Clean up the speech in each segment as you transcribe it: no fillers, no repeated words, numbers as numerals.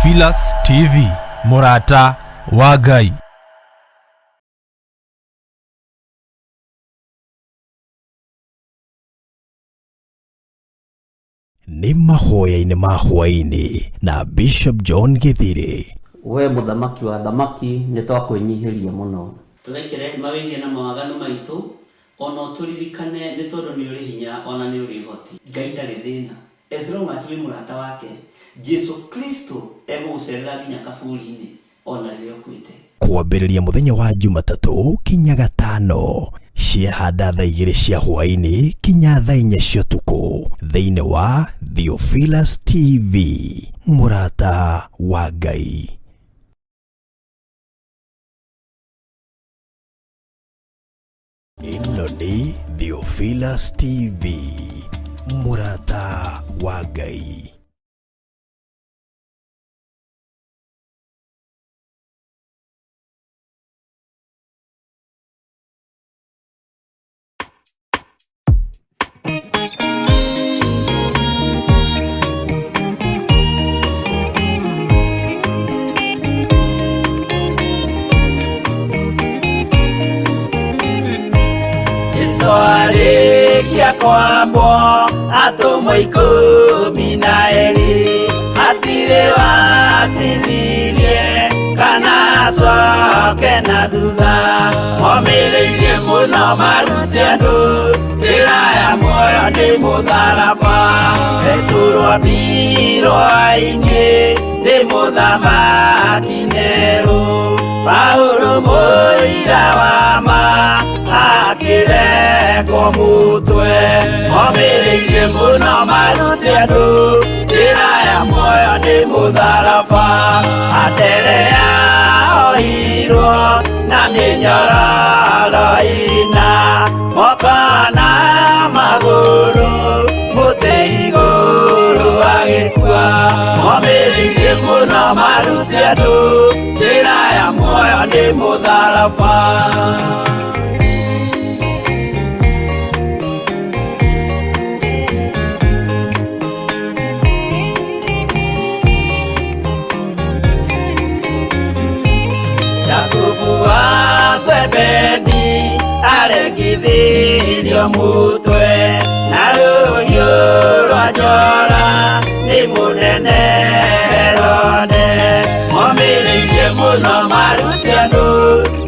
Theophilus TV, mũrata wa Ngai. Nĩ mahoya-inĩ ma hwaĩ-inĩ na Bishop John Gĩthirĩ. We mũthamaki wa athamaki, nĩ twakwĩnyihĩria mũno. Tũrekere mawĩhia na mawaganu maitũ, o na ũtũririkane, nĩ tondũ nĩ ũrĩ hinya o na nĩ ũrĩ ũhoti. Ngai ndarĩ thĩna as long as wĩ mũrata wake, Jesu Kristo egũgũcerera nginya kaburi-inĩ o na rĩrĩa ũkuĩte. Kwambĩrĩria mũthenya wa Jumatatũ kinya Gatano ciahanda thaa 2 cia hwaĩ-inĩ kinya thaa 4 cia ũtukũ thĩinĩ wa Theophilus TV, mũrata wa Ngai. Ĩno nĩ Theophilus TV, mũrata wa Ngai. Jesu arĩkia kwambwo atũmwo 12 hatirĩ watithirie kana acoke na thutha, momĩrĩirie mũno marute andũ njĩra ya muoyo nĩ mũtharaba, Petero ambirwo-inĩ nĩ mũthamaki Nero, Paulo mũira wa ma akĩrekwo mũtwe, momĩrĩirie mũno marute andũ njĩra ya muoyo nĩ mũtharaba, Anderea ohirwo na mĩnyororo ĩna, moko na magũrũ mũtĩ igũrũ agĩkua, momĩrĩirie mũno marute andũ njĩra ya muoyo nĩ mũtharaba. Jakubu wa Zebedi arekithirio mũtwe na rũhiũ rwa njora nĩ mũnene Herode, momĩrĩirie mũno marute andũ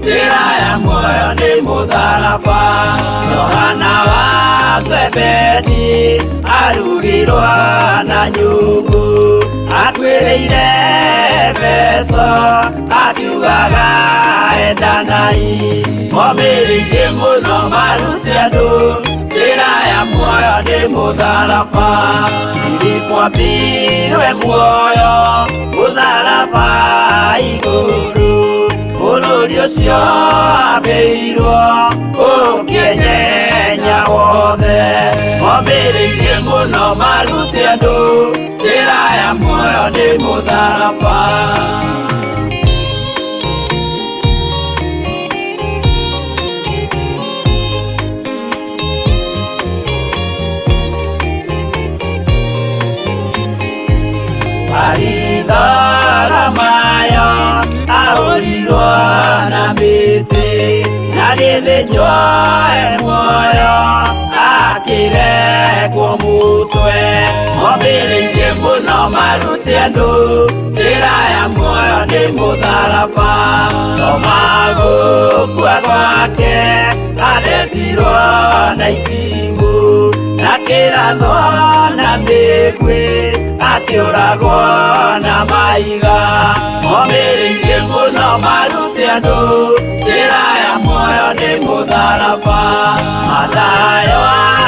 njĩra ya muoyo nĩ mũtharaba, Johana wa Zebedi arugirwo na nyũngũ, akuĩrĩire Efeso akiugaga endanai, momĩrĩirie mũno marute andũ njĩra ya muoyo nĩ mũtharaba, Filipo ambirwe muoyo mũtharaba igũrũ, bũrũri ũcio ambĩirwo ũkĩenyenya wothe, momĩrĩirie mũno marute andũ njĩra ya muoyo nĩ mũtharaba. Baritholomayo ahũrirwo na mĩtĩ na gĩthĩnjwo e muoyo akĩrekwo mũtwe, momĩrĩirie mũno marute andũ njĩra ya muoyo nĩ mũtharaba, Toma gũkua gwake athecirwo na itimũ na kĩrathwo na mĩguĩ akĩũragwo na mahiga, momĩrĩirie mũno marute andũ njĩra ya muoyo nĩ mũtharaba, Mathayo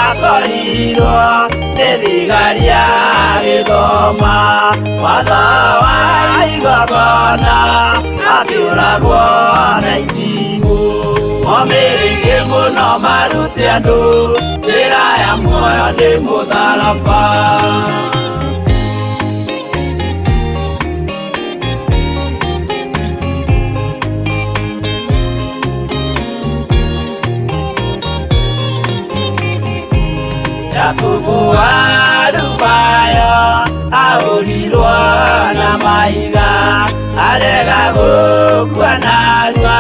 akorirwo nĩ thigari agĩthoma watho wa igongona akĩũragwo na itimũ, momĩrĩirie mũno marute andũ njĩra ya muoyo nĩ mũtharaba. Jakubu wa Alufayo ahũrirwo na mahiga. mahiga arega gũkua narua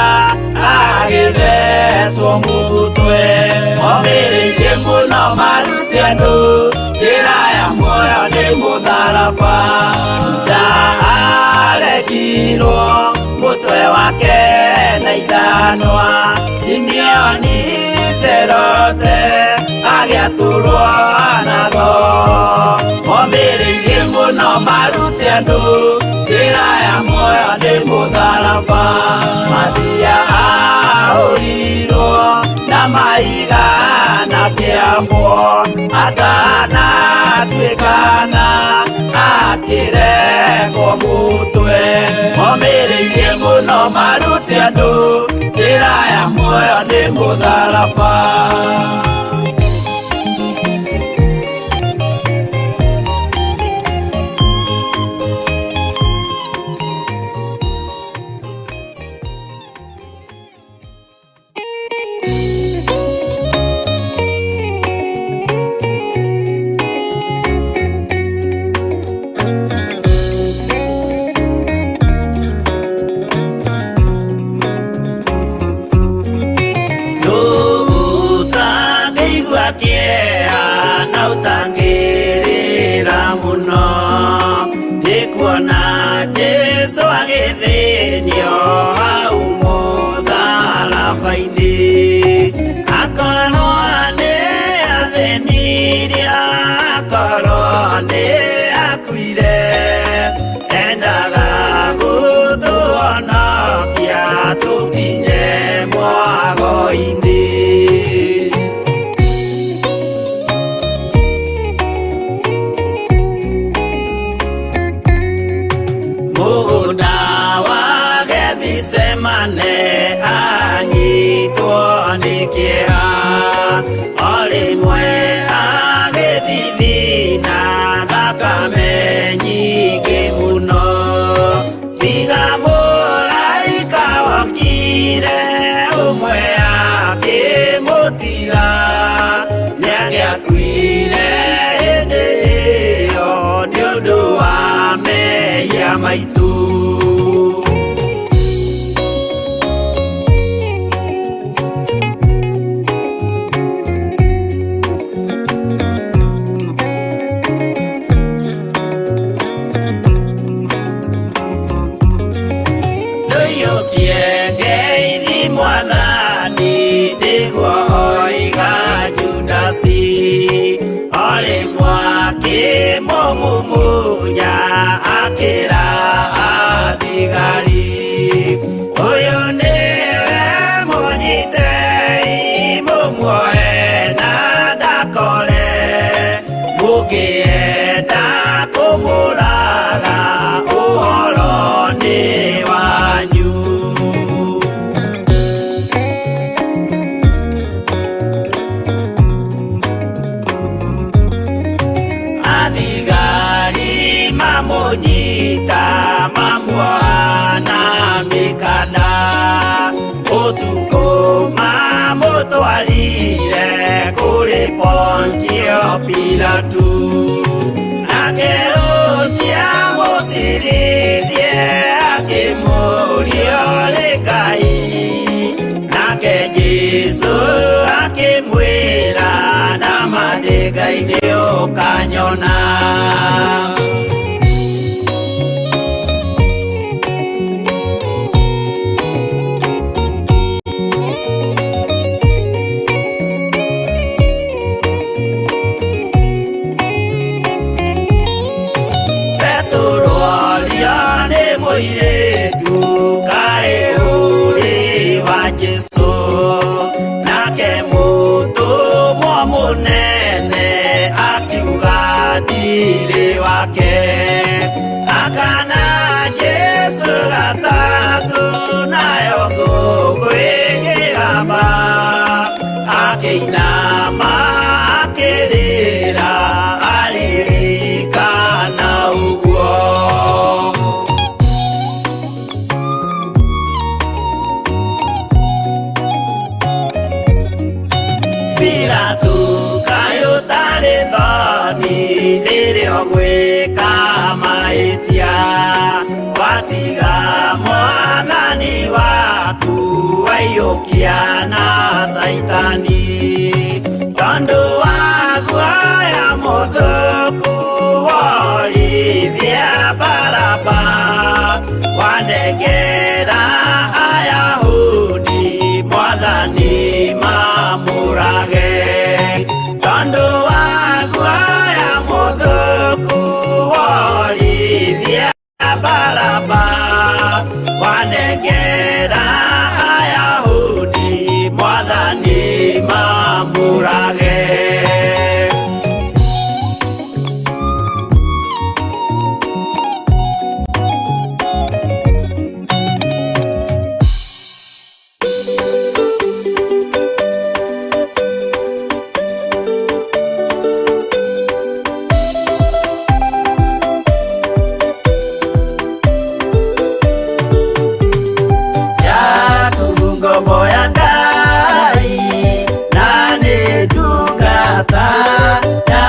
agĩthecwo mũtwe omĩrĩirie mũno marute andũ njĩra ya muoyo nĩ mũtharaba Juda aregirwo mũtwe wake na ithanwa Simeoni Zerote agĩatũrwo na thoo omĩrĩirie mũno marute andũ njĩra ya muoyo nĩ mũtharaba Mathia ahũrirwo na mahiga na kĩambwo atanatuĩkana akĩrekwo mũtwe omĩrĩirie mũno marute andũ njĩra ya muoyo nĩ mũtharaba. Jesu agĩthĩnio hau mũtharaba-inĩ akorwo nĩ athĩnirie akorwo nĩ akuire endaga gũtũhonokia tũkinye mwago-inĩ. Gethsemane anyitwo nĩ kĩeha o rĩmwe agĩthithina thakame nyingĩ mũno tiga mũraika wokire ũmwe akĩmũtiga nĩangĩakuire hĩndĩ ĩyo nĩ ũndũ wa mehia maitũ. Mumunya akĩra athigari ũyũ nĩwe mũnyitei mũmuoe na ndakore mũngĩenda kũmũraga ũhoro nĩ wanyu. Mamunyita mamuoha mikanda ũtukũ mamũtwarire kũrĩ Pontio Pilatu nake rũcia mũcirithie akĩmũũria ũrĩ Ngai nake Jesũ akĩmwĩra nama ndĩ Ngai nĩũkanyona. Mũirĩtu kaĩ ũrĩ wa Jesũ nake mũtũmwo mũnene akiuga ndirĩ wake akana Jesũ gatatũ nayo ngũkũ ĩkĩgamba akĩinama akĩrĩra aririkana ũguo. Pilatu kaĩ ũtarĩ thoni nĩ Rĩrĩa ũgwĩka mahĩtia watiga mwathani waku waiyũkia na Caitani tondũ wa guoya mũthũku worithia Baraba wanengera Ayahudi mwathani mamũrage tondũ wa guoya mũthũku worithia Baraba wanengera Ayahudi mwathani mamũrage. Yaku ngombo ya Ngai na nĩ ndungata ya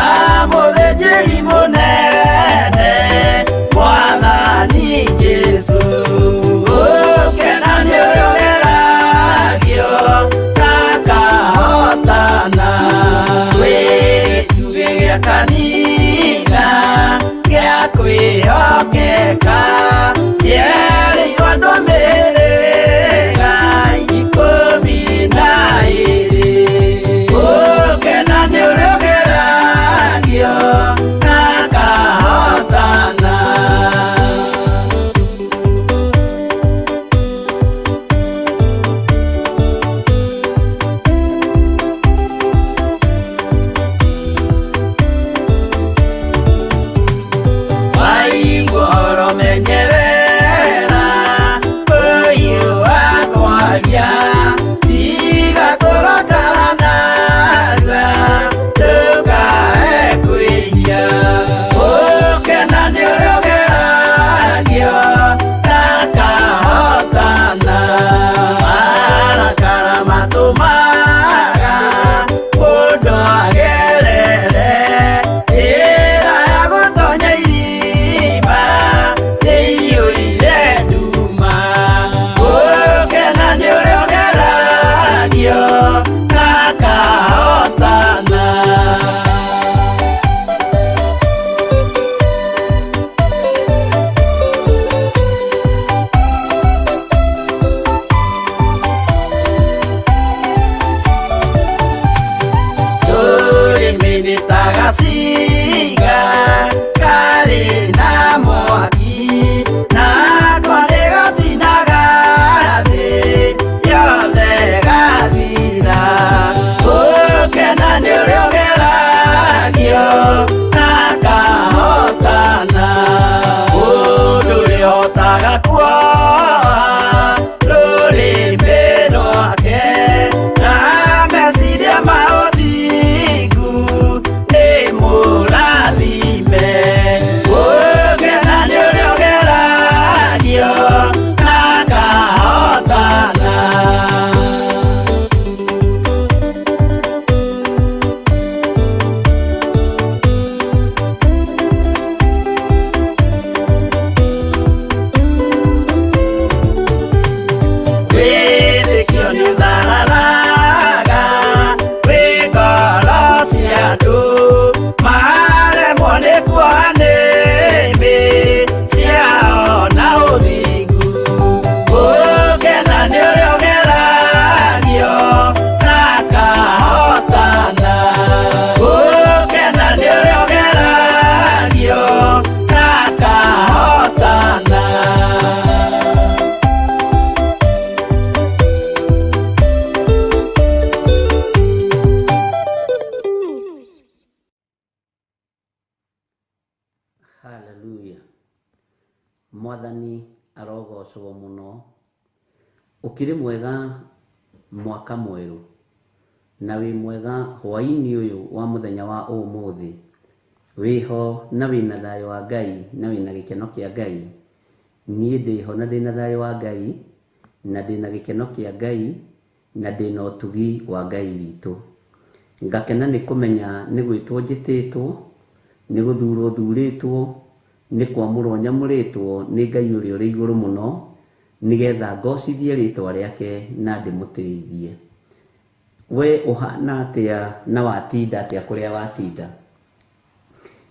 mũthĩnjĩri mũnene mwathani Jesũ. Ũkena nĩ ũrĩa ũgeragio na akahotana wĩ gĩtugĩ gĩa kanitha gĩa kwĩhokeka kĩerĩirwo andũ a mĩhĩrĩga 12. Ũkena nĩ ũrĩa ũgeragio na akahotana. Waigua ũhoro menyerera ũyũ wa kwaria tiga kũrakara narua ndũkae kwĩhia. Ũkena nĩ ũrĩa ũgeragio na akahotana. Marakara matũmaga mũndũ agerere njĩra ya gũtonya irima ĩiyũire nduma. Ũkena nĩ ũrĩa ũgeragio na akahotana. Rũrĩmĩ nĩ ta gacinga karĩ na mwaki nako nĩgacinaga thĩ yothe gathira. Ũkena nĩ ũrĩa ũgeragio na akahotana. Mũndũ ũrĩa ũhotaga kuoha rũrĩmĩ rwake na meciria ma ũthingu nĩ mũrathime. Ũkena nĩ ũrĩa ũgeragio na akahotana. Wĩtĩkio nĩũthararaga wĩ ngoro cia andũ maremwo nĩ kuoha nĩmĩ ciao na ũthingu. Ũkena nĩ ũrĩa ũgeragio na akahotana. Ũkena nĩ ũrĩa ũgeragio na akahotana. Haleluya. Mwathani arogocwo mũno. Ũkĩrĩ mwega mwaka mwerũ na wĩ mwega hwaĩ-inĩ ũyũ wa mũthenya wa ũmũthĩ. Wĩho na wĩna thayũ wa Ngai na wĩna gĩkeno kĩa Ngai. Niĩ ndĩho na ndĩna thayũ wa Ngai na ndĩna gĩkeno kĩa Ngai na ndĩna ũtugi wa Ngai witũ. Ngakena nĩ kũmenya nĩ gwĩtwo njĩtĩtwo Nĩ gũthurwo thurĩtwo, nĩ kwamũrwo nyamũrĩtwo nĩ Ngai ũrĩa ũrĩ igũrũ mũno, nĩgetha ngocithie rĩtwa rĩake na ndĩmũtĩithie. We ũhana atĩa na watinda atĩa kũrĩa watinda?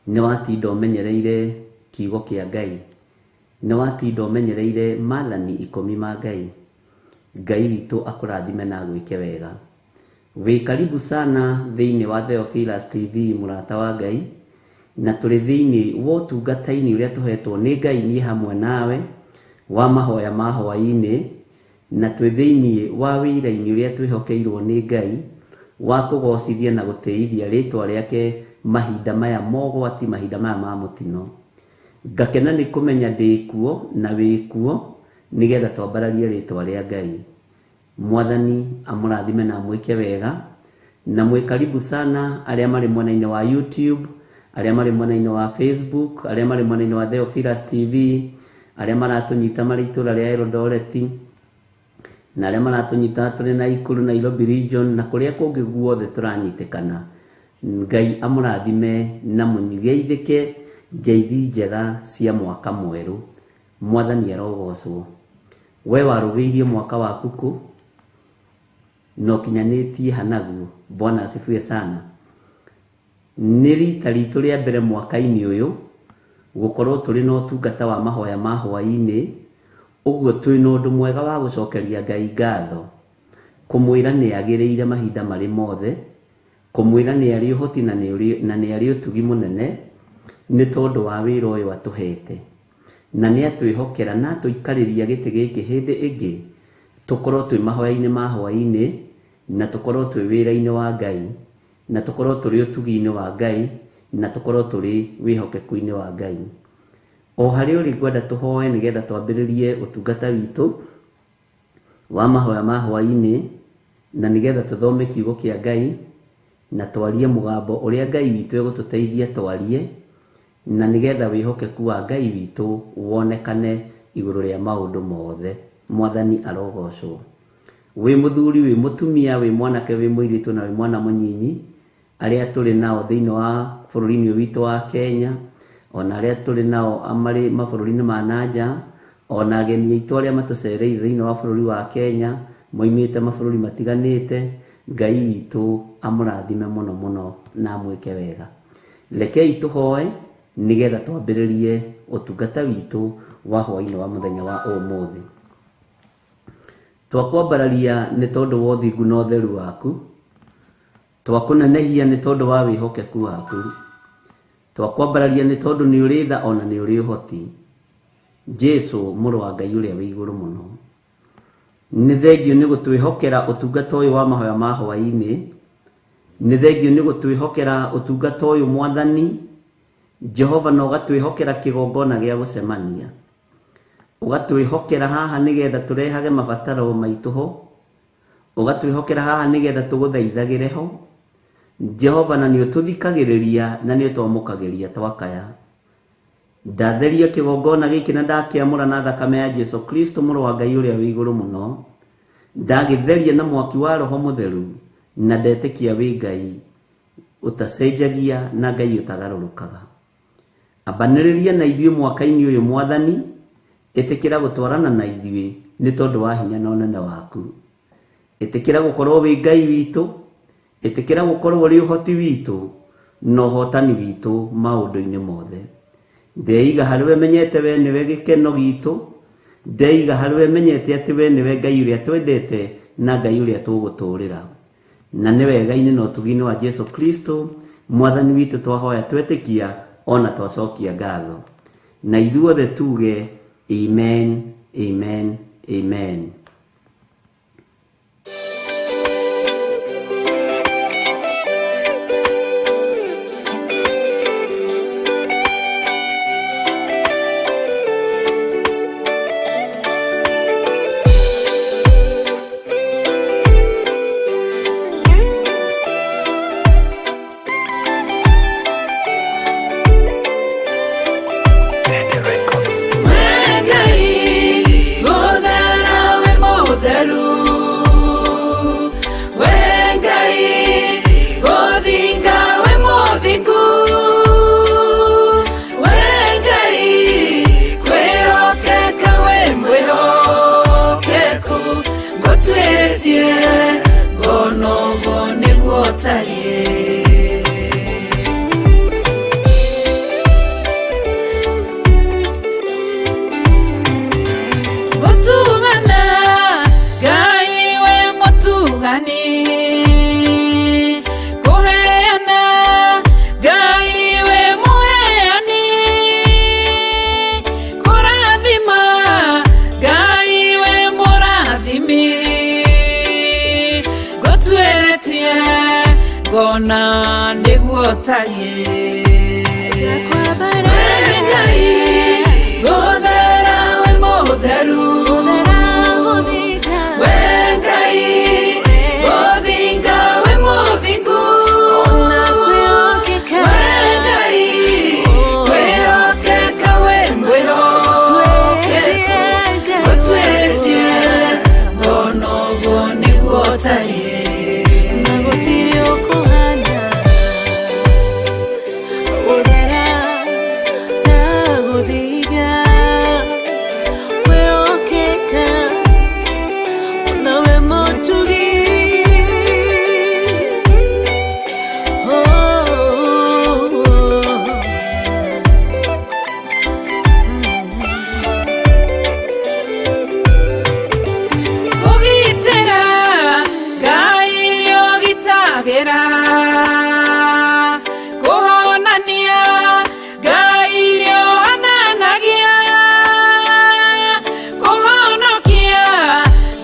Nĩ watinda ũmenyereire kiugo kĩa Ngai? Nĩ watinda ũmenyereire maathani ikũmi ma Ngai? Ngai witũ akũrathime na agwĩke wega. Wĩ karibu sana thĩinĩ wa Theophilus TV mũrata wa Ngai, na tũrĩ thĩinĩ wa ũtungata-inĩ ũrĩa tũhetwo nĩ Ngai niĩ hamwe nawe wa mahoya ma hwaĩ-inĩ, na twĩ thĩinĩ wa wĩra-inĩ ũrĩa twĩhokeirwo nĩ Ngai wa kũgocithia na gũtĩithia rĩtwa rĩake mahinda maya mogwati, mahinda maya ma mũtino. Ngakena nĩ kũmenya ndĩ kuo na wĩ kuo nĩgetha twambararie rĩtwa rĩa Ngai. Mwathani amũrathime na amwĩke wega, na mwĩ karibu sana arĩa marĩ mwena-inĩ wa YouTube, arĩa marĩ mwena-inĩ wa Facebook, arĩa marĩ mwena-inĩ wa Theophilus TV, arĩa maratũnyita marĩ itũra rĩa Eldoret, na arĩa maratũnyita tũrĩ Naikuru, Nairobi region, na kũrĩa kũngĩ guothe tũranyitĩkana. Ngai amũrathime na mũgeithĩke ngeithi njega cia mwaka mwerũ. Mwathani arogocwo. We warũgĩirie mwaka waku kũ na ũkinyanĩtie hanaguo? Bwana asifiwe sana. Nĩ rita ritũ rĩa mbere mwaka-inĩ ũyũ gũkorwo tũrĩ na ũtungata wa mahoya ma hwaĩ-inĩ, ũguo twĩna ũndũ mwega wa gũcokeria Ngai ngatho, kũmwĩra nĩ agĩrĩire mahinda marĩ mothe, kũmwĩra nĩ arĩ ũhoti na nĩ arĩ ũtugi mũnene nĩ tondũ wa wĩra ũyũ atũhete. Na nĩ atwĩhokera na atũikarĩria gĩtĩ gĩkĩ hĩndĩ ĩngĩ tũkorwo twĩ mahoya-inĩ ma hwaĩ-inĩ, na tũkorwo twĩ wĩra-inĩ wa Ngai, na tũkorwo tũrĩ ũtugi-inĩ wa Ngai, na tũkorwo tũrĩ wĩhokeku-inĩ wa Ngai. O harĩa ũrĩ ngwenda tũhoe nĩgetha twambĩrĩrie ũtungata witũ wa mahoya ma hwaĩ-inĩ, na nĩgetha tũthome kiugo kĩa Ngai na twarie mũgambo ũrĩa Ngai witũ egũtũteithia twarie, na nĩgetha wĩhokeku wa Ngai witũ wonekane igũrũ rĩa maũndũ mothe. Mwathani arogocwo. Wĩ mũthuri, wĩ mũtumia, wĩ mwanake, wĩ mũirĩtu na wĩ mwana mũnyinyi, arĩa tũrĩ nao thĩinĩ wa bũrũri-inĩ ũyũ witũ wa Kenya, ona arĩa tũrĩ nao marĩ mabũrũri-inĩ ma nanja, ona ageni aitũ arĩa matũcereire thĩinĩ wa bũrũri wa Kenya moimĩte mabũrũri matiganĩte, Ngai witũ amũrathime mũno mũno na amwĩke wega. Rekei tũhoe nĩgetha twambĩrĩrie ũtungata witũ wa hwaĩ-inĩ wa mũthenya wa ũmũthĩ. Twakwambararia nĩ tondũ wa ũthingu na ũtheru waku, twakũnenehia nĩ tondũ wa wĩhokeku waku, twakwambararia nĩ tondũ nĩ ũrĩ tha ona nĩ ũrĩ ũhoti. Jesu mũrũ wa Ngai ũrĩa wĩ igũrũ mũno, nĩ thengio nĩ gũtwĩhokera ũtungata ũyũ wa mahoya ma hwaĩ-inĩ, nĩ thengio nĩ gũtwĩhokera ũtungata ũyũ Mwathani Jehova, na ũgatwĩhokera kĩgongona gĩa gũcemania, ũgatwĩhokera haha nĩgetha tũrehage mabataro maitũ ho, ũgatwĩhokera haha nĩgetha tũgũthaithagĩre ho Jehova, na nĩ ũtũthikagĩrĩria na nĩ ũtwamũkagĩria twakaya. Ndatheria kĩgongona gĩkĩ na ndakĩamũra na thakame ya Jesu Kristo mũrũ wa Ngai ũrĩa wĩ igũrũ mũno, ndagĩtheria na mwaki wa Roho Mũtheru, na ndetĩkia wĩ Ngai ũtacenjagia na Ngai ũtagarũrũkaga. Ambanĩrĩria na ithuĩ mwaka-inĩ ũyũ Mwathani, ĩtĩkĩra gũtwarana na ithuĩ nĩ tondũ wa hinya na ũnene waku. Ĩtĩkĩra gũkorwo wĩ Ngai witũ, ĩtĩkĩra gũkorwo ũrĩ ũhoti witũ na ũhotani witũ maũndũ-inĩ mothe. Ndeiga harĩ we menyete we nĩwe gĩkeno gitũ, ndeiga harĩ we menyete atĩ we nĩwe Ngai ũrĩa twendete na Ngai ũrĩa tũgũtũũrĩra. Na nĩ wega-inĩ na ũtugi-inĩ wa Jesu Kristo Mwathani witũ twahoya twetĩkia ona twacokia ngatho. Na ithuothe tuge amen, amen, amen. Ngai, gũthera wĩ nĩguo ũtariĩ. Gũtugana Ngai we mũtugani, kũheana Ngai we mũheani, kũrathima Ngai we mũrathimi, ngũtuĩrĩtie ngona nĩguo ũtariĩ. We Ngai gũthera we mũtheru, we Ngai gũthinga we mũthingu, we Ngai kwĩhokeka we mwĩhokeku, ngũtuĩrĩtie ngona ũguo nĩguo ũtariĩ. Kũgitĩra Ngai nĩũgitagĩra, kũhonania Ngai nĩũhonanagia, kũhonokia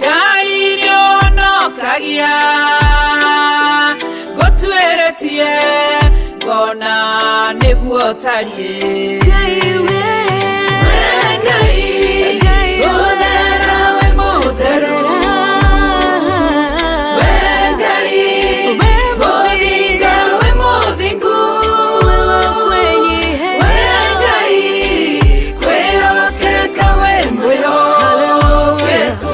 Ngai nĩũhonokagia, ngũtuĩrĩtie ngona nĩguo ũtariĩ. We Ngai gũthera we mũtheru, we Ngai gũthinga we mũthingu, we Ngai kwĩhokeka we mwĩhokeku,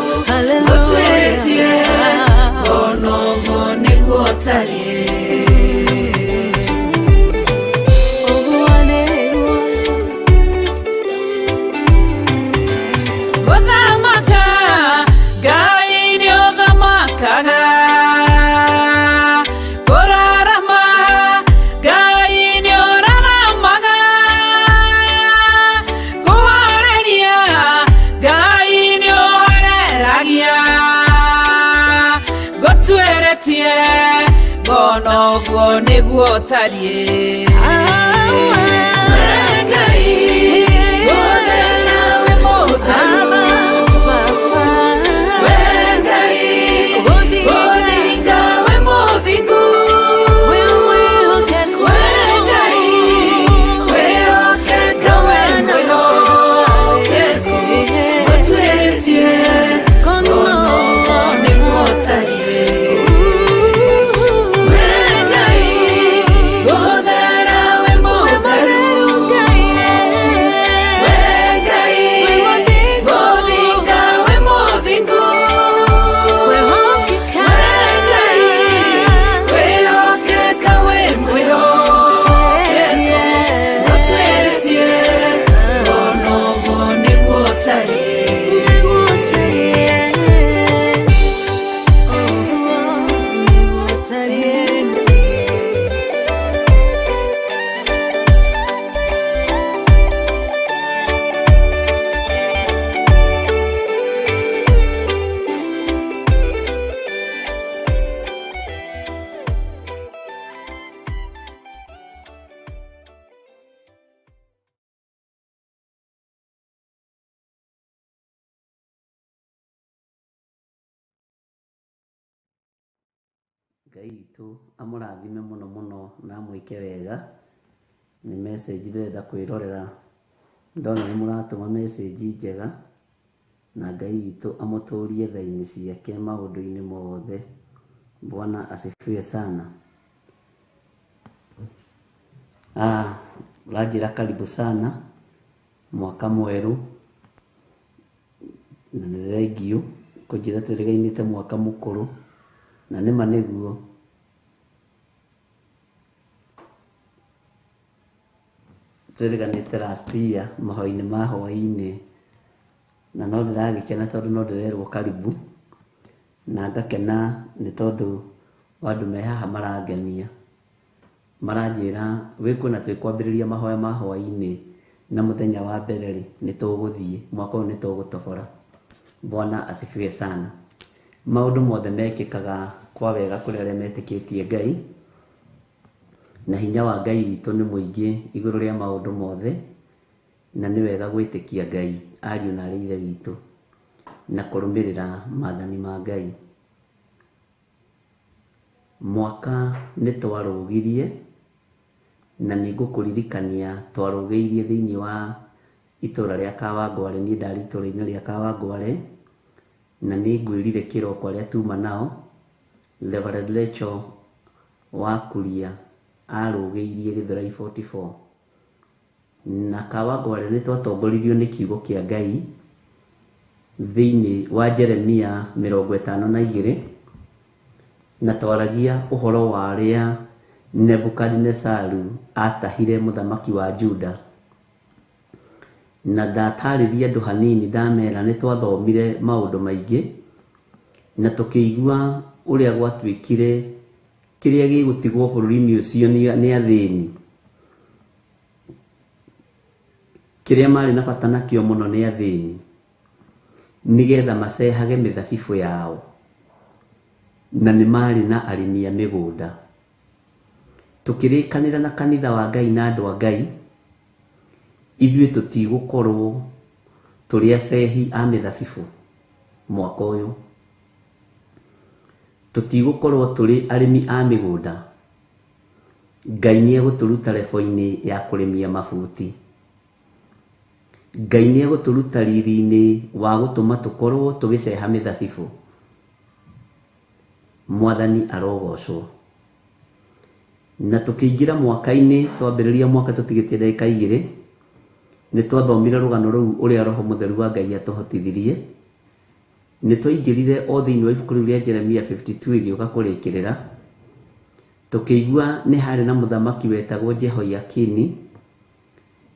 ngũtuĩrĩtie ngona ũguo nĩguo ũtariĩ. Gũthamaka Ngai nĩũthamakaga, kũrarama Ngai nĩũraramaga, kũhoreria Ngai nĩũhoreragia, ngũtuĩrĩtie ngona ũguo nĩguo ũtariĩ. We Ngai gũthera we mũtheru, we Ngai gũthinga we mũthingu, we Ngai kwĩhokeka we mwĩhokeku, ngũtuĩrĩtie ngona ũguo nĩguo ũtariĩ. We Ngai gũthera we mũtheru, we Ngai gũthinga we mũthingu, we Ngai kwĩhokeka we mwĩhokeku, ngũtuĩrĩtie ngona ũguo nĩguo ũtariĩ. Ngai witũ amũrathime mũno mũno na amwĩke wega. Nĩ message ndĩrenda kwĩrorera, ndona nĩ mũratũma message njega, na Ngai witũ amũtũrie tha-inĩ ciake maũndũ-inĩ mothe. Bwana asifiwe sana. Ũranjĩra karibu sana mwaka mwerũ, na nĩ thengiũ kũnjĩra twĩrĩgainĩte mwaka mũkũrũ, na nĩma nĩguo. Twĩrĩganĩte last year mahoya-inĩ ma hwaĩ-inĩ, na no ndĩragĩkena tondũ no ndĩrerwo karibu, na ngakena nĩ tondũ Wa andũ me haha marangenia, maranjĩra wĩ kwĩna twĩkwambĩrĩria mahoya ma hwaĩ-inĩ na mũthenya wa mbere rĩ, nĩ tũgũthiĩ mwaka ũyũ, nĩ tũgũtobora. Bwana asifiwe sana. Maũndũ mothe mekĩkaga kwa wega kũrĩ arĩa metĩkĩtie Ngai, na hinya wa Ngai witũ nĩ mũingĩ igũrũ rĩa maũndũ mothe, na nĩ wega gwĩtĩkia Ngai, ariũ na arĩ ithe witũ, na kũrũmĩrĩra maathani ma Ngai. Mwaka nĩ twarũgirie, na nĩ ngũkũririkania twarũgĩirie thĩinĩ wa itũra rĩa Kawangware. Niĩ ndarĩ itũra-inĩ rĩa Kawangware, na nĩ ngwĩrire kĩroko arĩa tuma nao Reverend Rachel wa Kuria arũgĩirie Gĩthũrai 44, na Kawangware nĩ twatongoririo nĩ kiugo kĩa Ngai thĩinĩ wa Jeremia 52, na twaragia ũhoro wa arĩa Nebukadinesaru atahire mũthamaki wa Juda. Na ndatarĩria andũ hanini, ndamera nĩ twathomire maũndũ maingĩ na tũkĩigua ũrĩa gwatuĩkire kĩrĩa gĩgũtigwo bũrũri-inĩ ũcio nĩ athĩni, kĩrĩa marĩ na bata nakĩo mũno nĩ athĩni, nĩgetha macehage mĩthabibũ yao, na nĩ marĩ na arĩmi a mĩgũnda. Tũkĩrĩkanĩra na kanitha wa Ngai na andũ a Ngai, ithuĩ tũtigũkorwo tũrĩ acehi a mĩthabibũ mwaka ũyũ, tũtigũkorwo tũrĩ arĩmi a mĩgũnda. Ngai nĩ egũtũruta rebo-inĩ ya kũrĩmia mabuti. Ngai nĩ egũtũruta riri-inĩ wa gũtũma tũkorwo tũgĩceha mĩthabibũ. Mwathani arogocwo. Na tũkĩingĩra mwaka-inĩ, twambĩrĩria mwaka tũtigĩtie ndagĩka 2, nĩ twathomire rũgano rũu ũrĩa Roho Mũtheru wa Ngai atũhotithirie. Nĩ twaingĩrire o thĩinĩ wa ibuku rĩu rĩa Jeremia 52 ĩgĩũka kũrĩkĩrĩra. Tũkĩigua nĩ harĩ na mũthamaki wetagwo Jehoiakini,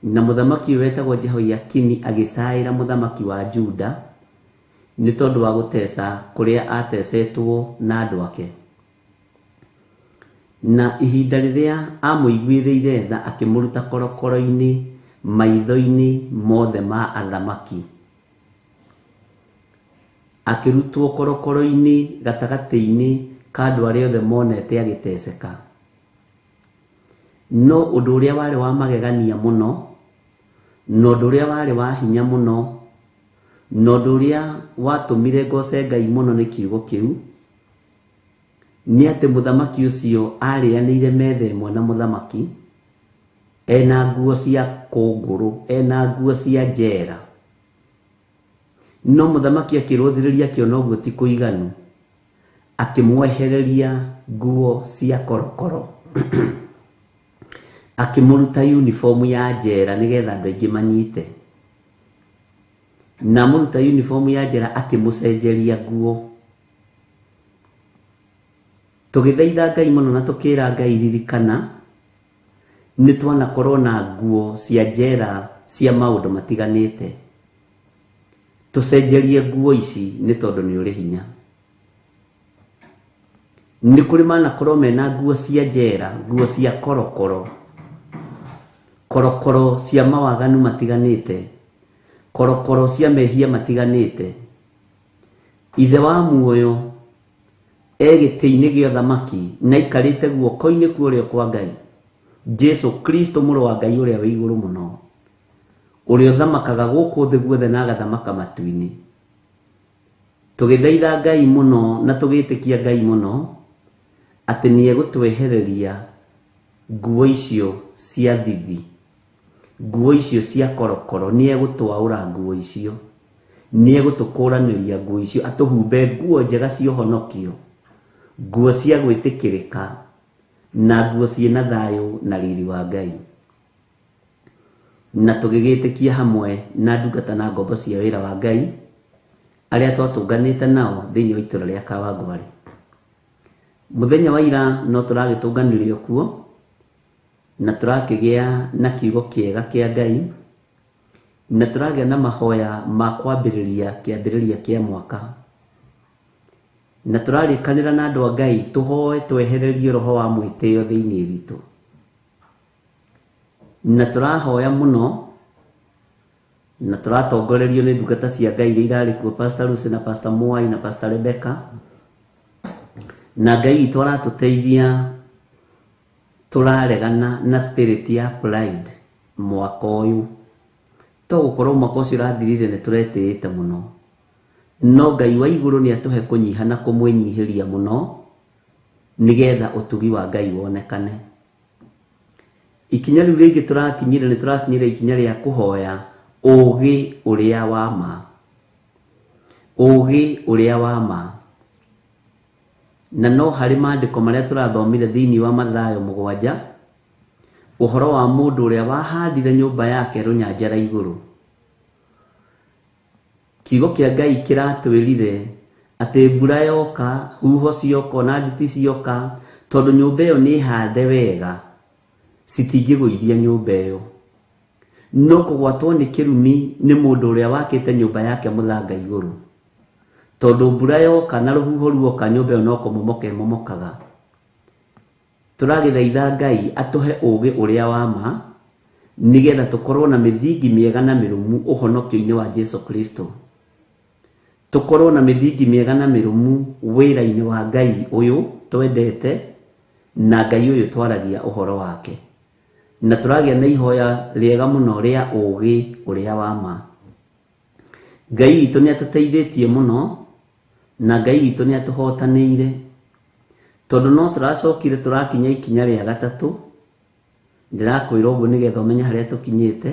na mũthamaki ũyũ wetagwo Jehoiakini agĩcaĩra mũthamaki wa Juda nĩ tondũ wa gũteca kũrĩa atecetwo na andũ ake. Na ihinda rĩrĩa amũiguĩrĩire tha akĩmũruta korokoro-inĩ maitho-inĩ mothe ma athamaki, akĩrutwo korokoro-inĩ gatagatĩ-inĩ ka andũ arĩa othe monete agĩteceka. No ũndũ ũrĩa warĩ wa magegania mũno, na ũndũ ũrĩa warĩ wa hinya mũno, na ũndũ ũrĩa watũmire ngoce Ngai mũno nĩ kiugo kĩu, nĩ atĩ mũthamaki ũcio arĩanĩire metha ĩmwe na mũthamaki, ena nguo cia kũngũrũ, ena nguo cia njera. No mũthamaki akĩrũthĩrĩria akĩona ũguo ti kũiganu, akĩmwehereria nguo cia korokoro, akĩmũruta uniform ya njera nĩgetha andũ aingĩ manyite. Na amũruta uniform ya njera akĩmũcenjeria nguo. Tũgĩthaitha Ngai mũno na tũkĩra Ngai, ririkana nĩ twanakorwo na nguo cia njera cia maũndũ matiganĩte, tũcenjerie nguo ici nĩ tondũ nĩ ũrĩ hinya. Nĩ kũrĩ manakorwo mena nguo cia njera, nguo cia korokoro, korokoro cia mawaganu matiganĩte, korokoro cia mehia matiganĩte. Ithe wa muoyo e gĩtĩ-inĩ gĩa ũthamaki na aikarĩte guoko-inĩ kwa ũrĩo kwa Ngai, Jesu Kristo mũrũ wa Ngai ũrĩa wĩ igũrũ mũno, ũrĩa ũthamakaga gũkũ thĩ guothe na agathamaka matu-inĩ. Tũgĩthaitha Ngai mũno na tũgĩtĩkia Ngai mũno atĩ nĩ egũtwehereria nguo icio cia thithi, nguo icio cia korokoro, nĩ egũtwaũra nguo icio, nĩ egũtũkũranĩria nguo icio, atũhumbe nguo njega cia ũhonokio, nguo cia gwĩtĩkĩrĩka, na nguo ciĩna thayũ na riri wa Ngai. Na tũgĩgĩtĩkia hamwe na ndungata na ngombo cia wĩra wa Ngai arĩa twatũnganĩte nao thĩinĩ wa itũra rĩa Kawangware. Mũthenya wa ira no tũragĩtũnganĩrio kuo, na tũrakĩgĩa na kiugo kĩega kĩa Ngai, na tũragĩa na mahoya ma kwambĩrĩria kĩambĩrĩria kĩa mwaka. Na tũrarĩkanĩra na andũ a Ngai tũhoe twehererio roho wa mwĩtĩo thĩinĩ witũ. Na tũrahoya mũno na tũratongorerio nĩ ndungata cia Ngai iria irarĩ kuo, Pastor Lucy na Pastor Mwai na Pastor Rebecca. Na Ngai witũ aratũteithia tũraregana na spirit ya pride mwaka ũyũ. To gũkorwo mwaka ũcio ũrathirire nĩ tũretĩĩte mũno, no Ngai wa igũrũ nĩ atũhe kũnyiha na kũmwĩnyihĩria mũno nĩgetha ũtugi wa Ngai wonekane. Ikinya rĩu rĩngĩ tũrakinyire nĩ tũrakinyire ikinya rĩa kũhoya ũũgĩ ũrĩa wa ma. Ũũgĩ ũrĩa wa ma. Na no harĩ maandĩko marĩa tũrathomire thĩinĩ wa Mathayo 7, ũhoro wa mũndũ ũrĩa wahandire nyũmba yake rũnyanjara igũrũ. Kiugo kĩa Ngai kĩratwĩrire atĩ mbura yoka, huho cioka, ona nditi cioka, tondũ nyũmba ĩyo nĩ hande wega, citingĩgũithia nyũmba ĩyo. No kũgwatwo nĩ kĩrumi nĩ mũndũ ũrĩa wakĩte nyũmba yake mũthanga igũrũ. Tondũ mbura yoka na rũhuho ruoka, nyũmba ĩyo no kũmomoka ĩmomokaga. Tũragĩthaitha Ngai atũhe ũũgĩ ũrĩa wa ma, nĩgetha tũkorwo na mĩthingi mĩega na mĩrũmu ũhonokio-inĩ wa Jesu Kristo. Tũkorwo na mĩthingi mĩega na mĩrũmu wĩra-inĩ wa Ngai ũyũ twendete na Ngai ũyũ twaragia ũhoro wake. Na tũragĩa na ihoya rĩega mũno rĩa ũũgĩ ũrĩa wa ma. Ngai witũ nĩ atũteithĩtie mũno na Ngai witũ nĩ atũhotanĩire, tondũ no tũracokire tũrakinya ikinya rĩa gatatũ. Ndĩrakwĩra ũguo nĩgetha ũmenye harĩa tũkinyĩte.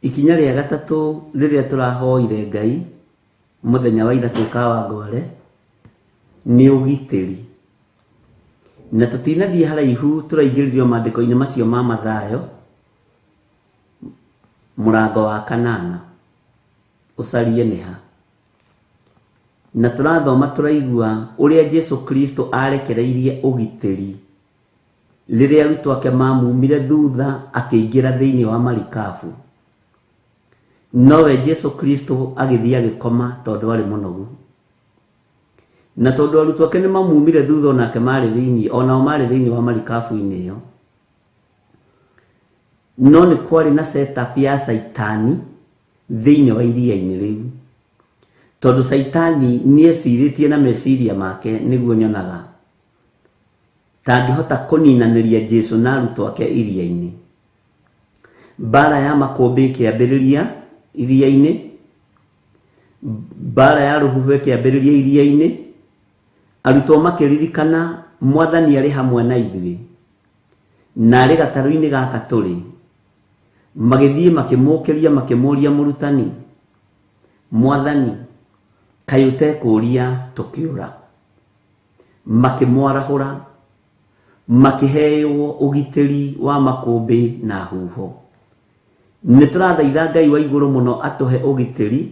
Ikinya rĩa gatatũ rĩrĩa tũrahoire Ngai mũthenya wa ira twĩ Kawangware nĩ ũgitĩri. Na tũtinathiĩ haraihu, tũraingĩririo maandĩko-inĩ macio ma Mathayo mũrango wa 8, ũcarie nĩ ha. Na tũrathoma tũraigua ũrĩa Jesu Kristo arekereirie ũgitĩri rĩrĩa arutwo ake mamumire thutha akĩingĩra thĩinĩ wa marikabu. Nowe Jesu Kristo agĩthiĩ agĩkoma tondũ arĩ mũnogu. Na tondũ arutwo ake nĩ mamumire thutha onake marĩ thĩinĩ, onao marĩ thĩinĩ wa marikabu-inĩ ĩyo. No nĩ kwarĩ na setup ya Caitani thĩinĩ wa iria-inĩ rĩu. Tondũ Caitani nĩecirĩtie na meciria make, nĩguo nyonaga tangĩhota kũninanĩria Jesu na arutwo ake iria-inĩ. Mbara ya makũmbĩ ĩkĩambĩrĩria iria-inĩ, mbara ya rũhuho ĩkĩambĩrĩria iria-inĩ, arutwo makĩririkana Mwathani arĩ hamwe na ithuĩ na arĩ gatarũ-inĩ gaka tũrĩ. Magĩthiĩ makĩmũũkĩria makĩmũũria, mũrutani, Mwathani, kaĩ ũtekũũria tũkĩũra? Makĩmwarahũra, makĩheo ũgitĩri wa makũmbĩ na huho. Nĩ tũrathaitha Ngai wa igũrũ mũno atũhe ũgitĩri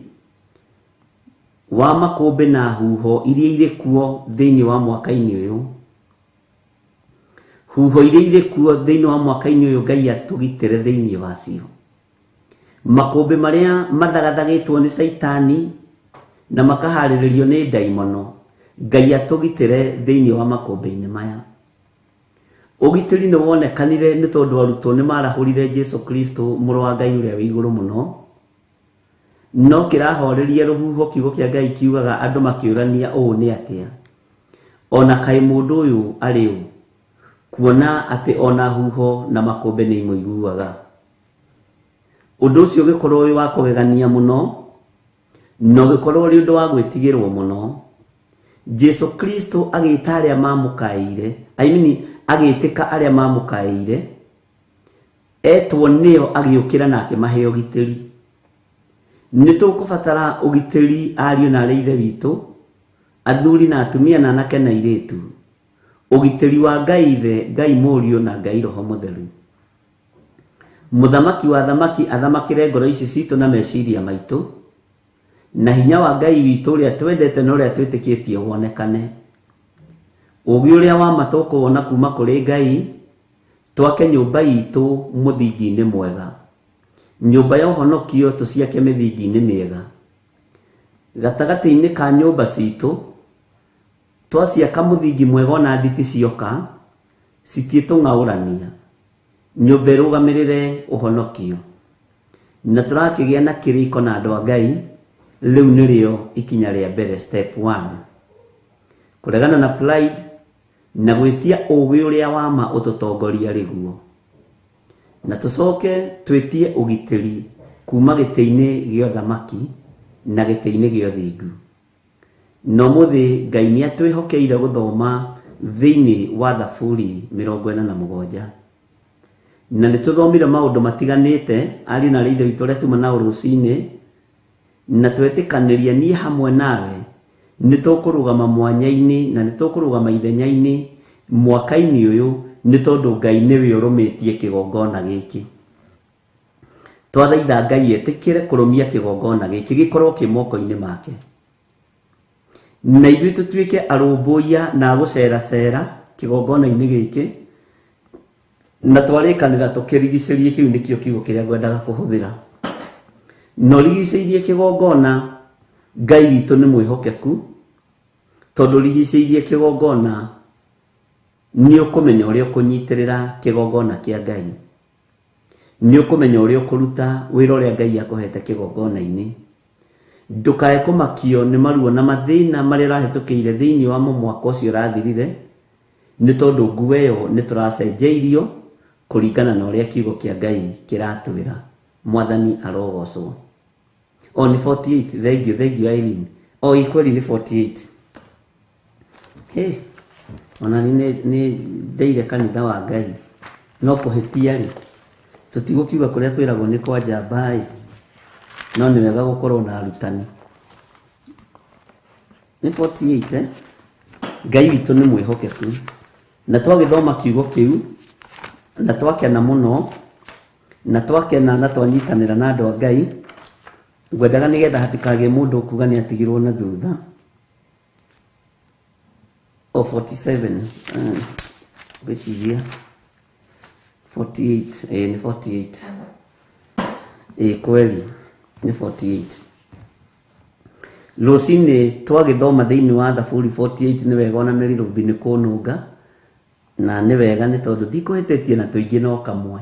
wa makũmbĩ na huho iria irĩ kuo thĩinĩ wa mwaka-inĩ ũyũ. Huho iria irĩ kuo thĩinĩ wa mwaka-inĩ ũyũ, Ngai atũgitĩre thĩinĩ wacio. Makũmbĩ marĩa mathagathagĩtwo nĩ Caitani na makaharĩrĩrio nĩ ndaimono, Ngai atũgitĩre thĩinĩ wa makũmbĩ-inĩ maya. Ũgitĩri nĩ wonekanire nĩ tondũ arutwo nĩ marahũrire Jesu Kristo mũrũ wa Ngai ũrĩa wĩ igũrũ mũno. No kĩrahoreria rũhuho, kiugo kĩa Ngai kiugaga andũ makĩũrania ũũ nĩ atĩa, ona kaĩ mũndũ ũyũ arĩ ũ, kuona atĩ ona huho na makũmbĩ nĩ imũiguaga. Ũndũ ũcio ũgĩkorwo wĩ wa kũgegania mũno na ũgĩkorwo ũrĩ ũndũ wa gwĩtigĩrwo mũno. Jesu Kristo agĩta arĩa mamũkaĩire, I mean, agĩtĩka arĩa mamũkaĩire, etwo nĩo agĩũkĩra na akĩmahe ũgitĩri. Nĩ tũkũbatara ũgitĩri ariũ na arĩ ithe witũ, athuri na atumia na anake na airĩtu. Ũgitĩri wa Ngai Ithe, Ngai Mũriũ na Ngai Roho Mũtheru. Mũthamaki wa thamaki athamakĩre ngoro ici citũ na meciria maitũ, na hinya wa Ngai witũ ũrĩa twendete na ũrĩa twĩtĩkĩtie wonekane. Ũũgĩ ũrĩa wa ma tũkũwona kuma kũrĩ Ngai, twake nyũmba itũ mũthingi-inĩ mwega. Nyũmba ya ũhonokio tũciake mĩthingi-inĩ mĩega. Gatagatĩ-inĩ ka nyũmba citũ, Twaciaka mũthingi mwega ona nditi cioka citiĩtũng'aũrania. Nyũmba ĩrũgamĩrĩre ũhonokio. Na tũrakĩgĩa na kĩrĩko na andũ a Ngai, rĩu nĩrĩo ikinya rĩa mbere, step 1. Kũregana na pride na gwĩtia ũũgĩ ũrĩa wa ma ũtũtongoria rĩguo. Na tũcoke twĩtie ũgitĩri kuma gĩtĩ-inĩ gĩa ũthamaki na gĩtĩ-inĩ gĩa ũthingu. Na ũmũthĩ Ngai nĩ atwĩhokeire gũthoma thĩinĩ wa Thaburi 47. Na nĩ tũthomire maũndũ matiganĩte, ariũ na aarĩ a Ithe witũ arĩa tuma nao rũcinĩ, na twetĩkanĩria niĩ hamwe nawe nĩ tũkũrũgama mwanya-inĩ na nĩ tũkũrũgama ithenya-inĩ mwaka-inĩ ũyũ, nĩ tondũ Ngai nĩwe ũrũmĩtie kĩgongona gĩkĩ. Twathaitha Ngai etĩkĩre kũrũmia kĩgongona gĩkĩ gĩkorwo kĩ moko-inĩ make, na ithuĩ tũtuĩke arũmbũiya na agũceracera kĩgongona-inĩ gĩkĩ, na twarĩkanĩra tũkĩrigicĩrie. Kĩu nĩkĩo kiugo kĩrĩa ngwendaga kũhũthĩra. Na ũrigicĩirie kĩgongona, Ngai witũ nĩ mwĩhokeku, tondũ ũrigicĩirie kĩgongona nĩ ũkũmenya ũrĩa ũkũnyitĩrĩra kĩgongona kĩa Ngai, nĩ ũkũmenya ũrĩa ũkũruta wĩra ũrĩa Ngai akũhete kĩgongona-inĩ. Ndũkae kũmakio nĩ maruo na mathĩna marĩa ũrahĩtũkĩire thĩinĩ wa mwaka ũcio ũrathirire, nĩ tondũ nguo ĩyo nĩ tũracenjeirio kũringana na ũrĩa kiugo kĩa Ngai kĩratwĩra. Mwathani arogocwo. O nĩ 48. Thank you, thank you, Irene. O kweli nĩ 48. Hey, ona nĩ ndeire kanitha wa Ngai no kũhĩtia rĩ, tũtigũkiuga kũrĩa kwĩragwo nĩ kwa njamba ĩ, no nĩ wega gũkorwo na arutani. Nĩ 48, eh? Ngai witũ nĩ mwĩhokeku, na twagĩthoma kiugo kĩu na twakena mũno, na twakena na twanyitanĩra na andũ a Ngai. Ngwendaga nĩgetha hatikagĩe mũndũ ũkuga nĩ atigirwo na thutha. O 47, ngwĩciria 48, ĩĩ nĩ 48, ĩĩ kweli nĩ 48. Rũcinĩ twagĩthoma thĩinĩ wa Thaburi 48, nĩ wega ona Mary Rũbi nĩ kũnũnga, na nĩ wega nĩ tondũ ndikũhĩtĩtie na tũingĩ no kamwe.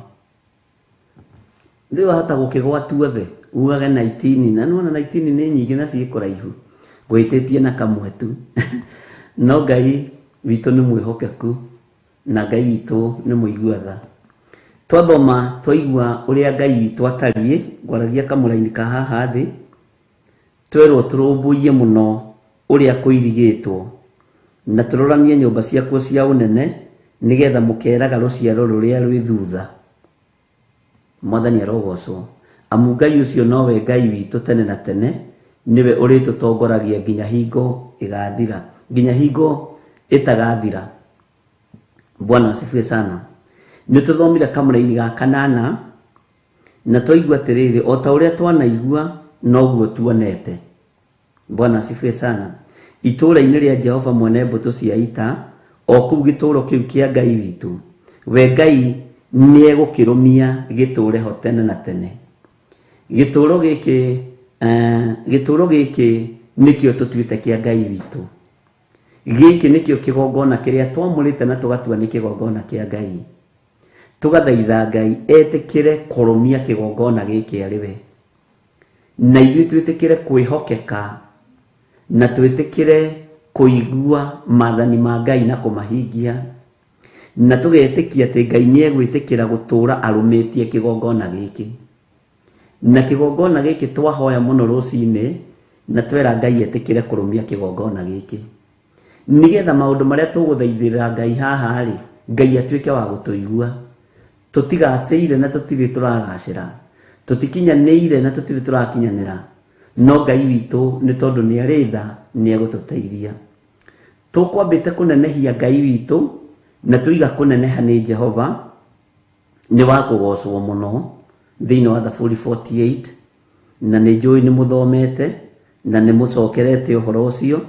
Rĩu wahota gũkĩgwa tuothe ugage 19, na nĩwona 19 nĩ nyingĩ na ciĩ kũraihu, ngwĩtĩtie na kamwe tu. No Ngai witũ nĩ mwĩhokeku na Ngai witũ nĩ mũigua tha. Twathoma twaigua ũrĩa Ngai witũ atariĩ, ngwaragia kamũraini ka haha thĩ, twerwo tũrũmbũiye mũno ũrĩa kũirigĩtwo na tũroranie nyũmba ciakuo cia ũnene, nĩgetha mũkeraga rũciaro rũrĩa rwĩ thutha. Mwathani arogocwo. Amu Ngai ũcio nowe Ngai witũ tene na tene, nĩwe ũrĩtũtongoragia nginya hingo ĩgathira, nginya hingo ĩtagathira. Bwana asifiwe sana. Nĩ tũthomire kamũraini ga kanana na twaigua atĩrĩrĩ, o ta ũrĩa twanaigua noguo tuonete. Bwana asifiwe sana. Itũũra-inĩ rĩa Jehova mwene mbũtũ cia ita, o kũu gĩtũũro kĩu kĩa Ngai witũ, we Ngai nĩegũkĩrũmia gĩtũũre ho tene na tene. Gĩtũũro gĩkĩ, gĩtũũro gĩkĩ nĩkĩo tũtuĩte kĩa Ngai witũ. Gĩkĩ nĩkĩo kĩgongona kĩrĩa twamũrĩte na tũgatua nĩ kĩgongona kĩa Ngai. Tũgathaitha Ngai etĩkĩre kũrũmia kĩgongona gĩkĩ arĩ we, na ithuĩ twĩtĩkĩre kwĩhokeka na twĩtĩkĩre kũigua maathani ma Ngai na kũmahingia, na tũgetĩkia atĩ Ngai nĩegwĩtĩkĩra gũtũũra arũmĩtie kĩgongona gĩkĩ. Na kĩgongona gĩkĩ twahoya mũno rũcinĩ na twera Ngai etĩkĩre kũrũmia kĩgongona gĩkĩ, nĩgetha maũndũ marĩa tũgũthaithĩra Ngai haha rĩ, Ngai atuĩke wa gũtũigua. Tũtigacĩire na tũtirĩ tũragacĩra, tũtikinyanĩire na tũtirĩ tũrakinyanĩra, no Ngai witũ nĩ tondũ nĩ arĩ tha nĩegũtũteithia. Tũkwambĩte kũnenehia Ngai witũ na tũiga kũneneha nĩ Jehova, nĩ wa kũgocwo mũno thĩinĩ wa Thaburi 48, na nĩ njũĩ nĩ mũthomete na nĩ mũcokerete ũhoro ũcio.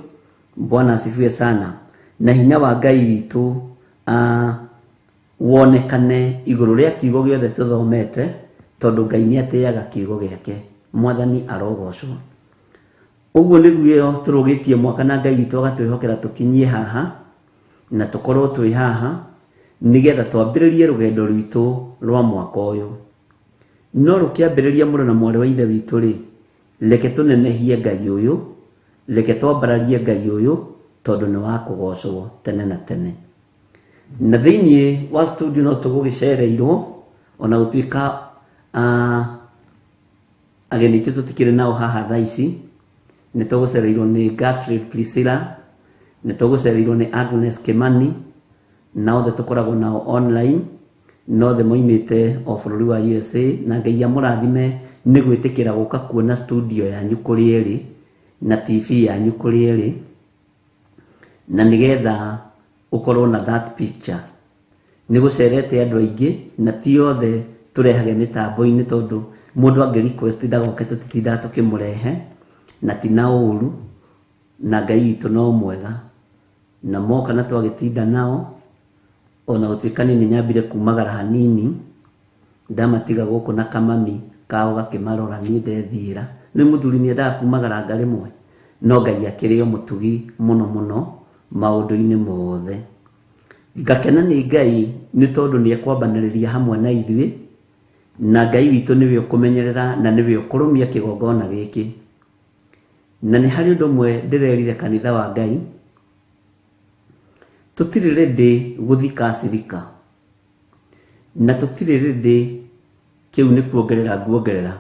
Bwana asifiwe sana. Na hinya wa Ngai witũ wonekane igũrũ rĩa kiugo gĩothe tũthomete, tondũ Ngai nĩ atĩaga kiugo gĩake. Mwathani arogocwo. Ũguo nĩguo tũrũgĩtie mwaka na Ngai witũ agatwĩhokera tũkinyie haha na tũkorwo twĩ haha nĩgetha twambĩrĩrie rũgendo rwitũ rwa mwaka ũyũ. No rũkĩambĩrĩria mũrũ na mwarĩ wa ithe witũ rĩ, reke tũnenehie Ngai ũyũ, reke twambararie Ngai ũyũ tondũ nĩ wa kũgocwo tene na tene. Na thĩinĩ wa studio no tũgũgĩcereirwo ona gũtuĩka ageni aitũ tũtikĩrĩ nao haha thaa ici. Nĩ tũgũcereirwo nĩ Gertrude Priscilla, nĩ tũgũcereirwo nĩ Agnes Kimani, na othe tũkoragwo nao online, na othe moimĩte o bũrũri wa USA, na Ngai amũrathime nĩ gwĩtĩkĩra gũka kuona studio yanyu kũrĩa ĩrĩ, na TV yanyu kũrĩa ĩrĩ, na nĩgetha ũkorwo na that picture. Nĩ gũcerete andũ aingĩ na ti othe tũrehage mĩtambo-inĩ tondũ mũndũ angĩ request ndagoke tũtitindaga tũkĩmũrehe, na ti na ũru, na Ngai witũ no mwega. Na moka na twagĩtinda nao, ona gũtuĩka niĩ nĩ nyambire kumagara hanini, ndamatiga gũkũ na kamami kao gakĩmarora niĩ ndethiĩra. Nĩ mũthuri nĩ endaga kumagaranga rĩmwe, no Ngai akĩrĩ o mũtugi mũno mũno maũndũ-inĩ mothe. Ngakena nĩ Ngai nĩ tondũ nĩ ekwambanĩrĩria hamwe na ithuĩ, na Ngai witũ nĩwe ũkũmenyerera na nĩwe ũkũrũmia kĩgongona gĩkĩ. Na nĩ harĩ ũndũ ũmwe ndĩrerire kanitha wa Ngai, tũtirĩ ready gũthika acirika, na tũtirĩ ready, kĩu nĩ kuongerera nguongerera,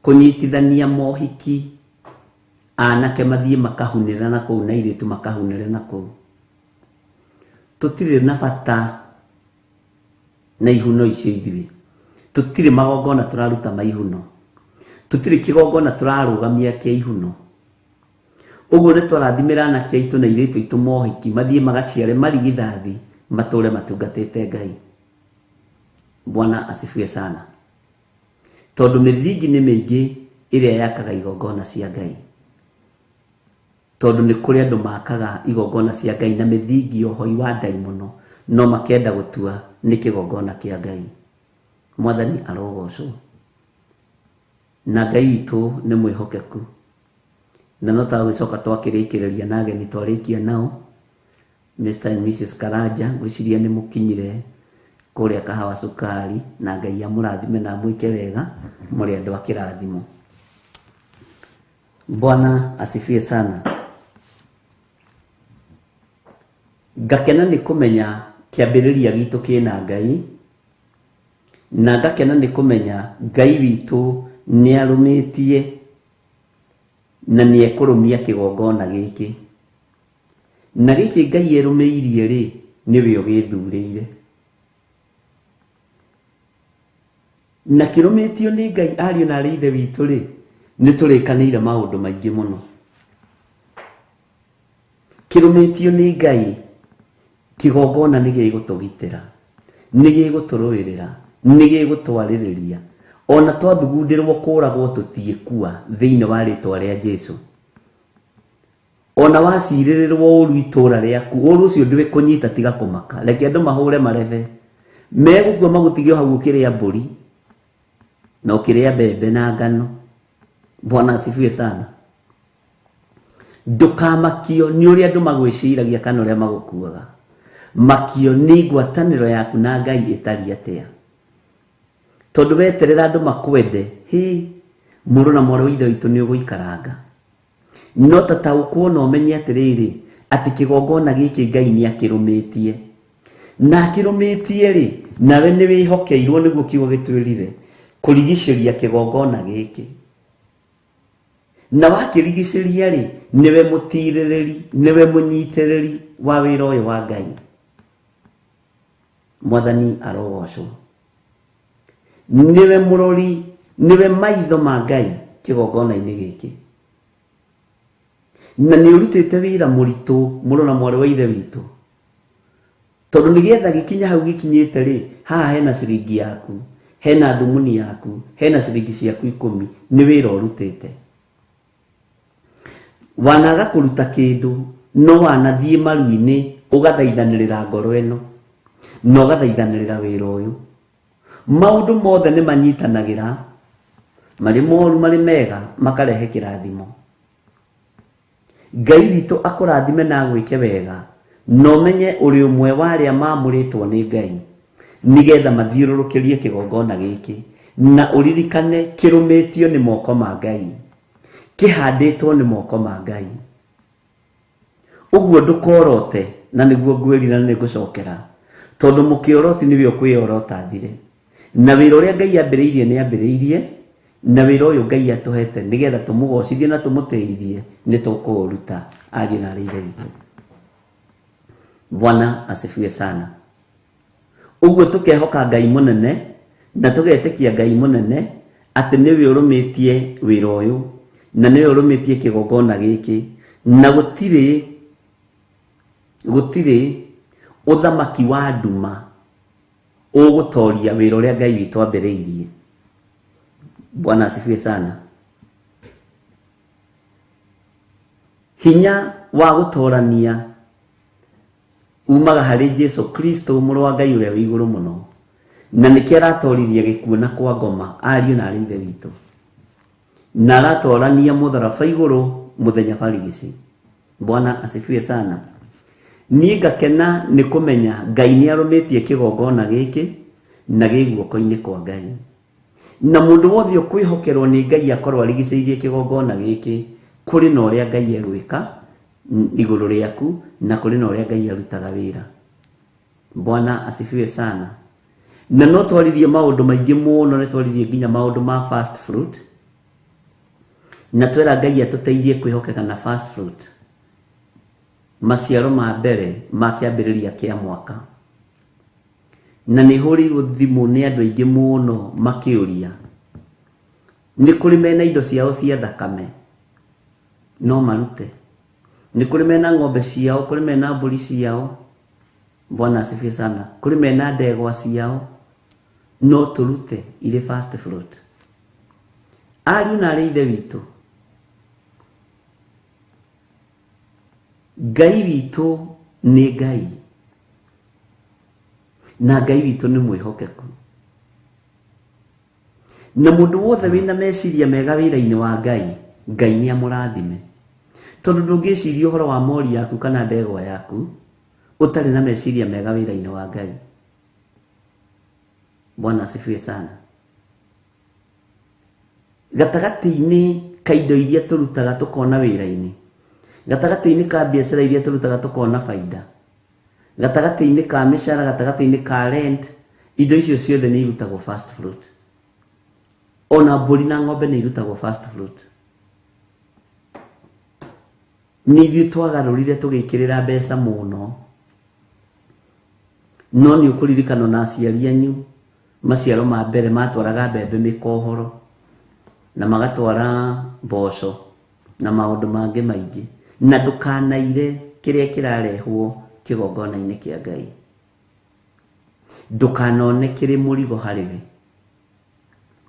kũnyitithania mohiki anake mathiĩ makahunĩre na kũu na airĩtu makahunĩre na kũu. Tũtirĩ na bata na ihuno icio ithuĩ. Tũtirĩ magongona tũraruta ma ihuno. Tũtirĩ kĩgongona tũrarũgamia kĩa ihuno. Ũguo nĩ twarathimĩra anake aitũ na airĩtu aitũ mohiki mathiĩ magaciare marigithathi matũre matungatĩte Ngai. Bwana asifiwe sana. Tondũ mĩthingi nĩ mĩingĩ ĩrĩa yakaga igongona cia Ngai. Tondũ nĩ kũrĩ andũ makaga igongona cia Ngai na mĩthingi ya ũhoi wa ndaimono, no makenda gũtua nĩ kĩgongona kĩa Ngai. Mwathani arogocwo. Na Ngai witũ nĩ mwĩhokeku. Na no tagũgĩcoka twakĩrĩkĩrĩria na ageni twarĩkia nao, Mr and Mrs Karanja, ngwĩciria nĩ mũkinyire kũrĩa Kahawa Sukari, na Ngai amũrathime na amwĩke wega, mũrĩ andũ a kĩrathimo. Bwana asifiwe sana. Ngakena nĩ kũmenya kĩambĩrĩria gitũ kĩna Ngai, na ngakena nĩ kũmenya Ngai witũ nĩ arũmĩtie na nĩ ekũrũmia kĩgongona gĩkĩ. Na gĩkĩ Ngai erũmĩirie rĩ, nĩwe ũgĩthurĩire. Na kĩrũmĩtio nĩ Ngai ariũ na arĩ ithe witũ rĩ, nĩ tũrĩkanĩire maũndũ maingĩ mũno. Kĩrũmĩtio nĩ Ngai, kĩgongona nĩ gĩgũtũgitĩra, nĩ gĩgũtũrũĩrĩra, nĩ gĩgũtwarĩrĩria. Ona twathugundĩrwo kũragwo tũtiĩkua thĩinĩ wa rĩtwa rĩa Jesu. Ona wacirĩrĩrwo ũru itũra rĩaku, ũru ũcio ndwĩkũnyita tiga kũmaka. Reke andũ mahũre marebe. Megũkua magũtige o hau ũkĩrĩa mbũri na ũkĩrĩa mbembe na ngano. Bwana asifiwe sana. Ndũkamakio nĩ ũrĩa andũ magwĩciragia kana ũrĩa magũkuaga. Makio nĩ ngwatanĩro yaku na Ngai ĩtariĩ atĩa. Tondũ weterera andũ makwende, hĩ, mũrũ na mwarĩ wa ithe witũ nĩ ũgũikaranga. No ta taũkwo na ũmenye atĩrĩrĩ, atĩ kĩgongona gĩkĩ Ngai nĩ akĩrũmĩtie. Na akĩrũmĩtie rĩ, nawe nĩ wĩhokeirwo nĩguo kiugo gĩtwĩrire, kũrigicĩria kĩgongona gĩkĩ. Na wakĩrigicĩria rĩ, nĩwe mũtirĩrĩri, nĩwe mũnyitĩrĩri wa wĩra ũyũ wa Ngai. Mwathani arogocwo. Nĩwe mũrori, nĩwe maitho ma Ngai kĩgongona-inĩ gĩkĩ. Na nĩ ũrutĩte wĩra mũritũ mũrũ na mwarĩ wa ithe witũ. Tondũ nĩgetha gĩkinye hau gĩkinyĩte rĩ, haha hena ciringi yaku, hena thumuni yaku, hena ciringi ciaku 10, nĩ wĩra ũrutĩte. Wanaga kũruta kĩndũ, no wanathiĩ maru-inĩ ũgathaithanĩrĩra ngoro ĩno, na ũgathaithanĩrĩra wĩra ũyũ. Maũndũ mothe nĩ manyitanagĩra, marĩ moru marĩ mega, makarehe kĩrathimo. Ngai witũ akũrathime na agwĩke wega, na ũmenye ũrĩ ũmwe wa arĩa maamũrĩtwo nĩ Ngai nĩgetha mathiũrũrũkĩrie kĩgongona gĩkĩ, na ũririkane kĩrũmĩtio nĩ moko ma Ngai, kĩhandĩtwo nĩ moko ma Ngai. Ũguo ndũkorote, na nĩguo ngwĩrira na nĩngũcokera, tondũ mũkĩoroti nĩwe ũkwĩyorota thire. Na wĩra ũrĩa Ngai ambĩrĩirie nĩ ambĩrĩirie, na wĩra ũyũ Ngai atũhete nĩgetha tũmũgocithie na tũmũtĩithie nĩ tũkũũruta. Ariũ na aarĩ a Ithe witũ, Bwana asifiwe sana. Ũguo tũkehoka Ngai mũnene na tũgetĩkia Ngai mũnene atĩ nĩwe ũrũmĩtie wĩra ũyũ na nĩwe ũrũmĩtie kĩgongona gĩkĩ, na gũtirĩ ũthamaki wa nduma ũgũtoria wĩra ũrĩa Ngai witũ ambĩrĩirie. Bwana asifiwe sana. Hinya wa gũtorania umaga harĩ Jesu Kristo mũrũ wa Ngai ũrĩa wĩ igũrũ mũno, na nĩkĩo aratoririe gĩkuũ na kwa ngoma, ariũ na arĩ Ithe witũ, na aratorania mũtharaba igũrũ mũthenya barigici. Bwana asifiwe sana. Niĩ ngakena nĩ kũmenya Ngai nĩ arũmĩtie kĩgongona gĩkĩ na gĩ guoko-inĩ kwa Ngai, na mũndũ wothe ũkwĩhokerwo nĩ Ngai akorwo arigicĩirie kĩgongona gĩkĩ, kũrĩ na ũrĩa Ngai egwĩka igũrũ rĩaku na kũrĩ na ũrĩa Ngai arutaga wĩra. Bwana asifiwe sana. Na no twaririe maũndũ maingĩ mũno, nĩ twaririe nginya maũndũ ma first fruit, na twera Ngai atũteithie kwĩhokeka na first fruit, maciaro ma mbere ma kĩambĩrĩria kĩa mwaka. Na nĩ hũrĩirwo thimũ nĩ andũ aingĩ mũno makĩũria nĩ kũrĩ mena indo ciao cia thakame no marute, nĩ kũrĩ mena ng'ombe ciao, kũrĩ mena mbũri ciao. Bwana asifiwe sana. Kũrĩ mena ndegwa ciao no tũrute irĩ first fruit. Ariũ na arĩ Ithe witũ, Ngai witũ nĩ Ngai, na Ngai witũ nĩ mwĩhokeku, na mũndũ wothe wĩna meciria mega wĩra-inĩ wa Ngai, Ngai nĩ amũrathime, tondũ ndũngĩciria ũhoro wa mori yaku kana ndegwa yaku ũtarĩ na meciria mega wĩra-inĩ wa Ngai. Bwana asifiwe sana. Gatagatĩ-inĩ ka indo iria tũrutaga tũkona wĩra-inĩ, gatagatĩ-inĩ ka biacara iria tũrutaga tũkona baida, gatagatĩ-inĩ ka mĩcara, gatagatĩ-inĩ ka rent, indo icio ciothe nĩ irutagwo first fruit. Ona mbũri na ng'ombe nĩ irutagwo first fruit. Nĩ ithuĩ twagarũrire tũgĩkĩrĩra mbeca mũno, no nĩ ũkũririkana na aciari anyu maciaro ma mbere matwaraga mbembe mĩkohoro na magatwara mboco na maũndũ mangĩ maingĩ, na ndũkanaire kĩrĩa kĩrarehwo kĩgongona-inĩ kĩa Ngai, ndũkanone kĩrĩ mũrigo harĩ we.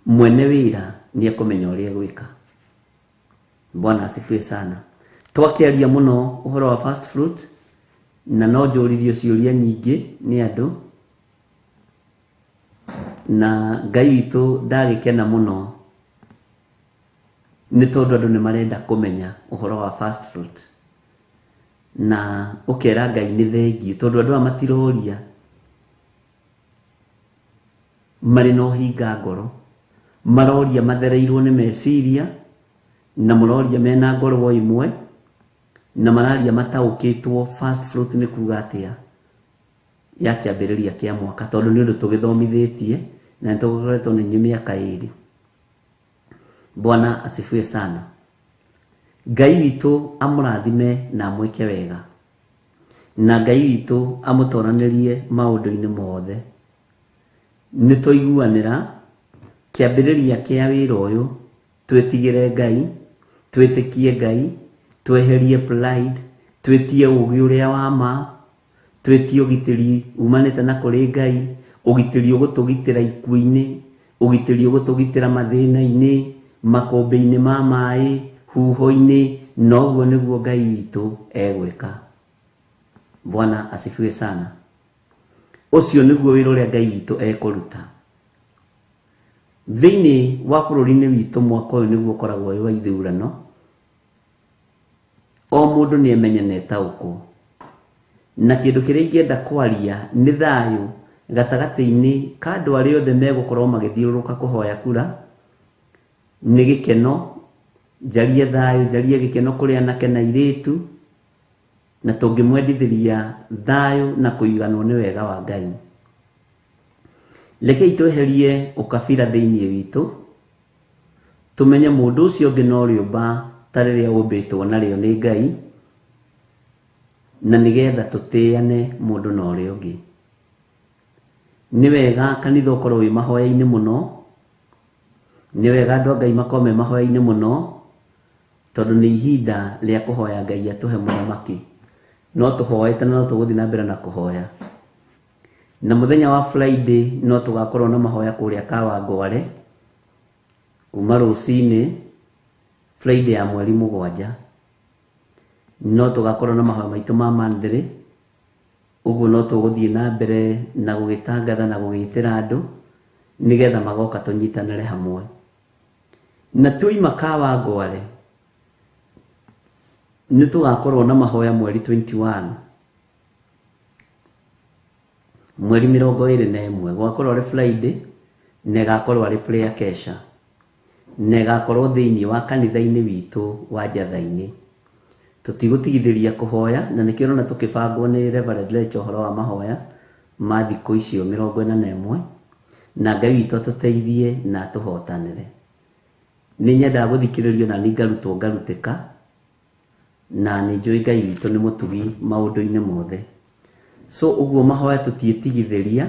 Mwene wĩra nĩ ekũmenya ũrĩa egwĩka. Bwana asifiwe sana. Twakĩaria mũno ũhoro wa first fruit, na no njũririo ciũria nyingĩ nĩ andũ, na Ngai witũ ndagĩkena mũno nĩ tondũ andũ nĩ marenda kũmenya ũhoro wa first fruit, na ũkera Ngai nĩ thengiũ tondũ andũ aya matiroria marĩ na ũhinga ngoro, maroria mathereirwo nĩ meciria, na maroria mena ngoro o ĩmwe, na mararia mataũkĩtwo first fruit nĩ kuga atĩa ya kĩambĩrĩria kĩa mwaka, tondũ nĩ ũndũ tũgĩthomithĩtie na nĩ tũkoretwo na inyuĩ mĩaka ĩrĩ. Bwana asifiwe sana. Ngai witũ amũrathime na amwĩke wega, na Ngai witũ amũtoranĩrie maũndũ-inĩ mothe. Nĩ twaiguanĩra kĩambĩrĩria kĩa wĩra ũyũ, twĩtigĩre Ngai, twĩtĩkie Ngai, tweherie pride, twĩtie ũũgĩ ũrĩa wa ma, twĩtie ũgitĩri umanĩte na kũrĩ Ngai, ũgitĩri ũgũtũgitĩra ikuũ-inĩ, ũgitĩri ũgũtũgitĩra mathĩna-inĩ, makũmbĩ-inĩ ma maĩ, huho-inĩ, na ũguo nĩguo Ngai witũ egwĩka. Bwana asifiwe sana. Ũcio nĩguo wĩra ũrĩa Ngai witũ ekũruta. Thĩinĩ wa bũrũri-inĩ witũ mwaka ũyũ nĩguo ũkoragwo wĩ wa ithurano. O mũndũ nĩ emenye na etaũkwo. Na kĩndũ kĩrĩa ingĩenda kwaria nĩ thayũ gatagatĩ-inĩ ka andũ arĩa othe megũkorwo magĩthiũrũrũka kũhoya kura, nĩ gĩkeno, njarie thayũ, njarie gĩkeno kũrĩ anake na airĩtu, na tũngĩmwendithĩria thayũ na kũiganwo nĩ wega wa Ngai. Rekei tweherie ũkabira thĩinĩ witũ, tũmenye mũndũ ũcio ũngĩ no rĩũmba ta rĩrĩa ũmbĩtwo narĩo nĩ Ngai, na nĩgetha tũtĩane mũndũ na ũrĩa ũngĩ. Nĩ wega kanitha ũkorwo wĩ mahoya-inĩ mũno, nĩ wega andũ a Ngai makorwo me mahoya-inĩ mũno, tondũ nĩ ihinda rĩa kũhoya Ngai atũhe mũthamaki. No tũhoete na no tũgũthiĩ na mbere na kũhoya. Na mũthenya wa Friday no tũgakorwo na mahoya kũrĩa Kawangware, kuma rũcinĩ Friday ya mweri 7. No tũgakorwo na mahoya maitũ ma monthly, ũguo no tũgũthiĩ na mbere na gũgĩtangatha na gũgĩtĩra andũ nĩgetha magoka tũnyitanĩre hamwe. Na tuoima Kawangware nĩ tũgakorwo na mahoya mweri 21, mweri 21, gũgakorwo arĩ Friday na ĩgakorwo arĩ prayer kesha, na ĩgakorwo thĩinĩ wa kanitha-inĩ witũ wa Njatha-inĩ. Tũtigũtigithĩria kũhoya, na nĩkĩo ũrona tũkĩbangwo nĩ Reverend Lecho ũhoro wa mahoya ma thikũ icio 41, na Ngai witũ atũteithie na atũhotanĩre. Nĩ nyendaga gũthikĩrĩrio na niĩ ngarutwo ngarutĩka, na nĩ njũĩ Ngai witũ nĩ mũtugi maũndũ-inĩ mothe. So ũguo mahoya tũtiĩtigithĩria,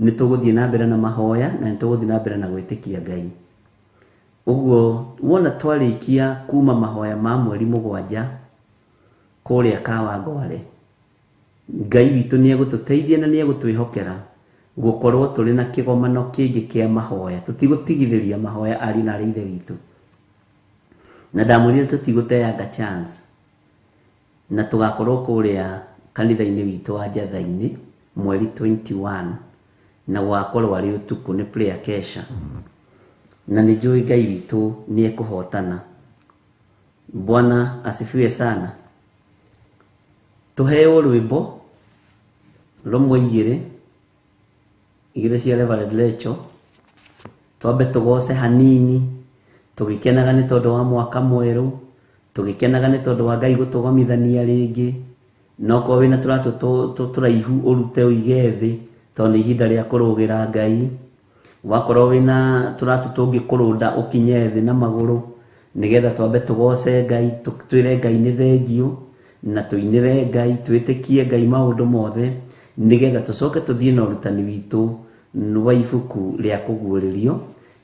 nĩ tũgũthiĩ na mbere na mahoya na nĩ tũgũthiĩ na mbere na gwĩtĩkia Ngai. Ũguo wona twarĩkia kuma mahoya ma mweri 7 kũrĩa Kawangware, Ngai witũ nĩ egũtũteithia na nĩ egũtwĩhokera gũkorwo tũrĩ na kĩgomano kĩngĩ kĩa mahoya. Tũtigũtigithĩria mahoya ariũ na arĩ ithe witũ. Na ndamwĩrire tũtigũteanga chance, na tũgakorwo kũrĩa kanitha-inĩ witũ wa Njatha-inĩ mweri 21, na gũgakorwo arĩ ũtukũ, nĩ prayer kesha. Na nĩ njũĩ Ngai witũ nĩ ekũhotana. Bwana asifiwe sana. Tũheo rwĩmbo rũmwe igĩrĩ, igĩrĩ cia Reverend Lecho, twambe tũgoce hanini, tũgĩkenaga nĩ tondũ wa mwaka mwerũ, tũgĩkenaga nĩ tondũ wa Ngai gũtũgomithania rĩngĩ. Na okorwo wĩna tũratũ tũraihu ũrute ũige thĩ, tondũ nĩ ihinda rĩa kũrũgĩra Ngai. Wakorwo wĩna tũratũ tũngĩkũrũnda ũkinye thĩ na magũrũ, nĩgetha twambe tũgoce Ngai, twĩre Ngai nĩ thengiũ, na tũinĩre Ngai, twĩtĩkie Ngai maũndũ mothe, nĩgetha tũcoke tũthiĩ na ũrutani witũ wa ibuku rĩa kũguũrĩrio,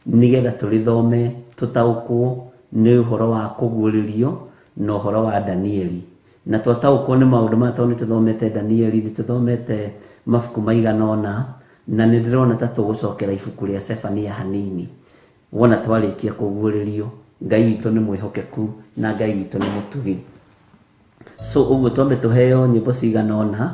nĩgetha tũrĩthome tũtaũkwo nĩ ũhoro wa kũguũrĩrio na ũhoro wa Danieli. Na twataũkwo nĩ maũndũ maya, tondũ nĩ tũthomete Danieli, nĩ tũthomete mabuku maigana ũna, na nĩ ndĩrona ta tũgũcokera ibuku rĩa Sefania hanini. Wona twarĩkia kũguũrĩrio, Ngai witũ nĩ mwĩhokeku na Ngai witũ nĩ mũtugi. So ũguo twambe tũheo nyĩmbo cigana ũna,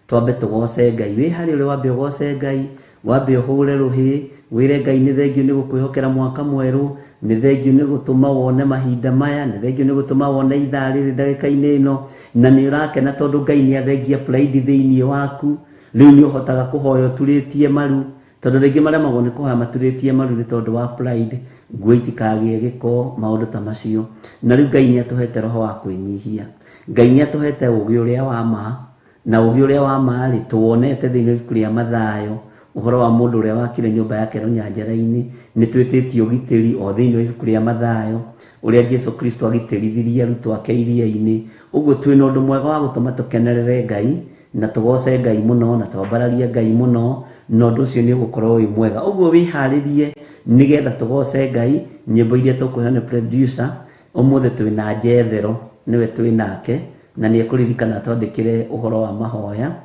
twambe tũgoce Ngai. Wĩ harĩa ũrĩ wambe ũgoce Ngai, wambe ũhũre rũhĩ, wĩre Ngai nĩ thengiũ nĩ gũkwĩhokera mwaka mwerũ, nĩ thengiũ nĩ gũtũma wone mahinda maya, nĩ thengiũ nĩ gũtũma wone ithaa rĩrĩ ndagĩka-inĩ ĩno, na nĩ ũrakena tondũ Ngai nĩ athengia pride thĩinĩ waku. Rĩu nĩ ũhotaga kũhoya ũturĩtie maru, tondũ rĩngĩ maremagwo nĩ kũhoya maturĩtie maru nĩ tondũ wa pride, nguo itikagĩe gĩko, maũndũ ta macio. Na rĩu Ngai nĩ atũhete roho wa kwĩnyihia. Ngai nĩ atũhete ũũgĩ ũrĩa wa ma, na ũũgĩ ũrĩa wa ma rĩ, tũwonete thĩinĩ wa ibuku rĩa Mathayo, ũhoro wa mũndũ ũrĩa wakire nyũmba yake rũnyanjara-inĩ. Nĩ twĩtĩtie ũgitĩri o thĩinĩ wa ibuku rĩa Mathayo, ũrĩa Jesu Kristo agitĩrithirie arutwo ake iria-inĩ. Ũguo twĩna ũndũ mwega wa gũtũma tũkenerere Ngai, na tũgoce Ngai mũno, na twambararie Ngai mũno, na ũndũ ũcio nĩ ũgũkorwo wĩ mwega. Ũguo wĩharĩrie nĩgetha tũgoce Ngai. Nyĩmbo iria tũkũheo nĩ producer, ũmũthĩ twĩna Jethero, nĩwe twĩnake, na nĩ ekũririkana atwandĩkĩre ũhoro wa mahoya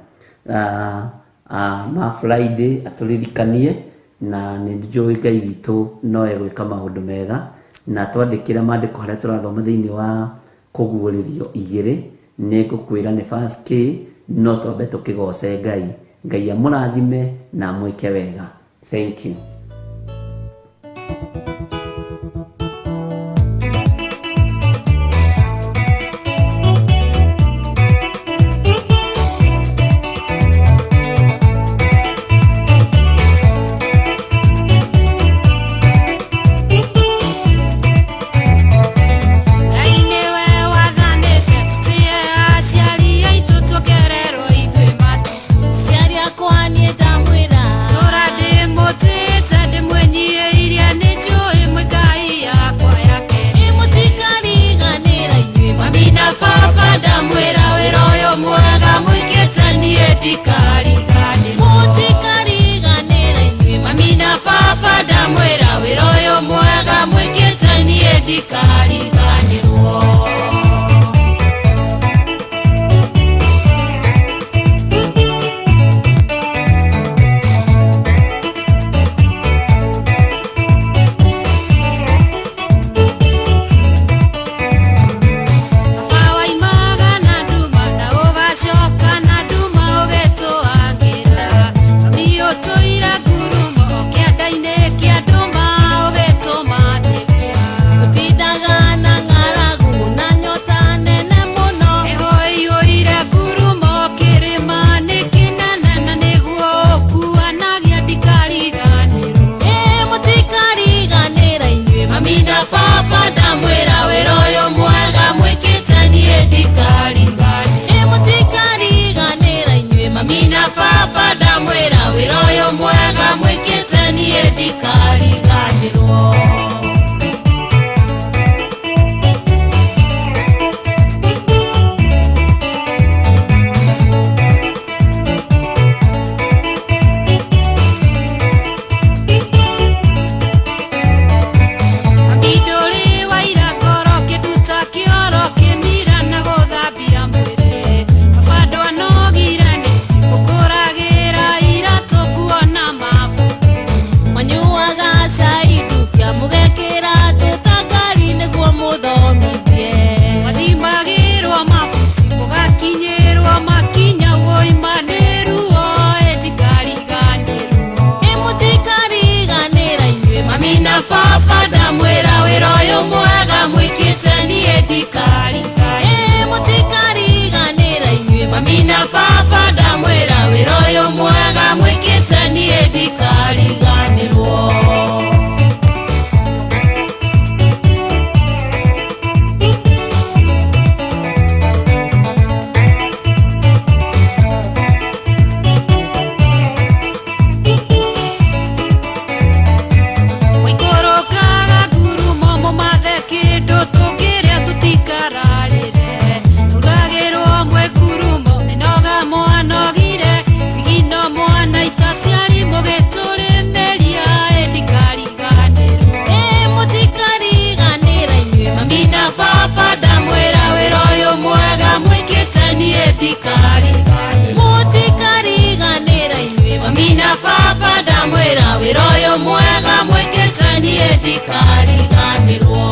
ma Friday, atũririkanie, na nĩ njũĩ Ngai witũ no egwĩka maũndũ mega, na atwandĩkĩre maandĩko harĩa tũrathoma thĩinĩ wa kũguũrĩrio 2, nĩ ngũkwĩra nĩ verse K, no twambe tũkĩgoce Ngai. Ngai amũrathime na amwĩke wega. Thank you. Mami na baba ndamwĩra wĩra ũyũ mwega mwĩkĩte niĩ ndikariganĩrwo.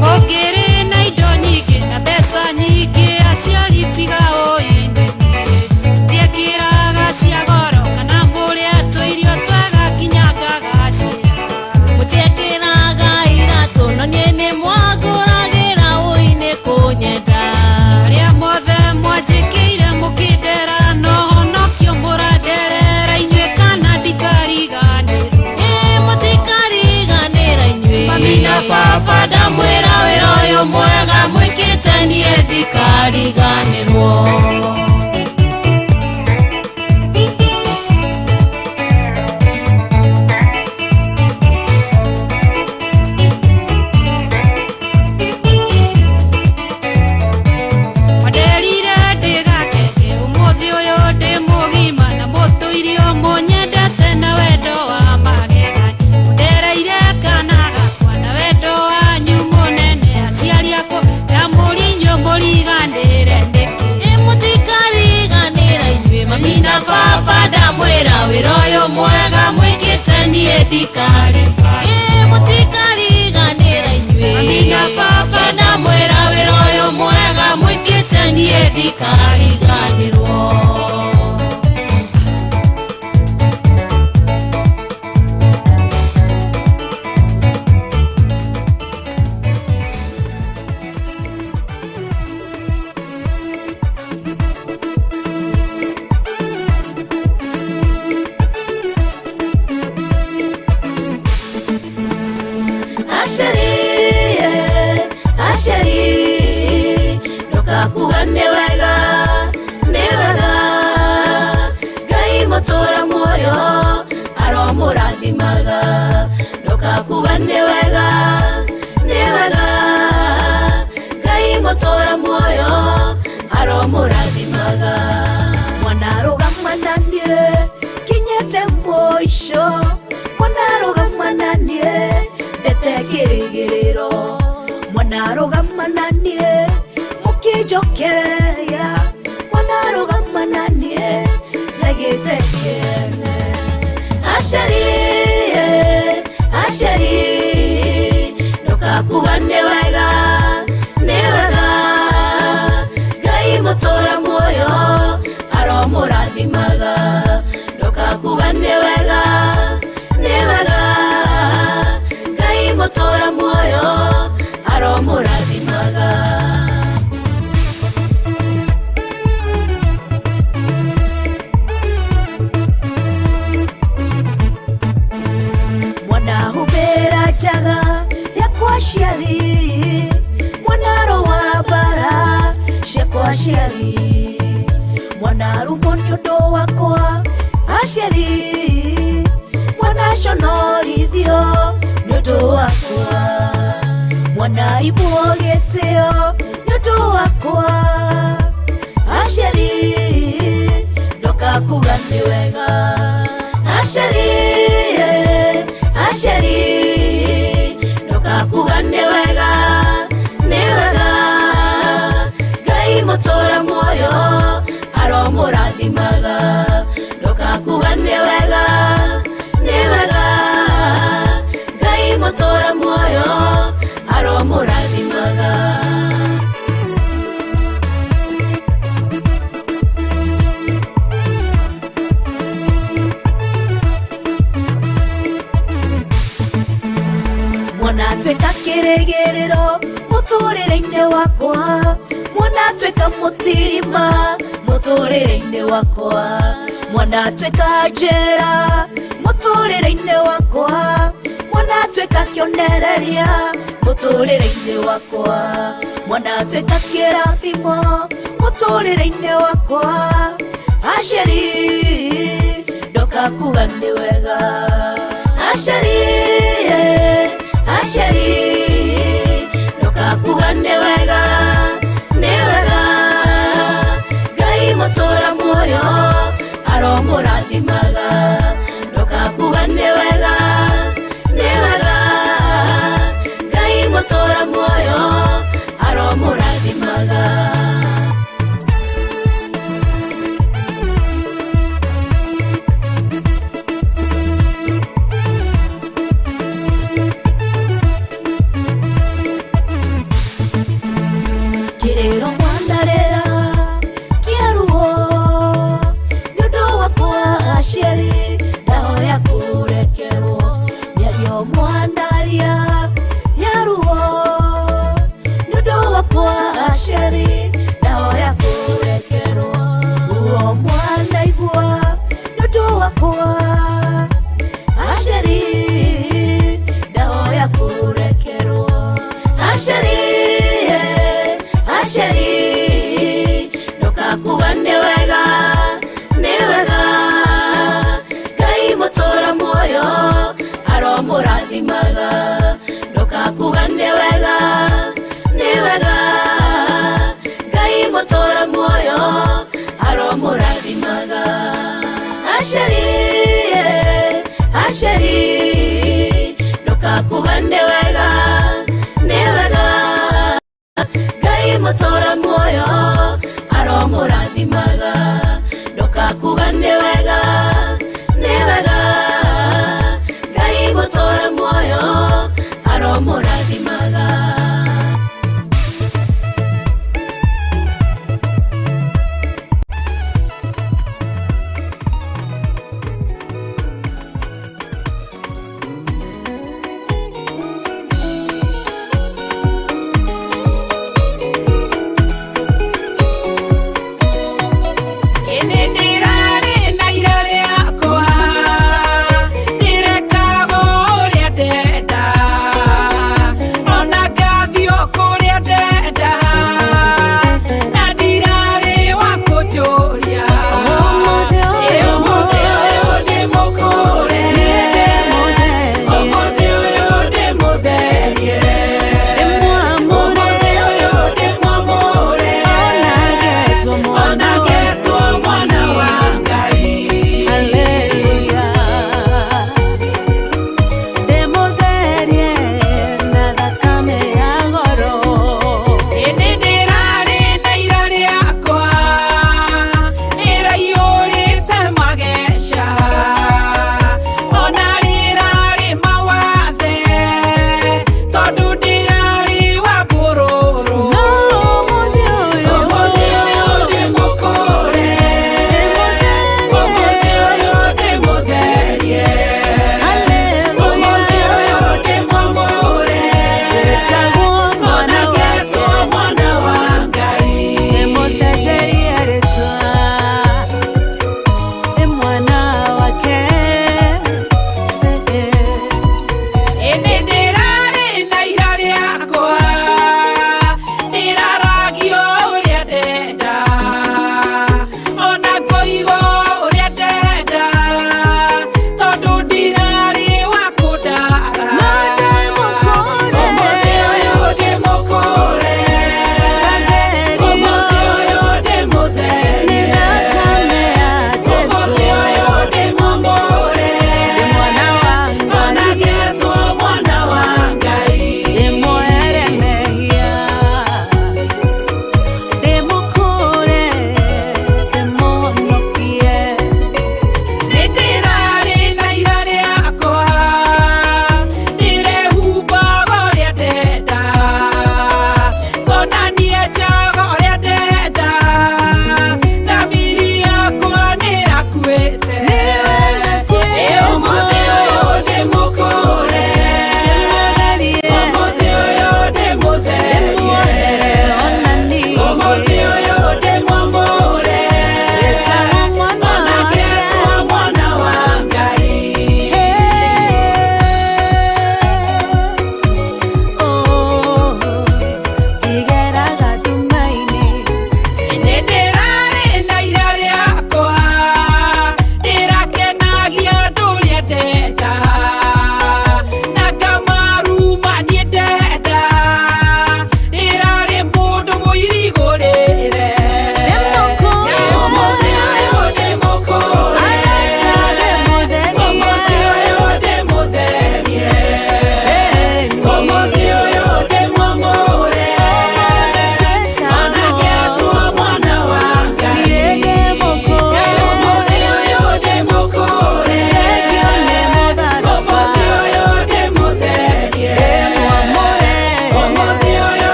Mũngĩrĩ na indo nyingĩ na mbeca nyingĩ aciari tiga ũine tiekĩraga cia goro kana mũrĩe tũirio twega nginya ngagacĩra. Mũtiekĩraga iratũ no niĩ nĩ mwangũragĩra ũinĩ kũnyenda. Arĩa mothe mwanjĩkĩire mũkĩndera no honokio mũranderera inyuĩ kana ndikariganĩrwo. Ĩ mũtikariganĩra inyuĩ. Mami na baba ndamwĩra wĩra ũyũ mwega mwĩkĩte niĩ ndikariganĩrwo. Wanderire ndĩgakenge ũmũthĩ ũyũ ndĩ mũgima na mũtũirio mũnyendete na wendo wa magegania. Mũndereire kana gakwa na wendo wanyu mũnene aciari akwa ndamũria inyuĩ mũriganĩre nĩkĩ. Ĩ mũtikariganĩra inyuĩ mami na baba ndamwĩra wĩra ũyũ mwega mwĩkĩte niĩ ndikari. Ĩ mũtikariganĩra inyuĩ mami na baba ndamwĩra wĩra ũyũ mwega mwĩkĩte niĩ ndikariganĩrwo. Aciari, aciari, ndukakuga nĩ wega, nĩ wega. Ngai mũtũra muoyo aromũrathimaga. Ndukakuga nĩ wega, nĩ wega. Ngai mũtũra muoyo aromũrathimaga. Mwana rũgama na niĩ kinyĩte mũico, mwana rũgama na niĩ ndete kĩrĩgĩrĩro, mwana rũgama na niĩ mũkĩnjokeria, mwana rũgama na niĩ njagĩte kĩene. Aciari, aciari, ndukakuga nĩ wega, nĩ wega. Ngai mũtũra muoyo aromũrathimaga. Ndukakuga nĩ wega, nĩ wega. Ngai mũtũra muoyo aromũrathimaga. Mwana humbĩra njaga yakwa aciari, mwana rũa mbara ciakwa aciari, mwana arumwo nĩ ũndũ wakwa aciari, mwana conorithio nĩ ũndũ wakwa, mwana imwo gĩtĩo nĩ ũndũ wakwa aciari, ndokakuga nĩ wega. Aciari, aciari, ndukakuga nĩ wega, nĩ wega. Ngai mũtũra muoyo aromũrathimaga. Ndukakuga nĩ wega, nĩ wega. Ngai mũtũra muoyo aromũrathimaga. Mwana atuĩka kĩrĩgĩrĩro mũtũrĩre-inĩ wakwa, mwana atuĩka mũtirima mũtũrĩre-inĩ wakwa, mwana atuĩka njĩra mũtũrĩre-inĩ wakwa, mwana atuĩka kĩonereria mũtũrĩre-inĩ wakwa, mwana atuĩka kĩrathimo mũtũrĩre-inĩ wakwa. Aciari, ndokakuga nĩ wega. Aciari, aciari, ndokakuga nĩ wega, nĩ wega. Ngai mũtũra muoyo aromũrathimaga. aromũrathimaga ndoka kuga nĩ wega nĩ wega Ngai mũtũra muoyo aromũrathimaga Asheri Asheri ndoka kuga nĩ wega nĩ wega Ngai mũtũra muoyo aromũrathimaga ndoka kuga nĩ wega nĩ wega Ngai mũtũra muoyo aromũrathimaga.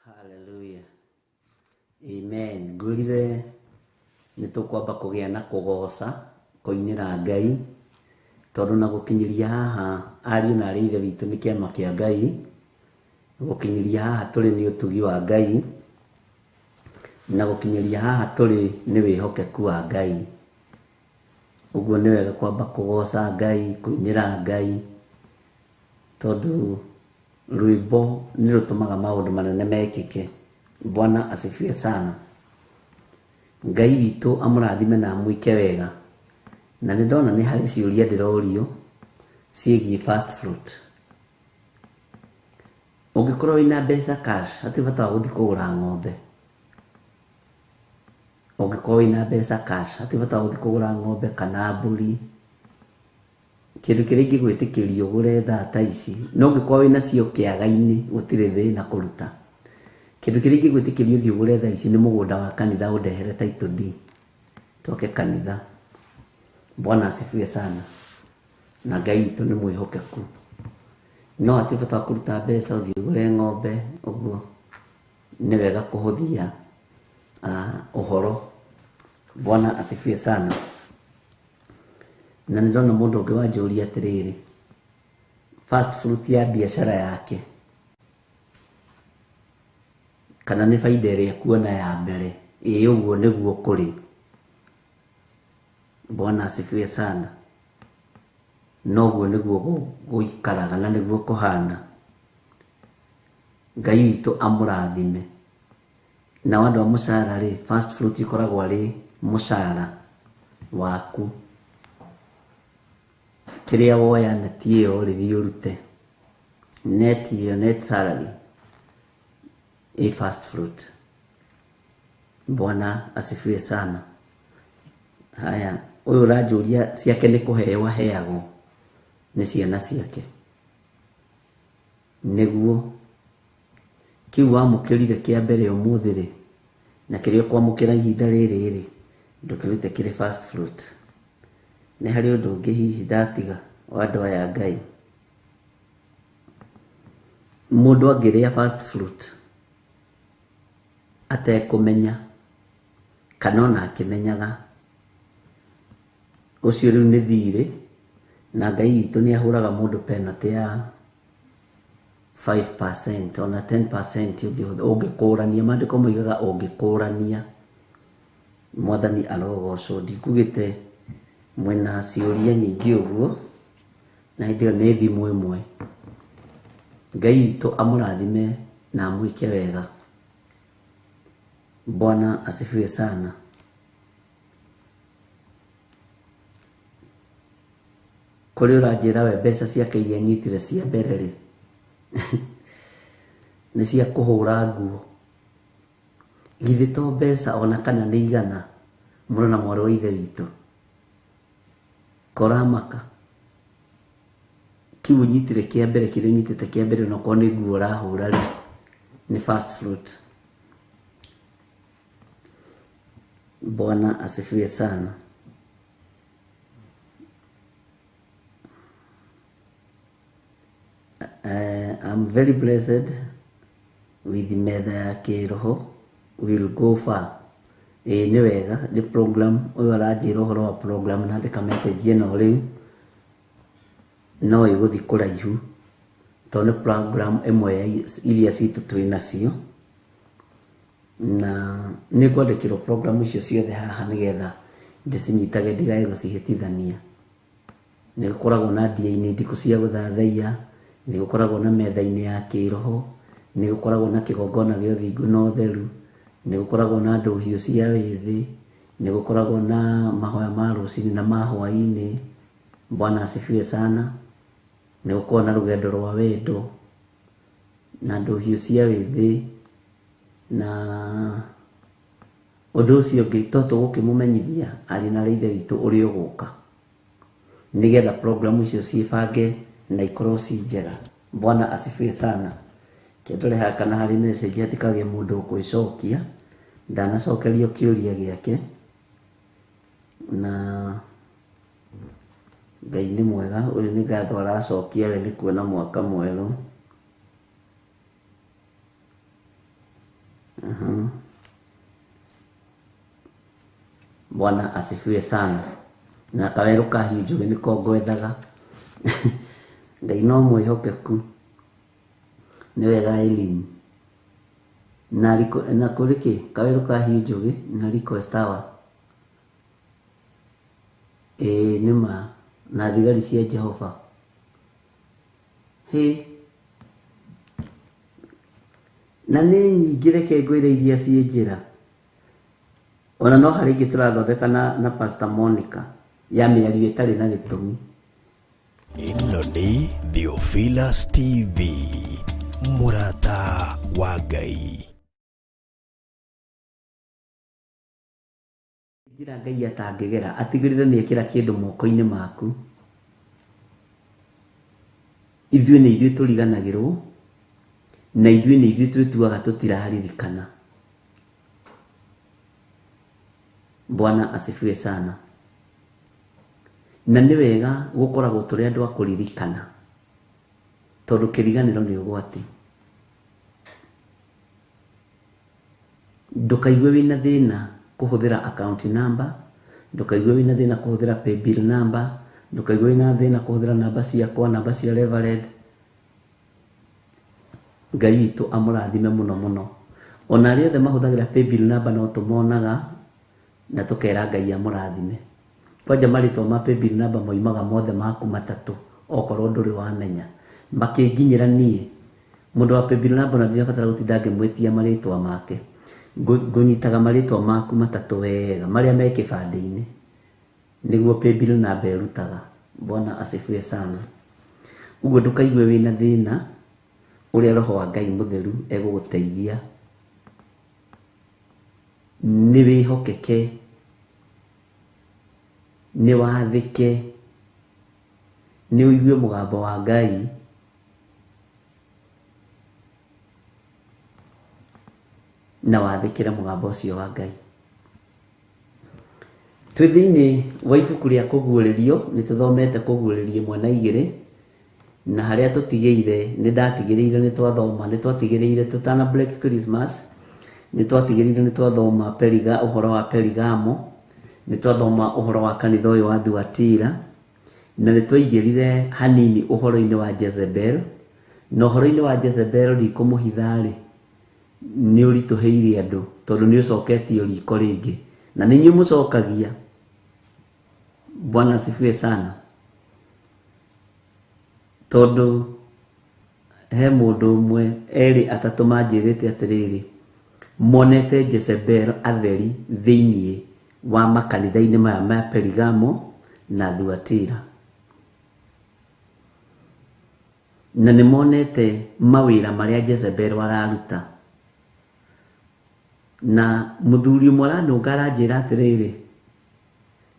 Hallelujah. Amen. Ngwĩrire nĩ tũkwamba kũgĩa na kũgoca kũinĩra Ngai tondũ na gũkinyĩria haha ariũ na arĩ ithe witũ nĩ kĩama kĩa Ngai. Gũkinyĩria haha tũrĩ nĩ ũtugi wa Ngai, na gũkinyĩria haha tũrĩ nĩ wĩhokeku wa Ngai. Ũguo nĩ wega kwamba kũgoca Ngai, kũinĩra Ngai, tondũ rwĩmbo nĩ rũtũmaga maũndũ manene mekĩke. Bwana asifiwe sana. Ngai witũ amũrathime na amwĩke wega. Na nĩ ndona nĩ harĩ ciũria ndĩrorio ciĩgiĩ first fruit. Ũngĩkorwo wĩna mbeca cash, hatirĩ bata wa gũthiĩ kũgũra ng'ombe. Ũngĩkorwo wĩna mbeca cash, hatirĩ bata wa gũthiĩ kũgũra ng'ombe kana mbũri. Kĩndũ kĩrĩa ingĩgwĩtĩkĩria ũgũre thaa ta ici, no ũngĩkorwo wĩna cio kĩaga-inĩ gũtirĩ thĩna kũruta. Kĩndũ kĩrĩa ingĩgwĩtĩkĩria ũthiĩ ũgũre thaa ici nĩ mũgũnda wa kanitha ũndehere title deed twake kanitha. Bwana asifiwe sana. Na Ngai witũ nĩ mwĩhokeku. No hatirĩ bata wa kũruta mbeca ũthiĩ ũgũre ng'ombe, ũguo nĩ wega kũhũthia ũhoro. Bwana asifiwe sana. Na nĩ ndona mũndũ ũngĩ wanjũria atĩrĩrĩ, first fruit ya biacara yake kana nĩ baida ĩrĩa ekuona ya mbere, ĩĩ ũguo nĩguo kũrĩ. Bwana asifiwe sana. Noguo nĩguo gũikaraga na nĩguo kũhana. Ngai witũ amũrathime. Nao andũ a mũcara rĩ, first fruit ĩkoragwo arĩ mũcara waku. Kĩrĩa woya neti ĩyo rĩ, thiĩ ũrute. Net ĩyo, net salary ĩ first fruit. Bwana asifiwe sana. Haya, ũyũ ũranjũria ciake nĩ kũheo aheagwo nĩ ciana ciake. Nĩguo kĩu wamũkĩrire kĩa mbere ũmũthĩ rĩ, na kĩrĩa ũkwamũkĩra ihinda rĩrĩ rĩ, ndũkĩrute kĩrĩ first fruit. Nĩ harĩ ũndũ ũngĩ hihi ndatiga wa andũ aya a Ngai. Mũndũ angĩrĩa first fruit atekũmenya kana ona akĩmenyaga, ũcio rĩu nĩ thirĩ, na Ngai witũ nĩ ahũraga mũndũ penalty ya 5% ona 10% ũngĩkũrania. Maandĩko moigaga ũngĩkũrania. Mwathani arogocwo. Ndikugĩte mwĩna ciũria nyingĩ ũguo, na hĩndĩ ĩyo nĩ thimũ ĩmwe. Ngai witũ amũrathime na amwĩke wega. Bwana asifiwe sana. Kũrĩ ũranjĩra we mbeca ciake iria anyitire cia mbere rĩ, nĩ cia kũhũra nguo. Githĩ to mbeca ona kana nĩ igana mũrũ na mwarĩ wa ithe witũ. Koramaka. Kĩu ũnyitire kĩa mbere, kĩrĩa ũnyitĩte kĩa mbere onokorwo nĩ nguo ũrahũra rĩ, nĩ first fruit. Bwana asifiwe sana. I'm very blessed with metha ya kĩroho, will go far. Ĩĩ nĩ wega, nĩ program, ũyũ aranjĩra ũhoro wa program na andĩka message ĩno rĩu, no ĩgũthiĩ kũraihu, tondũ nĩ program ĩmwe ya iria citũ twĩ nacio, na nĩ ngwandĩkĩrwo program icio ciothe haha nĩgetha ndĩcinyitage ndigae gũcihĩtithania. Nĩ gũkoragwo na ndia-inĩ ndikũ cia gũthathaiya, nĩ gũkoragwo na metha-inĩ ya kĩroho, nĩ gũkoragwo na kĩgongona gĩa ũthingu na ũtheru, nĩ gũkoragwo na ndũhiũ cia wĩthĩ, nĩ gũkoragwo na mahoya ma rũcinĩ na ma hwaĩ-inĩ. Bwana asifiwe sana. Nĩ gũkoragwo na rũgendo rwa wendo na ndũhiũ cia wĩthĩ, na ũndũ ũcio ũngĩ to tũgũkĩmũmenyithia arĩ na ithe witũ ũrĩa ũgũka, nĩgetha program icio ciĩbange na ikorwo ci njega. Bwana asifiwe sana. Kĩndore haha kana harĩ message hatikagĩe mũndũ ũkwĩcokia, ndanacokerio kĩũria gĩake, na Ngai nĩ mwega. Ũyũ nĩ ngatho aracokia we nĩ kuona mwaka mwerũ. Bwana asifiwe sana. Na kawerũ ka Hiũ Njũgĩ nĩko ngwethaga. Ngai no mwĩhokeku. Nĩ wega Eileen. Na na kũrĩ kĩ kawĩrũ ka Hiũ Njũgĩ na Request Tower. Ĩĩ nĩ ma na thigari cia Jehova. Hĩ na nĩ nyingĩ reke ngwĩre iria ciĩ njĩra. Ona no harĩ ingĩ tũrathondeka na Pastor Monica ya mĩario ĩtarĩ na gĩtũmi. Ĩno nĩ Theophilus TV, mũrata wa Ngai. Njĩra Ngai atangĩgera atigĩrĩre nĩ ekĩra kĩndũ moko-inĩ maku. Ithuĩ nĩ ithuĩ tũriganagĩrwo na ithuĩ nĩ ithuĩ twĩtuaga tũtiraririkana. Bwana asifiwe sana. Na nĩ wega gũkoragwo tũrĩ andũ a kũririkana tondũ kĩriganĩro nĩ ũgwati. Ndũkaigue wĩna thĩna kũhũthĩra account number, ndũkaigue wĩna thĩna kũhũthĩra paybill number, ndũkaigue wĩna thĩna kũhũthĩra namba ciakwa, namba cia Reverend. Ngai witũ amũrathime mũno mũno. Ona arĩa othe mahũthagĩra paybill number no tũmonaga na tũkera Ngai amũrathime. Kwanja marĩtwa ma paybill number moimaga mothe maku matatũ okorwo ndũrĩ wamenya. Makĩnginyĩra niĩ mũndũ wa paybill number na ndirabatara gũtinda ngĩmwĩtia marĩtwa make. Ngũnyitaga marĩtwa maku matatũ wega marĩa me kĩbandĩ-inĩ nĩguo paybill number ĩrutaga. Bwana asifiwe sana. Ũguo ndũkaigue wĩna thĩna ũrĩa roho wa Ngai mũtheru egũgũteithia. Nĩ wĩhokeke, nĩ wathĩke, nĩ ũigue mũgambo wa Ngai na wathĩkĩre mũgambo ũcio wa Ngai. Twĩ thĩinĩ wa ibuku rĩa kũguũrĩrio, nĩ tũthomete kũguũrĩrio ĩmwe na igĩrĩ, na harĩa tũtigĩire nĩ ndatigĩrĩire nĩ twathoma, nĩ twatigĩrĩire tũtana break Christmas, nĩ twatigĩrĩire nĩ twathoma Periga, ũhoro wa Perigamo, nĩ twathoma ũhoro wa kanitha ũyũ wa Thuatira, na nĩ twaingĩrire hanini ũhoro-inĩ wa Jezebel, na ũhoro-inĩ wa Jezebel ndikũmũhitha-rĩ, nĩ ũritũhĩire andũ tondũ nĩ ũcoketio riko rĩngĩ na nĩ inyuĩ mũcokagia. Bwana asifiwe sana. Tondũ he mũndũ ũmwe erĩ atatũ manjĩrĩte atĩrĩrĩ, monete Jezebel atheri thĩinĩ wa makanitha-inĩ maya ma Perigamo na Thuatira, na nĩ monete mawĩra marĩa Jezebel araruta. Na mũthuri ũmwe aranũnga aranjĩra atĩrĩrĩ,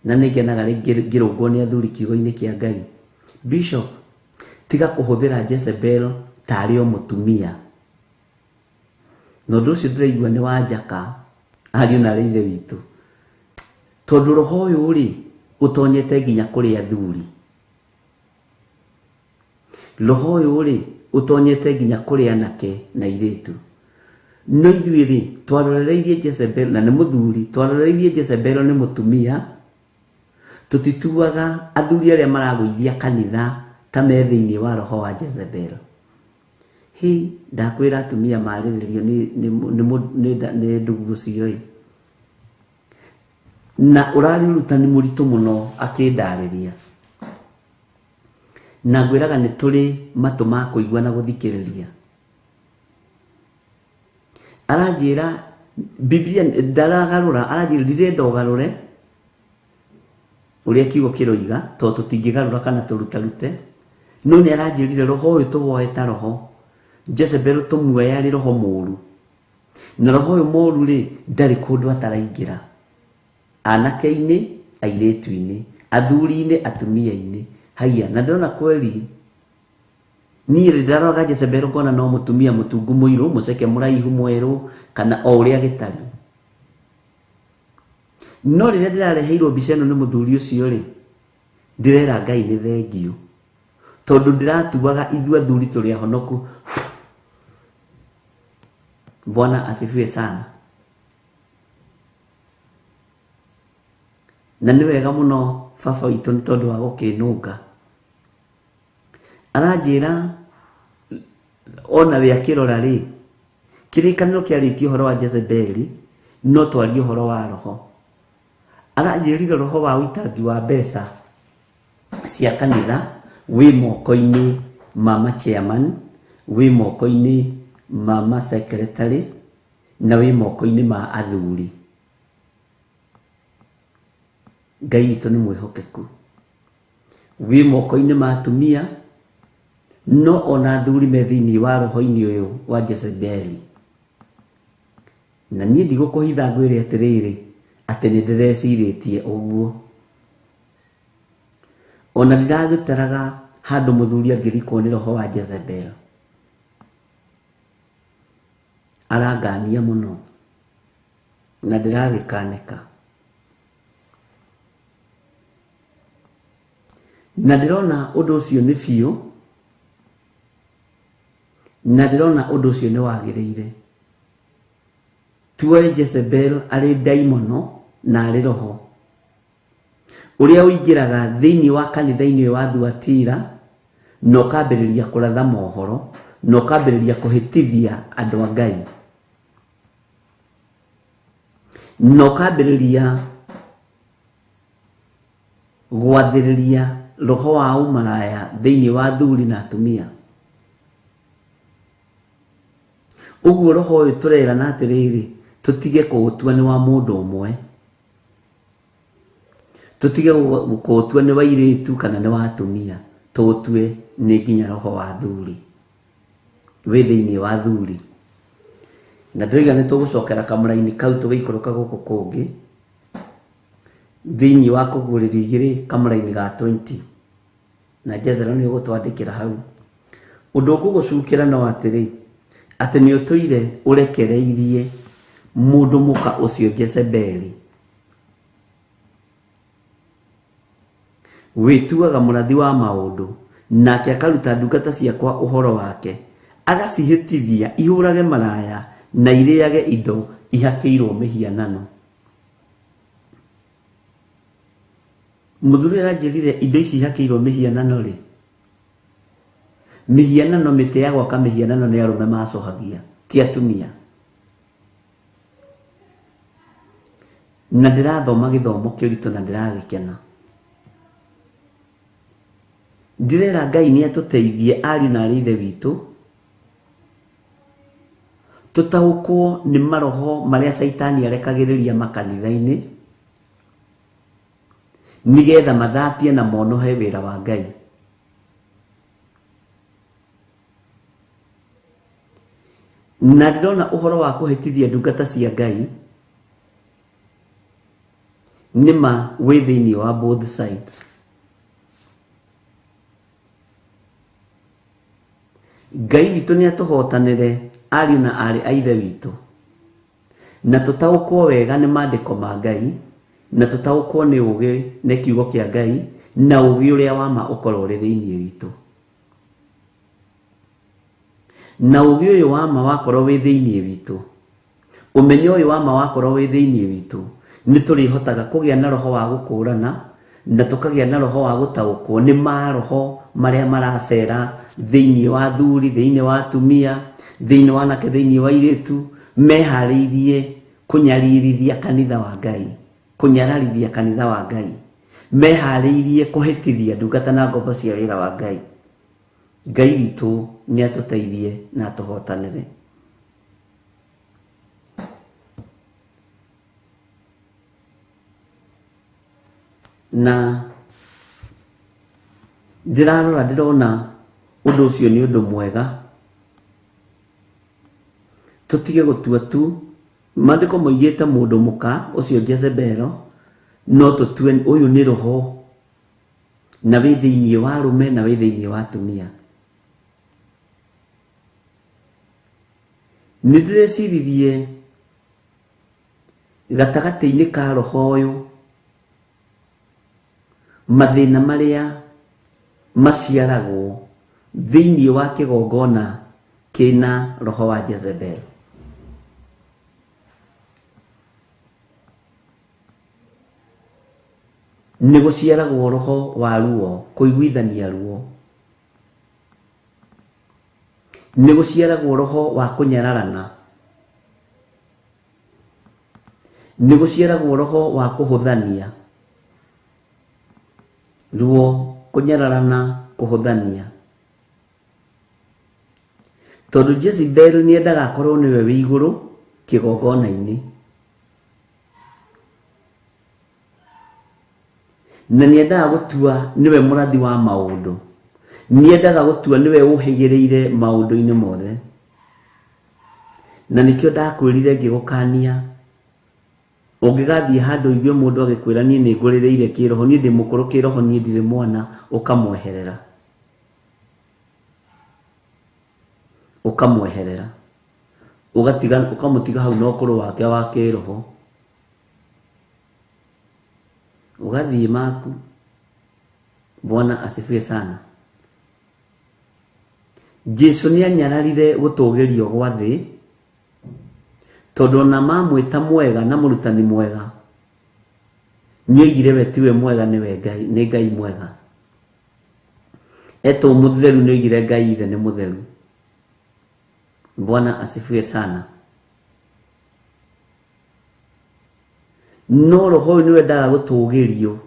na nĩ ngenaga ngĩrũngwo nĩ athuri kiugo-inĩ kĩa Ngai, Bishop, tiga kũhũthĩra Jezebel tarĩ o mũtumia. Na ũndũ ũcio ndĩraigua nĩ wa njaka, ariũ na arĩ ithe witũ, tondũ roho ũyũ rĩ ũtonyete nginya kũrĩ athuri. Roho ũyũ rĩ ũtonyete nginya kũrĩ anake na airĩtu. No ithuĩ rĩ twarorereirie Jezebel na nĩ mũthuri, twarorereirie Jezebel nĩ mũtumia. Tũtituaga athuri arĩa maragũithia kanitha ta me thĩinĩ wa roho wa Jezebel. Hi, ndakwĩra atumia marĩrĩrio nĩ ndugu ũcio ĩ. Na ũrarĩ ũrutani mũritũ mũno akĩndarĩria. Na ngwĩraga nĩ tũrĩ matũ ma kũigua na gũthikĩrĩria. Aranjĩra Biblia ndaragarũra, aranjĩra ndirenda ũgarũre ũrĩa kiugo kĩroiga, tondũ tũtingĩgarũra kana tũrutarute. No nĩ aranjĩrire roho ũyũ tũwoe ta roho. Jezebel tũmuoe arĩ roho mũru. Na roho ũyũ mũru rĩ ndarĩ kũndũ ataraingĩra. Anake-inĩ, airĩtu-inĩ, athuri-inĩ, atumia-inĩ. Haiya, na ndĩrona kweli niĩ rĩ ndĩraroraga Jezebel ngona no mũtumia mũtungu mũirũ, mũceke mũraihu mwerũ, kana o ũrĩa gĩtari. No rĩrĩa ndĩrareheirwo mbica ĩno nĩ mũthuri ũcio rĩ, ndĩrera Ngai nĩ thengiũ, tondũ ndĩratuaga ithuĩ athuri tũrĩ ahonoku. Bwana asifiwe sana. Na nĩ wega mũno baba witũ nĩ tondũ wa gũkĩnũnga. Aranjĩra Ona we akĩrora rĩ, kĩrĩkanĩro kĩarĩtie ũhoro wa Jezebeli, no twarie ũhoro wa roho. Aranjĩrire roho wa ũitangi wa mbeca cia kanitha wĩ moko-inĩ ma ma chairman, wĩ moko-inĩ ma ma secretary, na wĩ moko-inĩ ma athuri. Ngai witũ nĩ mwĩhokeku. Wĩ moko-inĩ ma atumia, no ona athuri me thĩinĩ wa roho-inĩ ũyũ wa Jezebeli. Na niĩ ndigũkũhitha ngwĩre atĩrĩrĩ, atĩ nĩ ndĩrecirĩtie ũguo. Ona ndiragĩtaraga handũ mũthuri angĩrikwo nĩ roho wa Jezebel. Arangania mũno na ndĩragĩkanĩka. Na ndĩrona ũndũ ũcio nĩ biũ, na ndĩrona ũndũ ũcio nĩ wagĩrĩire. Tuoe Jezebel arĩ ndaimono na arĩ roho ũrĩa ũingĩraga thĩinĩ wa kanitha-inĩ ũyũ wa Thuatira, na ũkambĩrĩria kũratha mohoro, na ũkambĩrĩria kũhĩtithia andũ a Ngai, na ũkambĩrĩria gwathĩrĩria roho wa ũmaraya thĩinĩ wa athuri na atumia. Ũguo roho ũyũ tũrerana atĩrĩrĩ, tũtige kũũtua nĩ wa mũndũ ũmwe, tũtige kũũtua nĩ wa airĩtu kana nĩ wa atumia, tũũtue nĩ nginya roho wa athuri wĩ thĩinĩ wa athuri. Na ndĩroiga nĩ tũgũcokera kamũraini kau tũgĩikũrũka gũkũ kũngĩ thĩinĩ wa kũguũrĩrio igĩrĩ kamũraini ga 20, na Jethero nĩ ũgũtwandĩkĩra hau. Ũndũ ũngũgũcukĩra no atĩrĩ, atĩ nĩ ũtũire ũrekereirie mũndũ mũka ũcio Jezebeli, wĩtuaga mũrathi wa maũndũ, nake akaruta ndungata ciakwa ũhoro wake, agacihĩtithia ihũrage maraya na irĩage indo ihakĩirwo mĩhianano. Mũthuri aranjĩrire indo ici ihakĩirwo mĩhianano rĩ, mĩhianano, mĩtĩ ya gwaka mĩhianano nĩ arũme macohagia, ti atumia. Na ndĩrathoma gĩthomo kĩritũ na ndĩragĩkena. Ndĩrera Ngai nĩ atũteithie ariũ na arĩ ithe witũ, tũtaũkwo nĩ maroho marĩa Caitani arekagĩrĩria makanitha-inĩ, nĩgetha mathatie na monohe wĩra wa Ngai. Na ndĩrona ũhoro wa kũhĩtithia ndungata cia Ngai nĩma wĩ thĩinĩ wa both sides. Ngai witũ nĩ atũhotanĩre ariũ na aarĩ a ithe witũ, na tũtaũkwo wega nĩ maandĩko ma Ngai, na tũtaũkwo nĩ ũũgĩ nĩ kiugo kĩa Ngai, na ũũgĩ ũrĩa wa ma ũkorwo ũrĩ thĩinĩ witũ. Na ũũgĩ ũyũ wa ma wakorwo wĩ thĩinĩ witũ, ũmenyo ũyũ wa ma wakorwo wĩ thĩinĩ witũ, nĩ tũrĩhotaga kũgĩa na roho wa gũkũrana, na tũkagĩa na roho wa gũtaũkwo nĩ maroho marĩa maracera thĩinĩ wa athuri, thĩinĩ wa atumia, thĩinĩ wa anake, thĩinĩ wa airĩtu, meharĩirie kũnyaririthia kanitha wa Ngai, kũnyararithia kanitha wa Ngai, meharĩirie kũhĩtithia ndungata na ngombo cia wĩra wa Ngai. Ngai witũ nĩ atũteithie na atũhotanĩre. Na ndĩrarora ndĩrona ũndũ ũcio nĩ ũndũ mwega, tũtige gũtua tu. Maandĩko moigĩte mũndũ mũka ũcio Jezebelo, no tũtue ũyũ nĩ roho na wĩ thĩinĩ wa arũme na wĩ thĩinĩ wa atumia. Nĩ ndĩreciririe gatagatĩ-inĩ ka roho ũyũ mathĩna marĩa maciaragwo thĩinĩ wa kĩgongona kĩna roho wa Jezebel. Nĩ gũciaragwo roho wa ruo, kũiguithania ruo. Nĩ gũciaragwo roho wa kũnyararana. Nĩ gũciaragwo roho wa kũhũthania. Ruo, kũnyararana, kũhũthania. Tondũ Jezebel nĩendaga akorwo nĩwe wĩ igũrũ kĩgongona-inĩ. Na nĩendaga gũtua nĩwe mũrathi wa maũndũ. Nĩendaga gũtua nĩwe ũhĩgĩrĩire maũndũ-inĩ mothe. Na nĩkĩo ndakwĩrire ngĩgũkania, ũngĩgathiĩ handũ ũigue mũndũ agĩkwĩra niĩ nĩ ngũrĩrĩire kĩroho, niĩ ndĩ mũkũrũ kĩroho, niĩ ndirĩ mwana, ũkamweherera. Ũkamweherera. Ũgatiga, ũkamũtiga hau na ũkũrũ wake wa kĩroho. Ũgathiĩ maku. Bwana asifiwe sana. Jesu nĩ anyararire gũtũgĩrio gwa thĩ, tondũ ona mamwĩta mwega na mũrutani mwega, nĩoigire we tiwe mwega, nĩwe Ngai, nĩ Ngai mwega. Etwo mũtheru, nĩoigire Ngai ithe nĩ mũtheru. Bwana asifiwe sana. No roho ũyũ nĩwendaga gũtũgĩrio.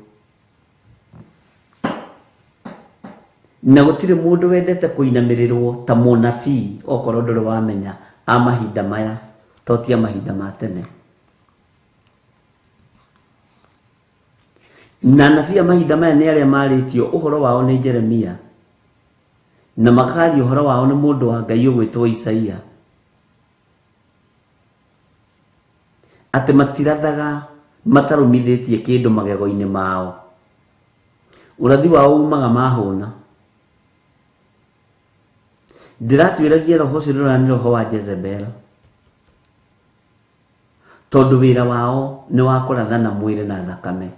Na gũtirĩ mũndũ wendete kũinamĩrĩrwo ta mũnabii, okorwo ndũrĩ wamenya a mahinda maya, to ti a mahinda ma tene. Na anabii a mahinda maya nĩ arĩa marĩtio ũhoro wao nĩ Jeremia, na makaria ũhoro wao nĩ mũndũ wa Ngai ũgwĩtwo Isaia, atĩ matirathaga matarũmithĩtie kĩndũ magego-inĩ mao. Ũrathi wao umaga mahũna. Ndĩratwĩragia roho ũcio ndũrona nĩ roho wa Jezebel, tondũ wĩra wao nĩ wa kũrathana mwĩrĩ na thakame.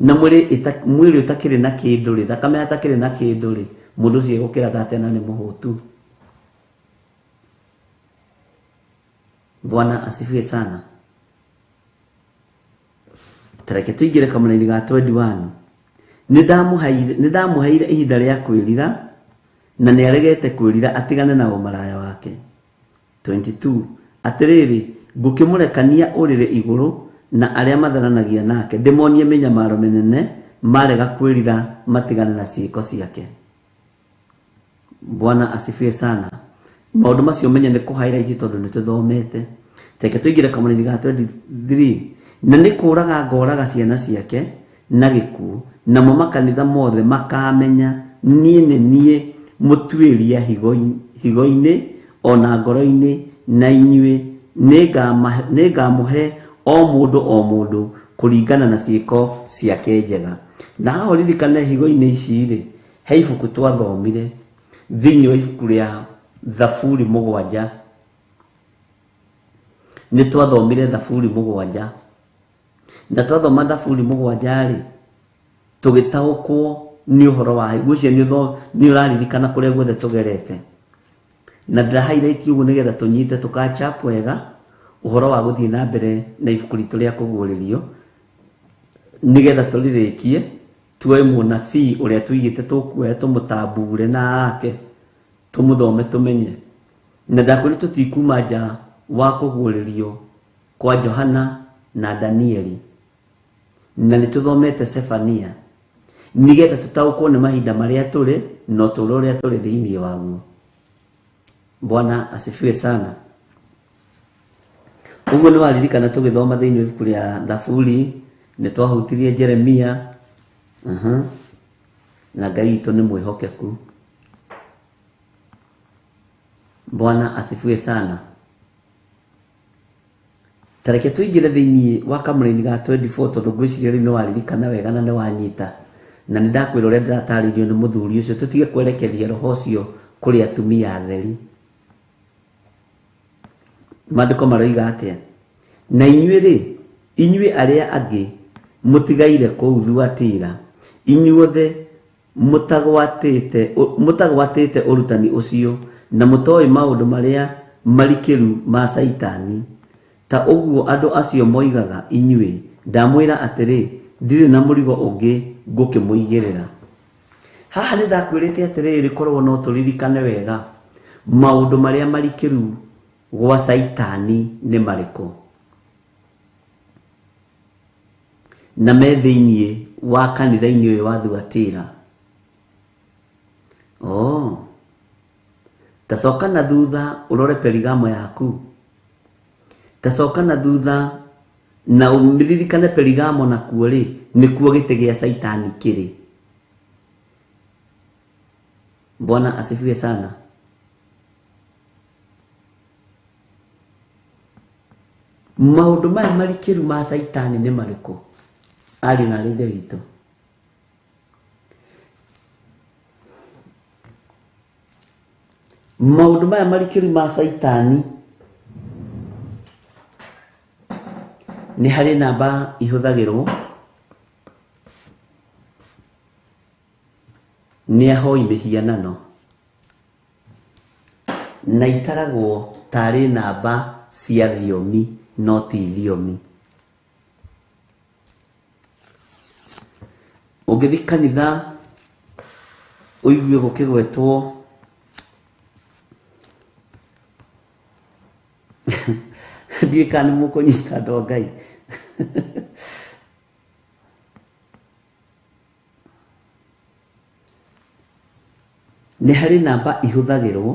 Na mwĩrĩ ũtakĩrĩ na kĩndũ rĩ, thakame atakĩrĩ na kĩndũ rĩ, mũndũ ũcio egũkĩratha atĩa na nĩ mũhũtu? Bwana asifiwe sana. Tareke tũingĩre kamũraini ga 21. Nĩ ndamũheire ihinda rĩa kwĩrira, na nĩaregete kwĩrira atigane na ũmaraya wake. 22. Atĩrĩrĩ, ngũkĩmũrekania ũrĩrĩ igũrũ na arĩa matharanagia nake, ndĩmonie mĩnyamaro mĩnene marega kwĩrira matigane na ciĩko ciake. Bwana asifiwe sana. Maũndũ macio menye nĩ kũ highlight tondũ nĩ tũthomete. Reke tũingĩre kamũraini ga 23. Na nĩ kũraga ngoraga ciana ciake na gĩkuũ, namo makanitha mothe makamenya niĩ nĩ niĩ mũtuĩria higo-inĩ ona ngoro-inĩ, na inyuĩ nĩngamũhe o mũndũ o mũndũ kũringana na ciĩko ciake njega. Na haha ũririkane higo-inĩ ici rĩ, he ibuku twathomire thĩinĩ wa ibuku rĩa Thaburi 7. Nĩ twathomire Thaburi 7. Na twathoma Thaburi 7 rĩ, tũgĩtaũkwo nĩ ũhoro wa ngwĩciria nĩ ũraririkana kũrĩa guothe tũgerete. Na ndĩra highlight ũguo nĩgetha tũnyite tũ catch up wega ũhoro wa gũthiĩ na mbere na ibuku ritũ rĩa kũguũrĩrio, nĩgetha tũrĩrĩkie tuoe mũnabii ũrĩa tũigĩte tũkuoya tũmũtambure na ake tũmũthome tũmenye. Na ndakwĩrire tũtikuma nja wa kũguũrĩrio kwa Johana na Danieli, na nĩ tũthomete Sefania, nĩgetha tũtaũkwo nĩ mahinda marĩa tũrĩ na ũtũũro ũrĩa tũrĩ thĩinĩ waguo. Bwana asifiwe sana. Ũguo nĩ waririkana tũgĩthoma thĩinĩ wa ibuku rĩa Thaburi, nĩ twahutirie Jeremia, na Ngai witũ nĩ mwĩhokeku. Bwana asifiwe sana. Tareke tũingĩre thĩinĩ wa kamũraini ga 24, tondũ ngwĩciria rĩu nĩ waririkana wega na nĩ wanyita. Na nĩ ndakwĩra ũrĩa ndĩratarĩirio nĩ mũthuri ũcio, tũtige kwerekeria roho ũcio kũrĩ atumia atheri. Maandĩko maroiga atĩa? Na inyuĩ rĩ, inyuĩ arĩa angĩ mũtigaire kũu Thuatira, inyuothe mũtagwatĩte ũrutani ũcio na mũtoĩ maũndũ marĩa marikĩru ma Caitani, ta ũguo andũ acio moigaga, inyuĩ ndamwĩra atĩrĩ, ndirĩ na mũrigo ũngĩ ngũkĩmũigĩrĩra. Haha nĩ ndakwĩrĩte atĩrĩrĩ, korwo no tũririkane wega. Maũndũ marĩa marikĩru gwa Caitani nĩ marĩkũ? Na me thĩiniĩ wa kanitha-inĩ ũyũ wa Thuatira. Oh. Ta coka na thutha ũrore Perigamo yaku. Ta coka na thutha na ũririkane Perigamo nakuo rĩ, nĩkuo gĩtĩ gĩa Caitani kĩrĩ. Bwana asifiwe sana. Maũndũ maya marikĩru ma Caitani nĩ marĩkũ? Ariũ na aarĩ a Ithe witũ. Maũndũ maya marikĩru ma Caitani nĩ harĩ namba ihũthagĩrwo nĩ ahoi mĩhianano na itaragwo tarĩ namba cia thiomi no ti thiomi. Ũngĩthiĩ kanitha ũigue gũkĩgwetwo ndiũĩ kana nĩ mũkũnyita andũ a Ngai. Nĩ harĩ namba ihũthagĩrwo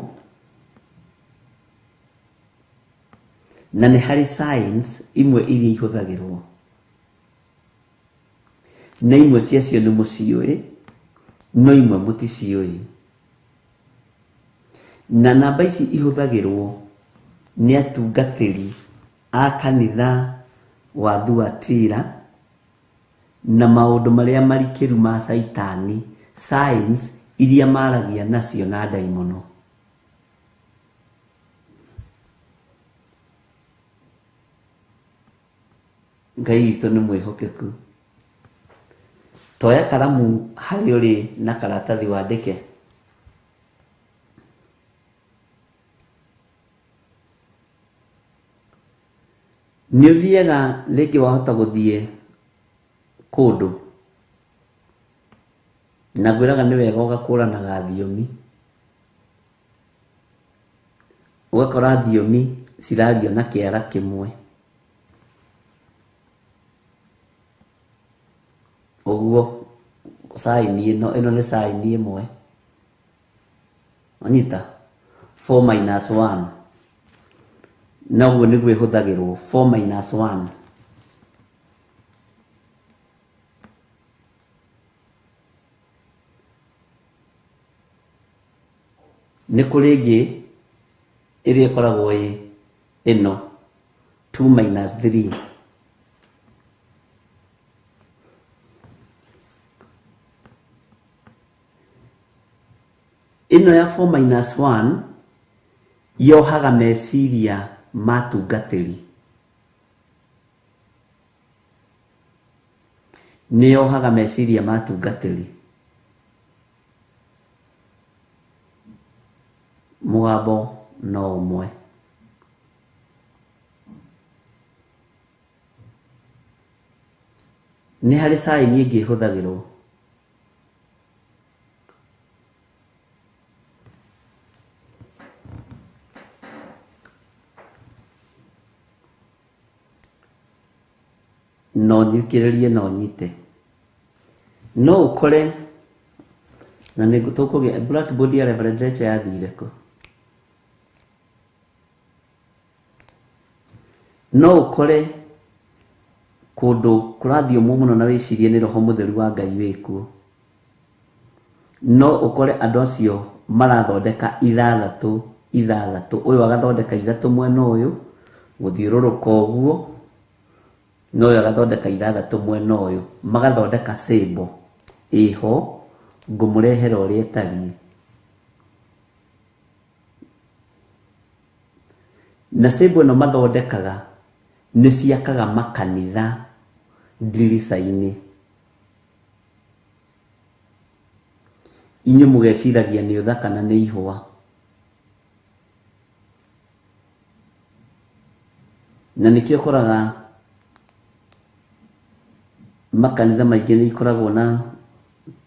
na nĩ harĩ signs imwe iria ihũthagĩrwo na imwe ciacio nĩ mũciũĩ no imwe mũticiũĩ. Na namba ici ihũthagĩrwo nĩ atungatĩri a kanitha wa Thuatira na maũndũ marĩa marikĩru ma Caitani, signs iria maragia nacio na ndaimono. Ngai witũ nĩ mwĩhokeku. Toya karamu harĩa ũrĩ na karatathi wandĩke. Nĩ ũthiaga rĩngĩ wahota gũthiĩ kũndũ na ngwĩraga nĩ wega ũgakũranaga thiomi, ũgakora thiomi cirario na kĩara kĩmwe. Ũguo sign ĩno, ĩno nĩ sign ĩmwe. Wanyita? 4 minus 1. Na ũguo nĩguo ĩhũthagĩrwo, 4 minus 1. Nĩ kũrĩ ĩngĩ ĩrĩa ĩkoragwo ĩ ĩno, 2 minus 3. Ĩno ya 4 minus 1 yohaga meciria ma tungatĩri. Nĩ yohaga meciria ma tungatĩri. Mũgambo no ũmwe. Nĩ harĩ sign ĩngĩ ĩhũthagĩrwo. No thikĩrĩrie no nyite. No ũkore na nĩ tũkũgĩa blackboard ya Reverend Rachel yathire kũ? No ũkore kũndũ kũrathiomwo mũno na wĩcirie nĩ roho mũtheru wa Ngai wĩkuo. No ũkore andũ acio marathondeka ithathatũ ithathatũ, ũyũ agathondeka ithatũ mwena ũyũ gũthiũrũrũka ũguo, na ũyũ agathondeka ithathatũ mwena ũyũ, magathondeka symbol ĩho, ngũmũrehera ũrĩa ĩtariĩ. Na symbol ĩno mathondekaga nĩ ciakaga makanitha ndirica-inĩ. Inyuĩ mũgeciragia nĩ ũthaka na nĩ ihũa. Na nĩkĩo ũkoraga makanitha maingĩ nĩ ikoragwo na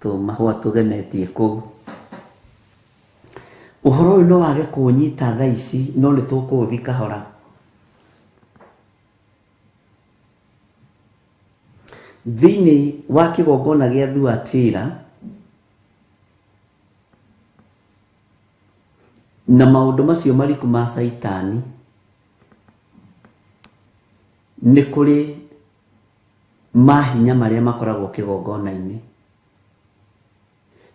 tũmahũa tũgemetie kũu. Ũhoro ũyũ no wage kũũnyita thaa ici, no nĩ tũkũũthi kahora. Thĩinĩ wa kĩgongona gĩa Thuatira na maũndũ macio mariku ma Caitani, nĩ kũrĩ mahinya marĩa makoragwo kĩgongona-inĩ,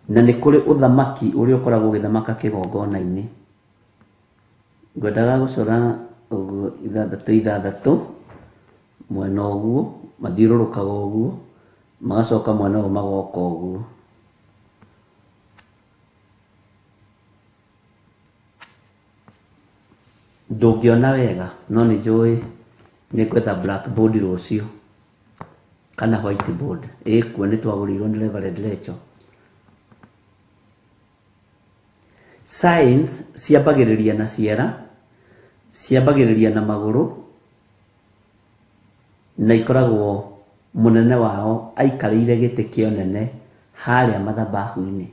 na nĩ kũrĩ ũthamaki ũrĩa ũkoragwo ũgĩthamaka kĩgongona-inĩ. Ngwendaga gũcora ũguo ithathatũ ithathatũ mwena ũguo, mathiũrũrũkaga ũguo, magacoka mwena ũyũ magoka ũguo. Ndũngĩona wega, no nĩ njũĩ nĩ ngwetha blackboard rũciũ kana whiteboard. Ĩkuo nĩ twagũrĩirwo nĩ Reverend Rachel. Science ciambagĩrĩria na ciara, ciambagĩrĩria na magũrũ, na ikoragwo mũnene wao aikarĩire gĩtĩ kĩa ũnene harĩa mathabahu-inĩ.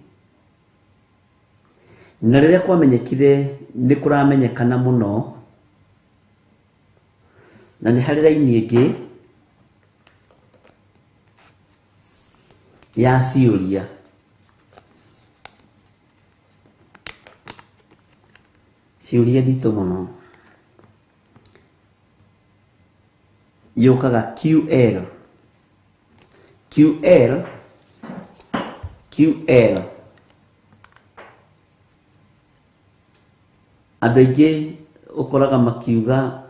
Na rĩrĩa kwamenyekire nĩ kũramenyekana mũno, na nĩ harĩ raini ĩngĩ ya ciũria. Ciũria nditũ mũno. Yũkaga QL. QL. QL. Andũ aingĩ ũkoraga makiuga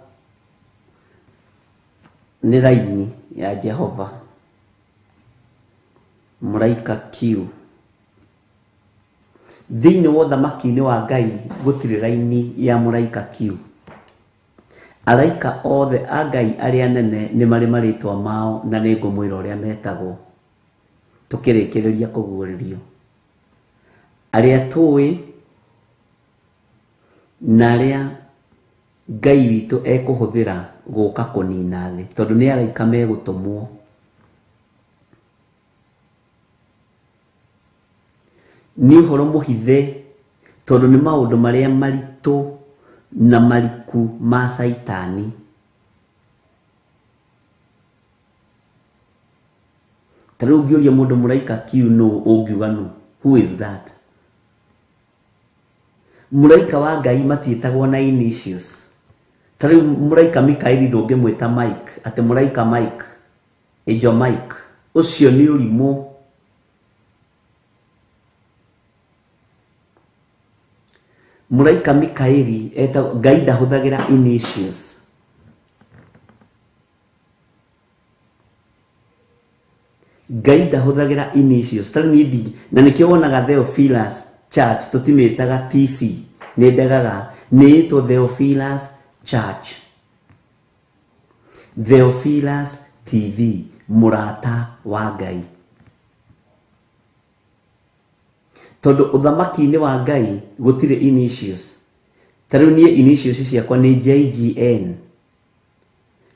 nĩ raini ya Jehova. Mũraika Q. Thĩinĩ wa ũthamaki-inĩ wa Ngai gũtirĩ raini ya mũraika Q. Araika othe a Ngai arĩa anene nĩ marĩ marĩtwa mao na nĩ ngũmwĩra ũrĩa metagwo. Tũkĩrĩkĩrĩria kũguũrĩrio. Arĩa tũĩ na arĩa Ngai witũ ekũhũthĩra gũka kũnina thĩ, tondũ nĩ araika megũtũmwo. Nĩ ũhoro mũhithe, tondũ nĩ maũndũ marĩa maritũ na mariku ma Caitani. Ta rĩu ũngĩũria mũndũ mũraika Q nũ, ũngiuga nũ? Who is that? Mũraika wa Ngai matiĩtagwo na initials. Ta rĩu mũraika Mikaeli ndũngĩmwĩta Mike, atĩ mũraika Mike, Angel Mike. Ũcio nĩ ũrimũ. Mũraika Mikaeli etagwo, Ngai ndahũthagĩra initials. Ngai ndahũthagĩra initials. Ta rĩu niĩ ndingĩ, na nĩkĩo wonaga Theophilus Church tũtimĩtaga TC, nĩ ndegaga, nĩ ĩtwo Theophilus Church. Theophilus TV, mũrata wa Ngai. Tondũ ũthamaki-inĩ wa Ngai gũtirĩ initials. Ta rĩu niĩ initials ciakwa nĩ JGN.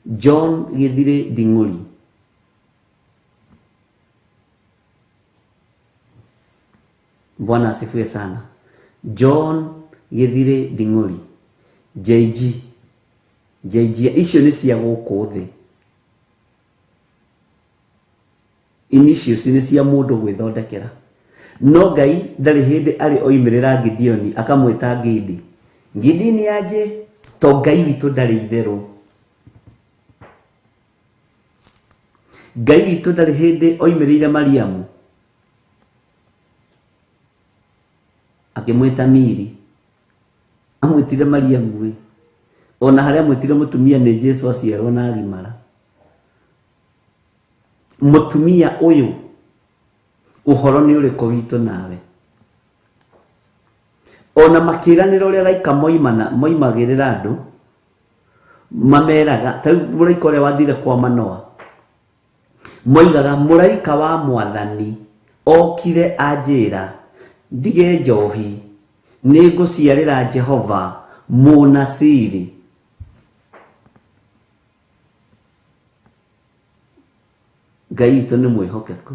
John Gĩthirĩ Nding'ũri. Bwana asifiwe sana. John Gĩthirĩ Nding'ũri. JG. JG icio nĩ cia gũkũ thĩ. Initials nĩ cia mũndũ gwĩthondekera. No Ngai ndarĩ hĩndĩ arĩ oimĩrĩra Gideoni akamwĩta Gidi. Gidi nĩ aje, to Ngai witũ ndarĩ itherũ. Ngai witũ ndarĩ hĩndĩ oimĩrĩire Mariamu akĩmwĩta Miri. Amwĩtire Mariamu ĩ. Ona harĩa amwĩtire mũtumia nĩ Jesu aciarwo na agimara. Mũtumia ũyũ ũhoro nĩ ũrĩkũ witũ nawe? Ona makĩranĩra ũrĩa araika moimagĩrĩra andũ, mameraga, ta rĩu mũraika ũrĩa wathire kwa Manoa, moigaga mũraika wa mwathani okire anjĩra ndige njohi, nĩngũciarĩra Jehova mũnasiri. Ngai witũ nĩ mwĩhokeku.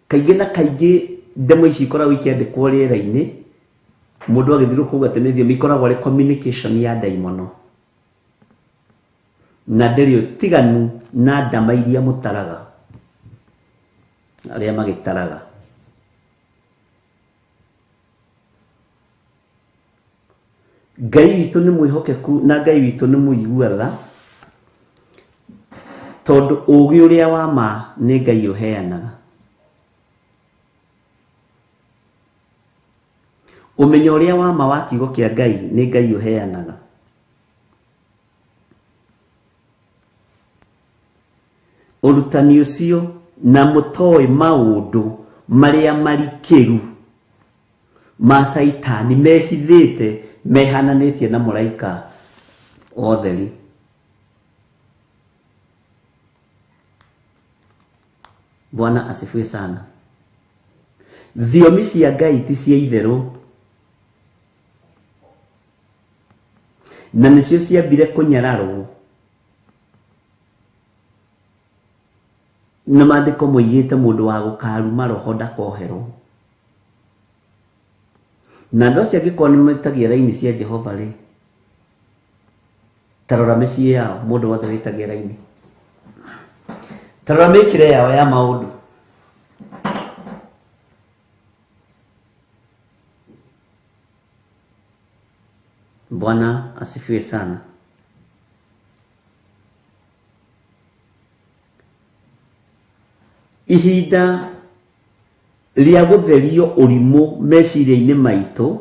Kaingĩ na kaingĩ ndemwa ici ikoragwo ikĩandĩkwo rĩera-inĩ mũndũ agĩthirwo kuuga atĩ nĩ thiomi ikoragwo arĩ communication ya ndaimono na ndĩrĩ ũtiganu na ndama iria mũtaraga arĩa magĩtaraga. Ngai witũ nĩ mwĩhokeku na Ngai witũ nĩ mũigua tha, tondũ ũũgĩ ũrĩa wa ma nĩ Ngai ũheanaga. Ũmenyo ũrĩa wa ma wa kiugo kĩa Ngai nĩ Ngai ũheanaga. Ũrutani ũcio na mũtoĩ maũndũ marĩa marikĩru ma Caitani mehithĩte mehananĩtie na mũraika wa ũtheri. Bwana asifiwe sana. Thiomi cia Ngai ti cia itherũ na nĩcio ciambire kũnyararwo na maandĩko moigĩte mũndũ wa gũkaruma roho ndakoherwo. Na andũ acio angĩkorwo nĩ metagia raini cia Jehova rĩ, ta rora mĩciĩ yao, mũndũ wothe wĩtagia raini, ta rora mĩkĩre yao ya maũndũ. Bwana asifiwe sana. Ihinda rĩa gũtherio ũrimũ meciria-inĩ maitũ,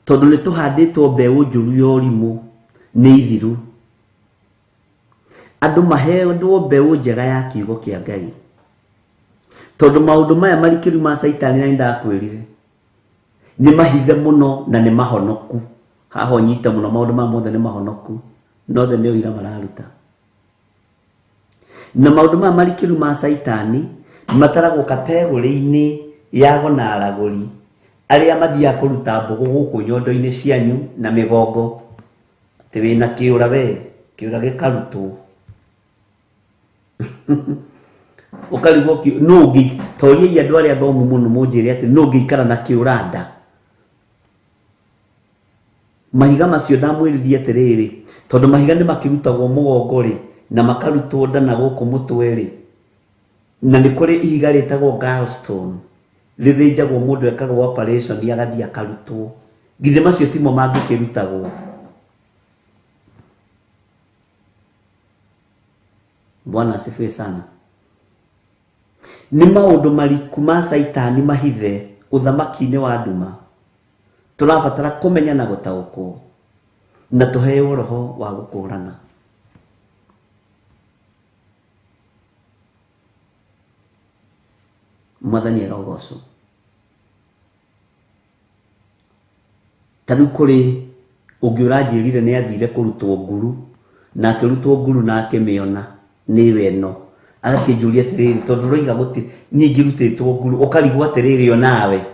tondũ nĩ tũhandĩtwo mbeũ njũru ya ũrimũ nĩ ithiru. Andũ maheandwo mbeũ njega ya kiugo kĩa Ngai, tondũ maũndũ maya marikĩru ma Caitani na nĩndakwĩrire nĩ mahithe mũno na nĩ mahonoku. Haha ũnyite mũno, maũndũ maya mothe nĩ mahonoku, nothe nĩ ũira mararuta. Na maũndũ maya marikĩru ma Caitani mataragwo kategori-inĩ ya ago na aragũri arĩa mathiaga kũruta mbũgũ gũkũ nyondo-inĩ cianyu na mĩgongo, atĩ wĩna kĩũra we, kĩũra gĩkarutwo. Ũkarigwo nũ ũngĩ, toriai andũ arĩa athomu mũno mũnjĩre atĩ nũ ũngĩikara na kĩũra nda. Mahiga macio ndamwĩrithia atĩrĩrĩ, tondũ mahiga nĩ makĩrutagwo mũgongo rĩ, na makarutwo nda na gũkũ mũtwe rĩ, na nĩ kũrĩ ihiga rĩtagwo gallstone rĩthĩnjagwo mũndũ ekagwo operation agathiĩ akarutwo. Githĩ macio timo mangĩkĩrutagwo? Bwana asifiwe sana. Nĩ maũndũ mariku ma Caitani mahithe ũthamaki-inĩ wa nduma tũrabatara kũmenya na gũtaũkwo na tũheo roho wa gũkũrana. Mwathani arogocwo. Ta rĩu kũrĩ ũngĩ ũranjĩrire nĩ athire kũrutwo nguru, na akĩrutwo nguru na akĩmĩona nĩwe ĩno, agakĩnjũria atĩrĩrĩ, tondũ ũroiga gũtirĩ niĩ ngĩrutĩtwo nguru, ũkarigwo atĩrĩrĩ onawe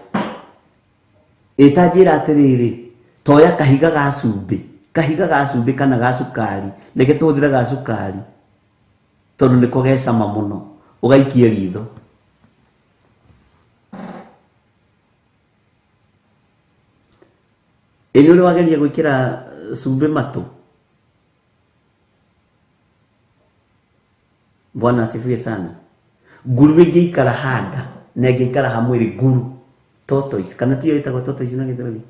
ĩtanjĩra atĩrĩrĩ, toya kahiga ga cumbĩ, kahiga ga cumbĩ kana ga cukari, reke tũhũthĩre ga cukari tondũ nĩko ge cama mũno, ũgaikie ritho. Ĩ nĩ ũrĩ wageria gwĩkĩra cumbĩ matũ? Bwana asifiwe sana. Nguru ĩngĩikara handa na ĩngĩikara ha mwĩrĩ, nguru tortoise, kana tiyo ĩtagwo tortoise na gĩthweri,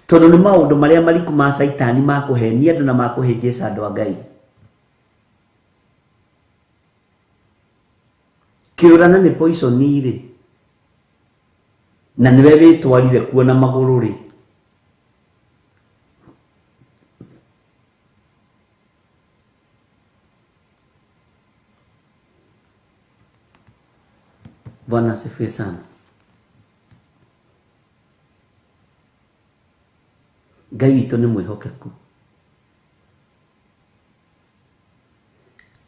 tondũ nĩ maũndũ marĩa mariku ma Caitani ma kũhenia andũ na ma kũhĩngĩca andũ a Ngai. Kĩũrana nĩ poison rĩ, na nĩwe wĩtwarire kuo na magũrũ rĩ, Bwana asifiwe sana. Ngai witũ nĩ mwĩhokeku.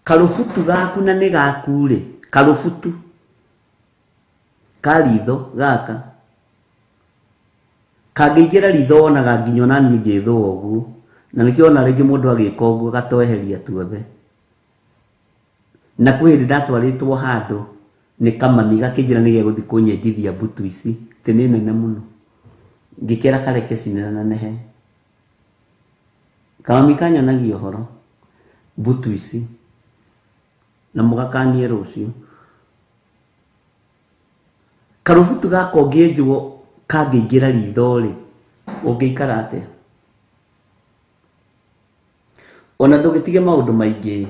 Karũbutu gaku na nĩ gaku rĩ, karũbutu ka ritho gaka kangĩingĩra ritho wonaga nginya ona niĩ ngĩthũa ũguo, na nĩkĩo wona rĩngĩ mũndũ agĩka ũguo agatweheria tuothe. Na kwĩ hĩndĩ ndatwarĩtwo handũ Nĩ kamami gakĩnjĩra nĩ gegũthiĩ kũnyenjithia mbutu ici, atĩ nĩ nene mũno. Ngĩkera kareke cinenehe. Kamami kanyonagia ũhoro, mbutu ici, na mũgakanie rũciũ. Karũbutu gaka ũngĩenjwo kangĩingĩra ritho rĩ, ũngĩikara atĩa? Ona ndũgĩtige maũndũ maingĩ,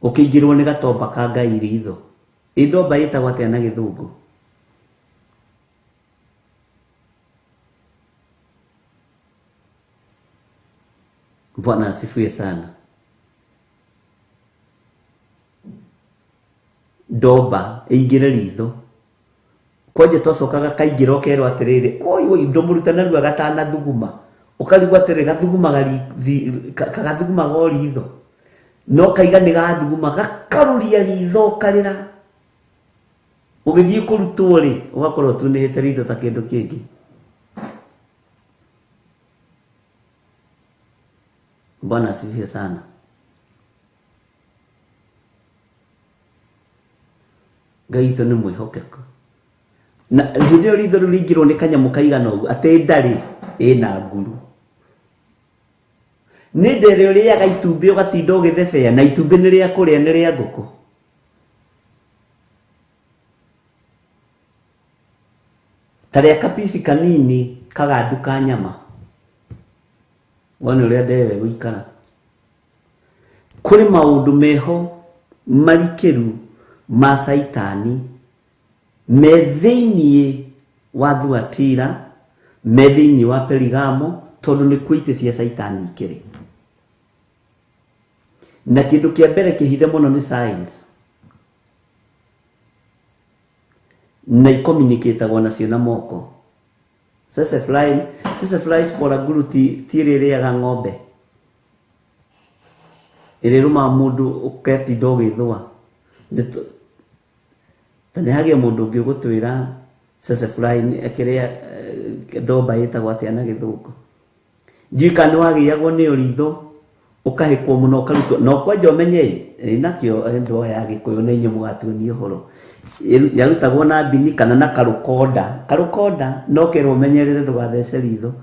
ũkĩingĩrwo nĩ gatomba ka Ngai ritho. Ĩ ndomba ĩtagwo atĩa na gĩthũngũ? Bwana asifiwe sana. Ndomba ĩingĩre ritho. Kwanja twacokaga kaingĩra ũkerwo atĩrĩrĩ, oi oi ndũmũrute narua gatanathuguma. Ũkarigwo atĩrĩrĩ gathugumaga kagathugumaga o ritho. No kaiga nĩ gathuguma gakarũria ritho ũkarĩra. Ũgĩthiĩ kũrutwo rĩ, ũgakorwo ũtunĩhĩte ritho ta kĩndũ kĩngĩ. Bwana asifiwe sana. Ngai witũ nĩ mwĩhokeku. Na hĩndĩ ĩyo ritho rĩu rĩingĩrwo nĩ kanyamũ kaigana ũguo, atĩ ndarĩ ĩna nguru. Nĩ nda ĩrĩa ũrĩaga itumbĩ ũgatinda ũgĩthebea, na itumbĩ nĩ rĩa kũrĩa nĩ rĩa ngũkũ. Ta rĩa kapici kanini kagandu ka nyama. Wone ũrĩa nda ĩyo ĩgũikara. Kũrĩ maũndũ meho marikĩru ma Caitani me thĩinĩ wa Thuatira, me thĩinĩ wa Perigamo, tondũ nĩkuo itĩ cia Caitani ikĩrĩ. Na kĩndũ kĩa mbere kĩhithe mũno nĩ science. Na ikominikĩtagwo nacio na moko. Tsetse fly, tsetse fly sporangulu ti ti ĩrĩa ĩrĩaga ng'ombe. Ĩrĩa ĩrũmaga mũndũ ũgatinda ũgĩthũa. Ta nĩ hagĩe mũndũ ũngĩ ũgũtwĩra tsetse fly kĩrĩa ndomba ĩtagwo atĩa na gĩthũngũ. Ndiũĩ kana nĩ wagĩagwo nĩyo ritho ũkahĩkwo mũno ũkarutwo no kwanja ũmenye ĩ nakĩo andũ aya a Gĩkũyũ na inyuĩ mũgatuonia ũhoro. Yarutagwo na mbini kana na karũkonda, karũkonda no ũkerwo ũmenyerere ndũgathece ritho,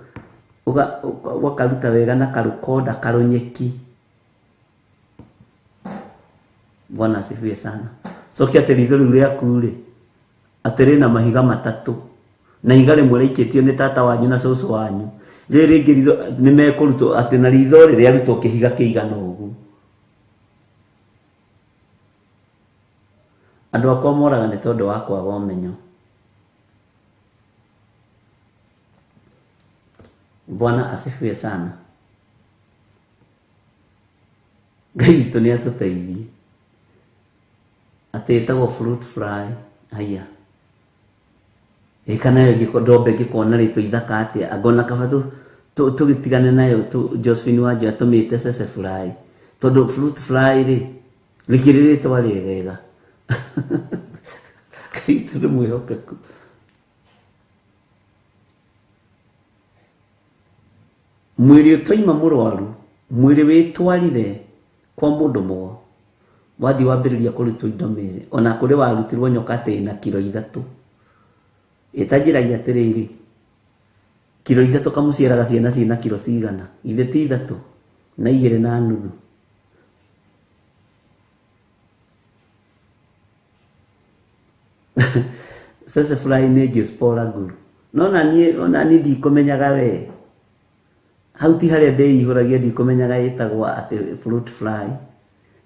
ũgakaruta wega na karũkonda karũnyeki. Bwana asifiwe sana. Cokia atĩ ritho rĩu rĩaku rĩ, atĩ rĩna mahiga matatũ na ihiga rĩmwe rĩaikĩtio nĩ tata wanyu na cũcũ wanyu rĩrĩ rĩngĩ ritho nĩ mekũrutwo atĩ na ritho rĩ rĩarutwo kĩhiga kĩigana ũguo. Andũ akwa moraga nĩ tondũ wa kwaga ũmenyo. Bwana asifiwe sana. Ngai witũ nĩ atũteithie. Atĩ ĩtagwo fruit fly haiya. Ĩ kana yo ĩngĩkorwo ndomba ĩngĩkorwo na rĩtwa ithaka atĩa anga ona kaba tũgĩtigane nayo Josephine Wanjũ atũmĩte tsetse fly tondũ fruit fly rĩ rĩkĩrĩ rĩtwa rĩegega. Ngai witũ nĩ mwĩhokeku. Mwĩrĩ ũtoima mũrwaru, mwĩrĩ wĩtwarire kwa mũndũ mũgo, wathiĩ wambĩrĩria kũrutwo indo mĩĩrĩ, ona kũrĩ warutirwo nyoka atĩ ĩna kiro ithatũ. Ĩtanjĩragia atĩrĩrĩ, kiro ithatũ kamũciaraga ciana ciĩna kiro cigana? Githĩ ti ithatũ na igĩrĩ na nuthu? Tsetse fly nĩ ĩngĩ spora nguru. No naniĩ onaniĩ ndikũmenyaga we. Hau ti harĩa ndĩihũragia ndikũmenyaga ĩtagwo atĩ fruit fly.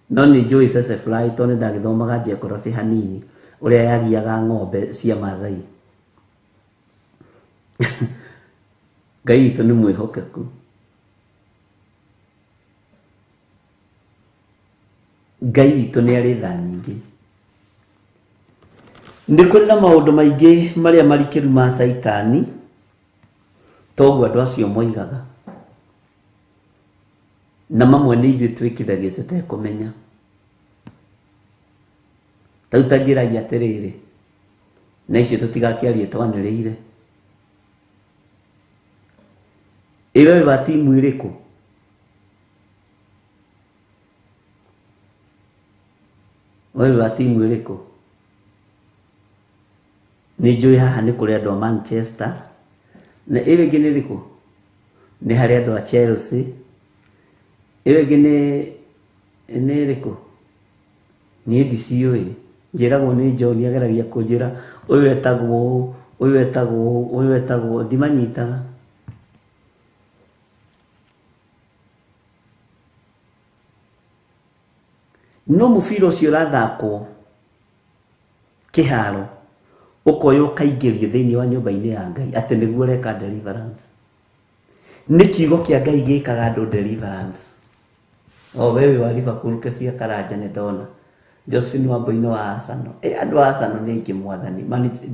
No nĩ njũĩ tsetse fly tondũ nĩ ndagĩthomaga geography hanini ũrĩa yagiaga ng'ombe cia Maathai. Ngai witũ nĩ mwĩhokeku. Ngai witũ nĩ arĩ tha nyingĩ. Nĩ kũrĩ na maũndũ maingĩ marĩa marikĩru ma Caitani, toguo andũ acio moigaga. Na mamwe nĩ ithuĩ twĩkithagia tũtekũmenya. Ta rĩu ta njĩrai atĩrĩrĩ, na icio tũtigakĩarie twanĩrĩire. Ĩ we wĩ wa timu ĩrĩkũ? Wewe wa timu ĩrĩkũ? Nĩ njũĩ haha nĩ kũrĩ andũ a Manchester na ĩyo ĩngĩ nĩ ĩrĩkũ? Nĩ harĩ andũ a Chelsea. Ĩyo ĩngĩ nĩ ĩrĩkũ? Niĩ ndiciũĩ, njĩragwo nĩ John ageragia kũnjĩra ũyũ etagwo ũũ, ũyũ etagwo ũũ, ũyũ etagwo ũũ, ndimanyitaga. No mũbira ũcio ũrathakwo kĩharo ũkoywo ũkaingĩrio thĩinĩ wa nyũmba-inĩ ya Ngai atĩ nĩguo ũreka deliverance. Nĩ kiugo kĩa Ngai gĩkaga andũ deliverance. O wewe wa Liverpool Kesia Karanja nĩ ndona. Josephine Wambui nĩ wa Arsenal. Andũ a Arsenal nĩ aingĩ mwathani.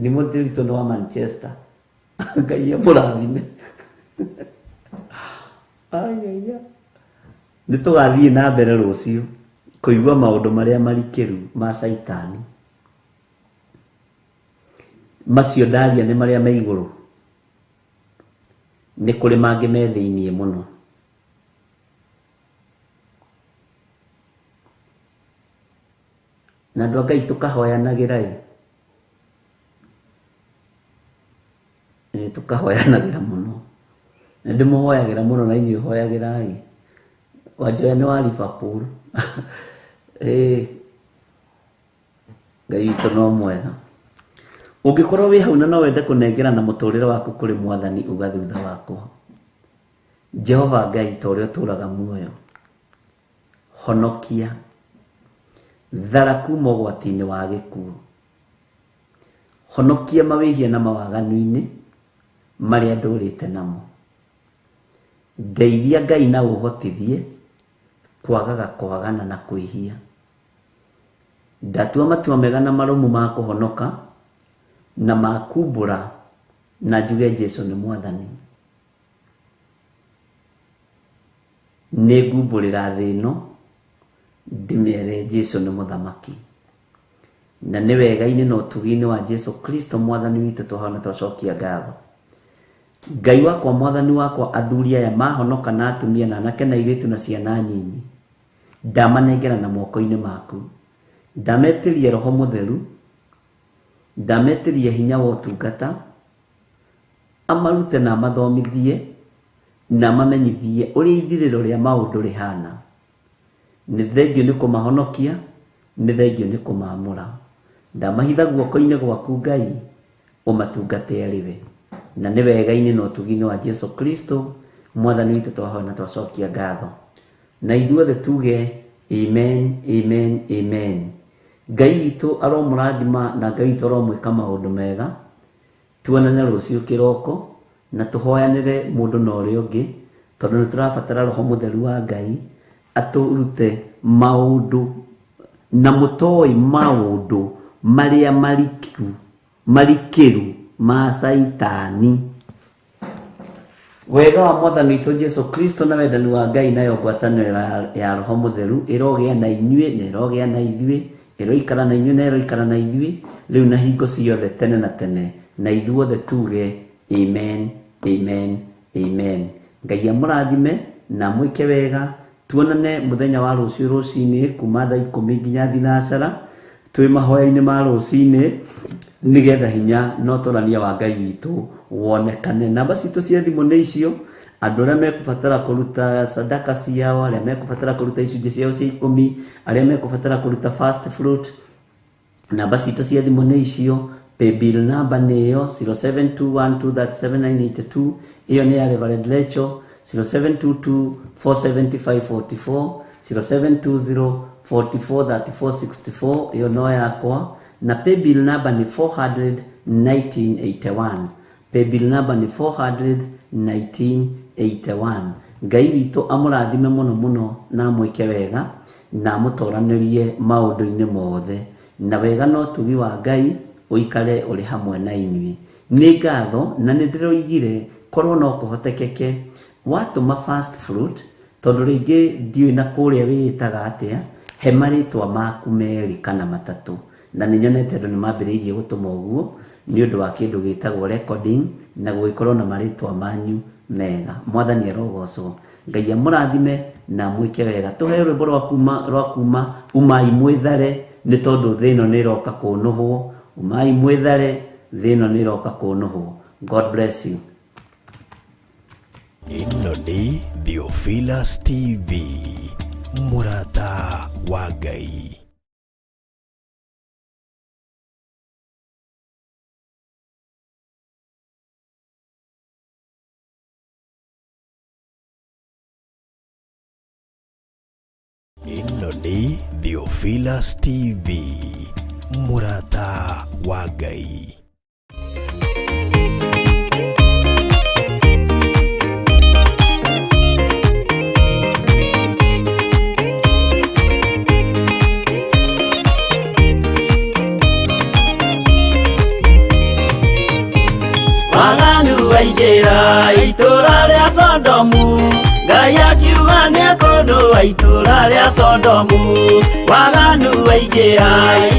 Nĩ mũndĩritũ nĩ wa Manchester. Ngai amũrathime. Ai. Nĩ tũgathiĩ na mbere rũciũ kũigua maũndũ marĩa marikĩru ma Caitani. Macio ndaria nĩ marĩa me igũrũ. Nĩ kũrĩ mangĩ me thĩiniĩ mũno. Na andũ a Ngai tũkahoyanagĩra ĩ. Tũkahoyanagĩra mũno. Nĩ ndĩmũhoyagĩra mũno na inyuĩ hoyagĩrai. Wanjoya nĩ wa Liverpool. Ngai witũ no mwega. Ũngĩkorwo wĩ hau na no wende kũnengerana mũtũrĩre waku kũrĩ mwathani uga thutha wakwa. Jehova Ngai ta ũrĩa ũtũũraga muoyo, honokia, thara kuma ũgwati-inĩ wa gĩkuũ. Honokia mawĩhia na mawaganu-inĩ marĩa ndũrĩte namo. Ndeithia Ngai na ũhotithie kwagaga kwagana na kwĩhia. Ndatua matua mega na marũmu ma kũhonoka na ma kumbũra na njuge Jesũ nĩ mwathani. Nĩ ngumbũrĩra thĩ ĩno ndĩmere Jesũ nĩ mũthamaki. Na nĩ wega-inĩ na ũtugi-inĩ wa Jesũ Kristo mwathani witũ twahona twacokia ngatho. Ngai wakwa mwathani wakwa athuri aya mahonoka na atumia na anake na airĩtu na ciana nyinyi ndamanengera na moko-inĩ maku. Ndametĩria Roho Mũtheru, ndametĩria hinya wa ũtungata, amarute na amathomithie na amamenyithie ũrĩa ithirĩro rĩa maũndũ rĩhana. Nĩ thengio nĩ kũmahonokia, nĩ thengio nĩ kũmaamũra. Ndamahitha guoko-inĩ gwaku Ngai, ũmatungate arĩ we. Na nĩ wega-inĩ na ũtugi-inĩ wa Jesũ Kristo mwathani witũ twahoya na twacokia ngatho. Na ithuothe tuge amen, amen, amen. Ngai witũ aromũrathima na Ngai witũ aromwĩka maũndũ mega. Tuonane rũciũ kĩroko na tũhoyanĩre mũndũ na ũrĩa ũngĩ, tondũ nĩ tũrabatara Roho Mũtheru wa Ngai atũrute maũndũ na mũtoĩ maũndũ marĩa marikĩru ma Caitani. Wega wa mwathani witũ Jesũ Kristo na wendani wa Ngai nayo ngwatanĩro ya Roho Mũtheru ĩrogĩa na inyuĩ na ĩrogĩa na ithuĩ, ĩroikara na inyuĩ na ĩroikara na ithuĩ rĩu na hingo ciothe tene na tene, na ithuothe tuge amen, amen, amen. Ngai amũrathime na amwĩke wega. Tuonane mũthenya wa rũciũ rũcinĩ kuma thaa 10 nginya thinacara twĩ mahoya-inĩ ma rũcinĩ nĩgetha hinya na ũtũrania wa Ngai witũ wonekane. Namba citũ cia thimũ nĩ icio. Andũ arĩa mekũbatara kũruta sadaka ciao, arĩa mekũbatara kũruta icunjĩ ciao cia 10, arĩa mekũbatara kũruta first fruit, namba citũ cia thimũ nĩ icio. Paybill number nĩ ĩyo 0721237982, ĩyo nĩ ya Reverend Lecho, 0722 47544, 0720 443464, ĩyo no yakwa. Na paybill number nĩ 41981. Paybill number nĩ 41981. Ngai witũ amũrathime mũno mũno na amwĩke wega na amũtoranĩrie maũndũ-inĩ mothe, na wega na ũtugi wa Ngai ũikare ũrĩ hamwe na inyuĩ. Nĩ ngatho na nĩ ndĩroigire korwo no kũhotekeke watũma first fruit, tondũ rĩngĩ ndiũĩ na kũrĩa wĩĩtaga atĩa, he marĩtwa maku merĩ kana matatũ, na nĩ nyonete andũ nĩ mambĩrĩirie gũtũma ũguo nĩ ũndũ wa kĩndũ gĩtagwo recording na gũgĩkorwo na marĩtwa manyu mega. Mwathani arogocwo. Ngai amũrathime na amwĩke wega. Tũheo rwĩmbo rwa kuma umai mwĩthare Nĩ tondũ thĩ ĩno nĩ ĩroka kũnũhwo. Umai mwĩthare, thĩ ĩno nĩ ĩroka kũnũhwo. God bless you. Ĩno nĩ Theophilus TV, mũrata wa Ngai. Ĩno nĩ Theophilus TV, mũrata wa Ngai. Waganu waingĩra itũra rĩa Sodomu, Ngai akiuga nĩekũnũa itũra rĩa Sodomu. Waganu waingĩra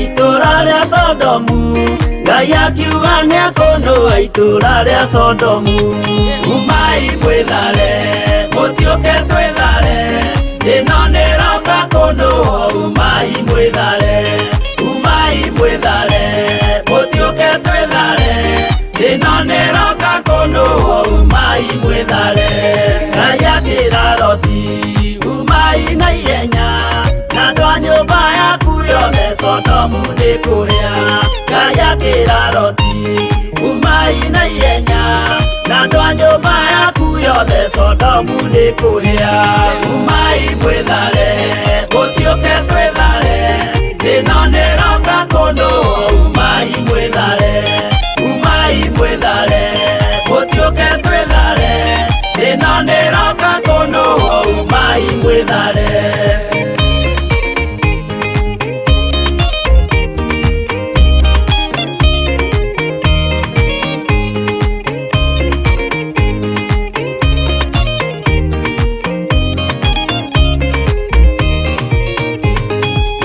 itũra rĩa Sodomu, Ngai akiuga nĩekũnũa itũra rĩa Sodomu. Umai mwĩthare, mũtiũke twĩthare, ĩno nĩroka kũnũa. Umai mwĩthare, umai mwĩthare, mũtiũke twĩthare, ĩno nĩroka kũnũa. Umai mwĩthare. Ngai akĩra Loti, umai na ihenya, na andũ a nyũmba yaku yothe, Sodomu nĩ kũhĩa. Ngai akĩra Loti, umai na ihenya, na andũ a nyũmba yaku yothe, Sodomu nĩ kũhĩa. Umai mwĩthare, mũtiũke twĩthare, ĩno nĩroka kũnũa. Umai mwĩthare, umai mwĩthare, mũtiũke twĩthare, ĩno nĩroka kũnũa. Umai mwĩthare.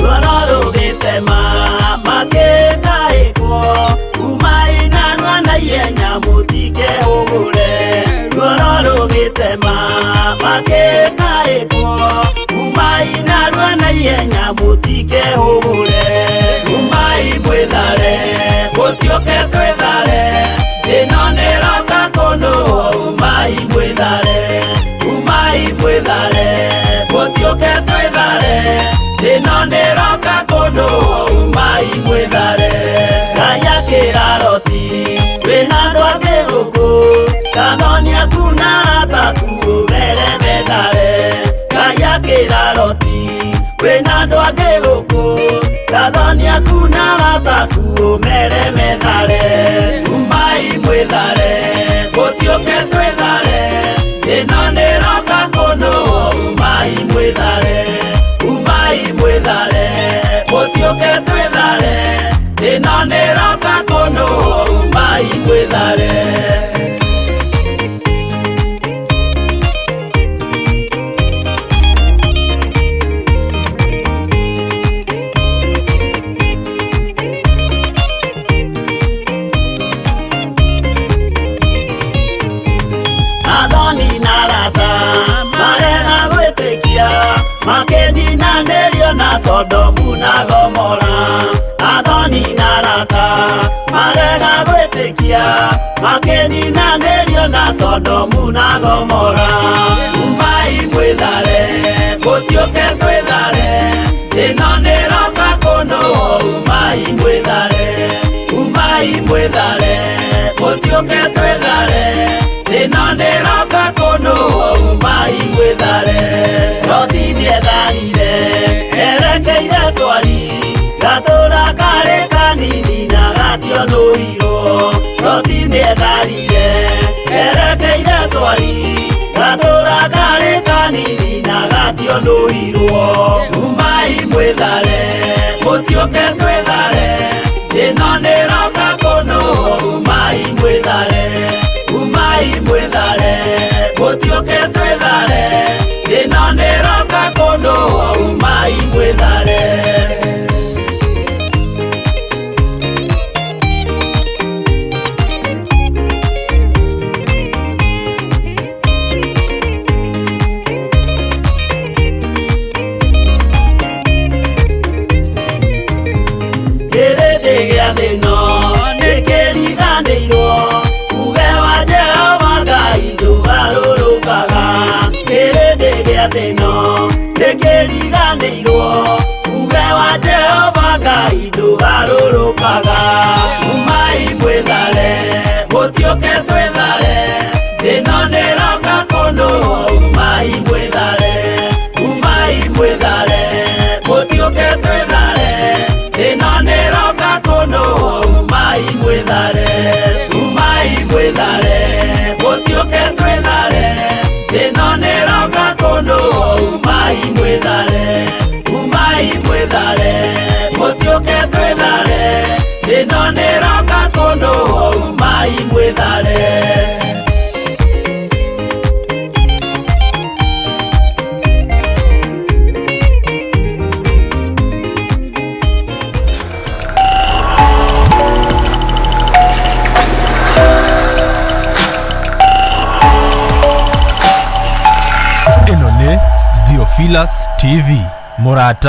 Ruoro rũgĩtema makĩtaĩkwo, umai narua na ihenya mũtikehũgũre. Ruoro rũgĩtema makĩtaĩkwo, umai narua na ihenya mũtikehũgũre. Umai mwĩthare, mũtiũke twĩthare, ĩno nĩroka kũnũa. Umai mwĩthare, umai mwĩthare, mũtiũke twĩthare, ĩno nĩroka kũnũa. Umai mwĩthare. Ngai akĩra Loti, wĩna andũ angĩ gũkũ, kathoni aku na arata aku ũmere methare. Ngai akĩra Loti, wĩna andũ angĩ gũkũ, kathoni aku na arata aku ũmere methare. Umai mwĩthare, mũtiũke twĩthare, ĩno nĩroka kũnũa. Umai mwĩthare, umai mwĩthare, mũtiũke twĩthare, ĩno nĩroka kũnũa. Umai mwĩthare. Athoni na arata marega gwĩtĩkia, makĩninanĩrio na Sodomu na Gomora. Athoni na arata marega gwĩtĩkia, makĩninanĩrio na Sodomu na Gomora. Umai mwĩthare, mũtiũke twĩthare, ĩno nĩroka kũnũa. Umai mwĩthare, umai mwĩthare, mũtiũke twĩthare, ĩno nĩroka kũnũa. Umai mwĩthare. Loti nĩetharire erekeire Swari, gatũra karĩ kanini na gationũirwo. Loti nĩetharire erekeire Swari, gatũra karĩ kanini na gationũirwo. Umai mwĩthare, mũtiũke twĩthare, ĩno nĩroka kũnũa. Umai mwĩthare, umai mwĩthare, mũtiũke twĩthare, ĩno nĩroka kũnũa. Umai mwĩthare. Nĩndaũkĩirwo uge wa Jehova Ngai ndũgarũrũkaga. Umai mwĩthare, mũtiũke twĩthare, ĩno nĩroka kũndũ. Umai mwĩthare, umai mwĩthare, mũtiũke twĩthare, ĩno nĩroka kũndũ. Umai mwĩthare, umai mwĩthare, mũtiũke twĩthare, ĩno nĩroka kũndũ. Umai mwĩthare, umai mwĩthare, mũtiũke twĩthare, ĩno nĩroka kũndũ. Umai mwĩthare. Ĩno nĩ Theophilus TV, mũrata.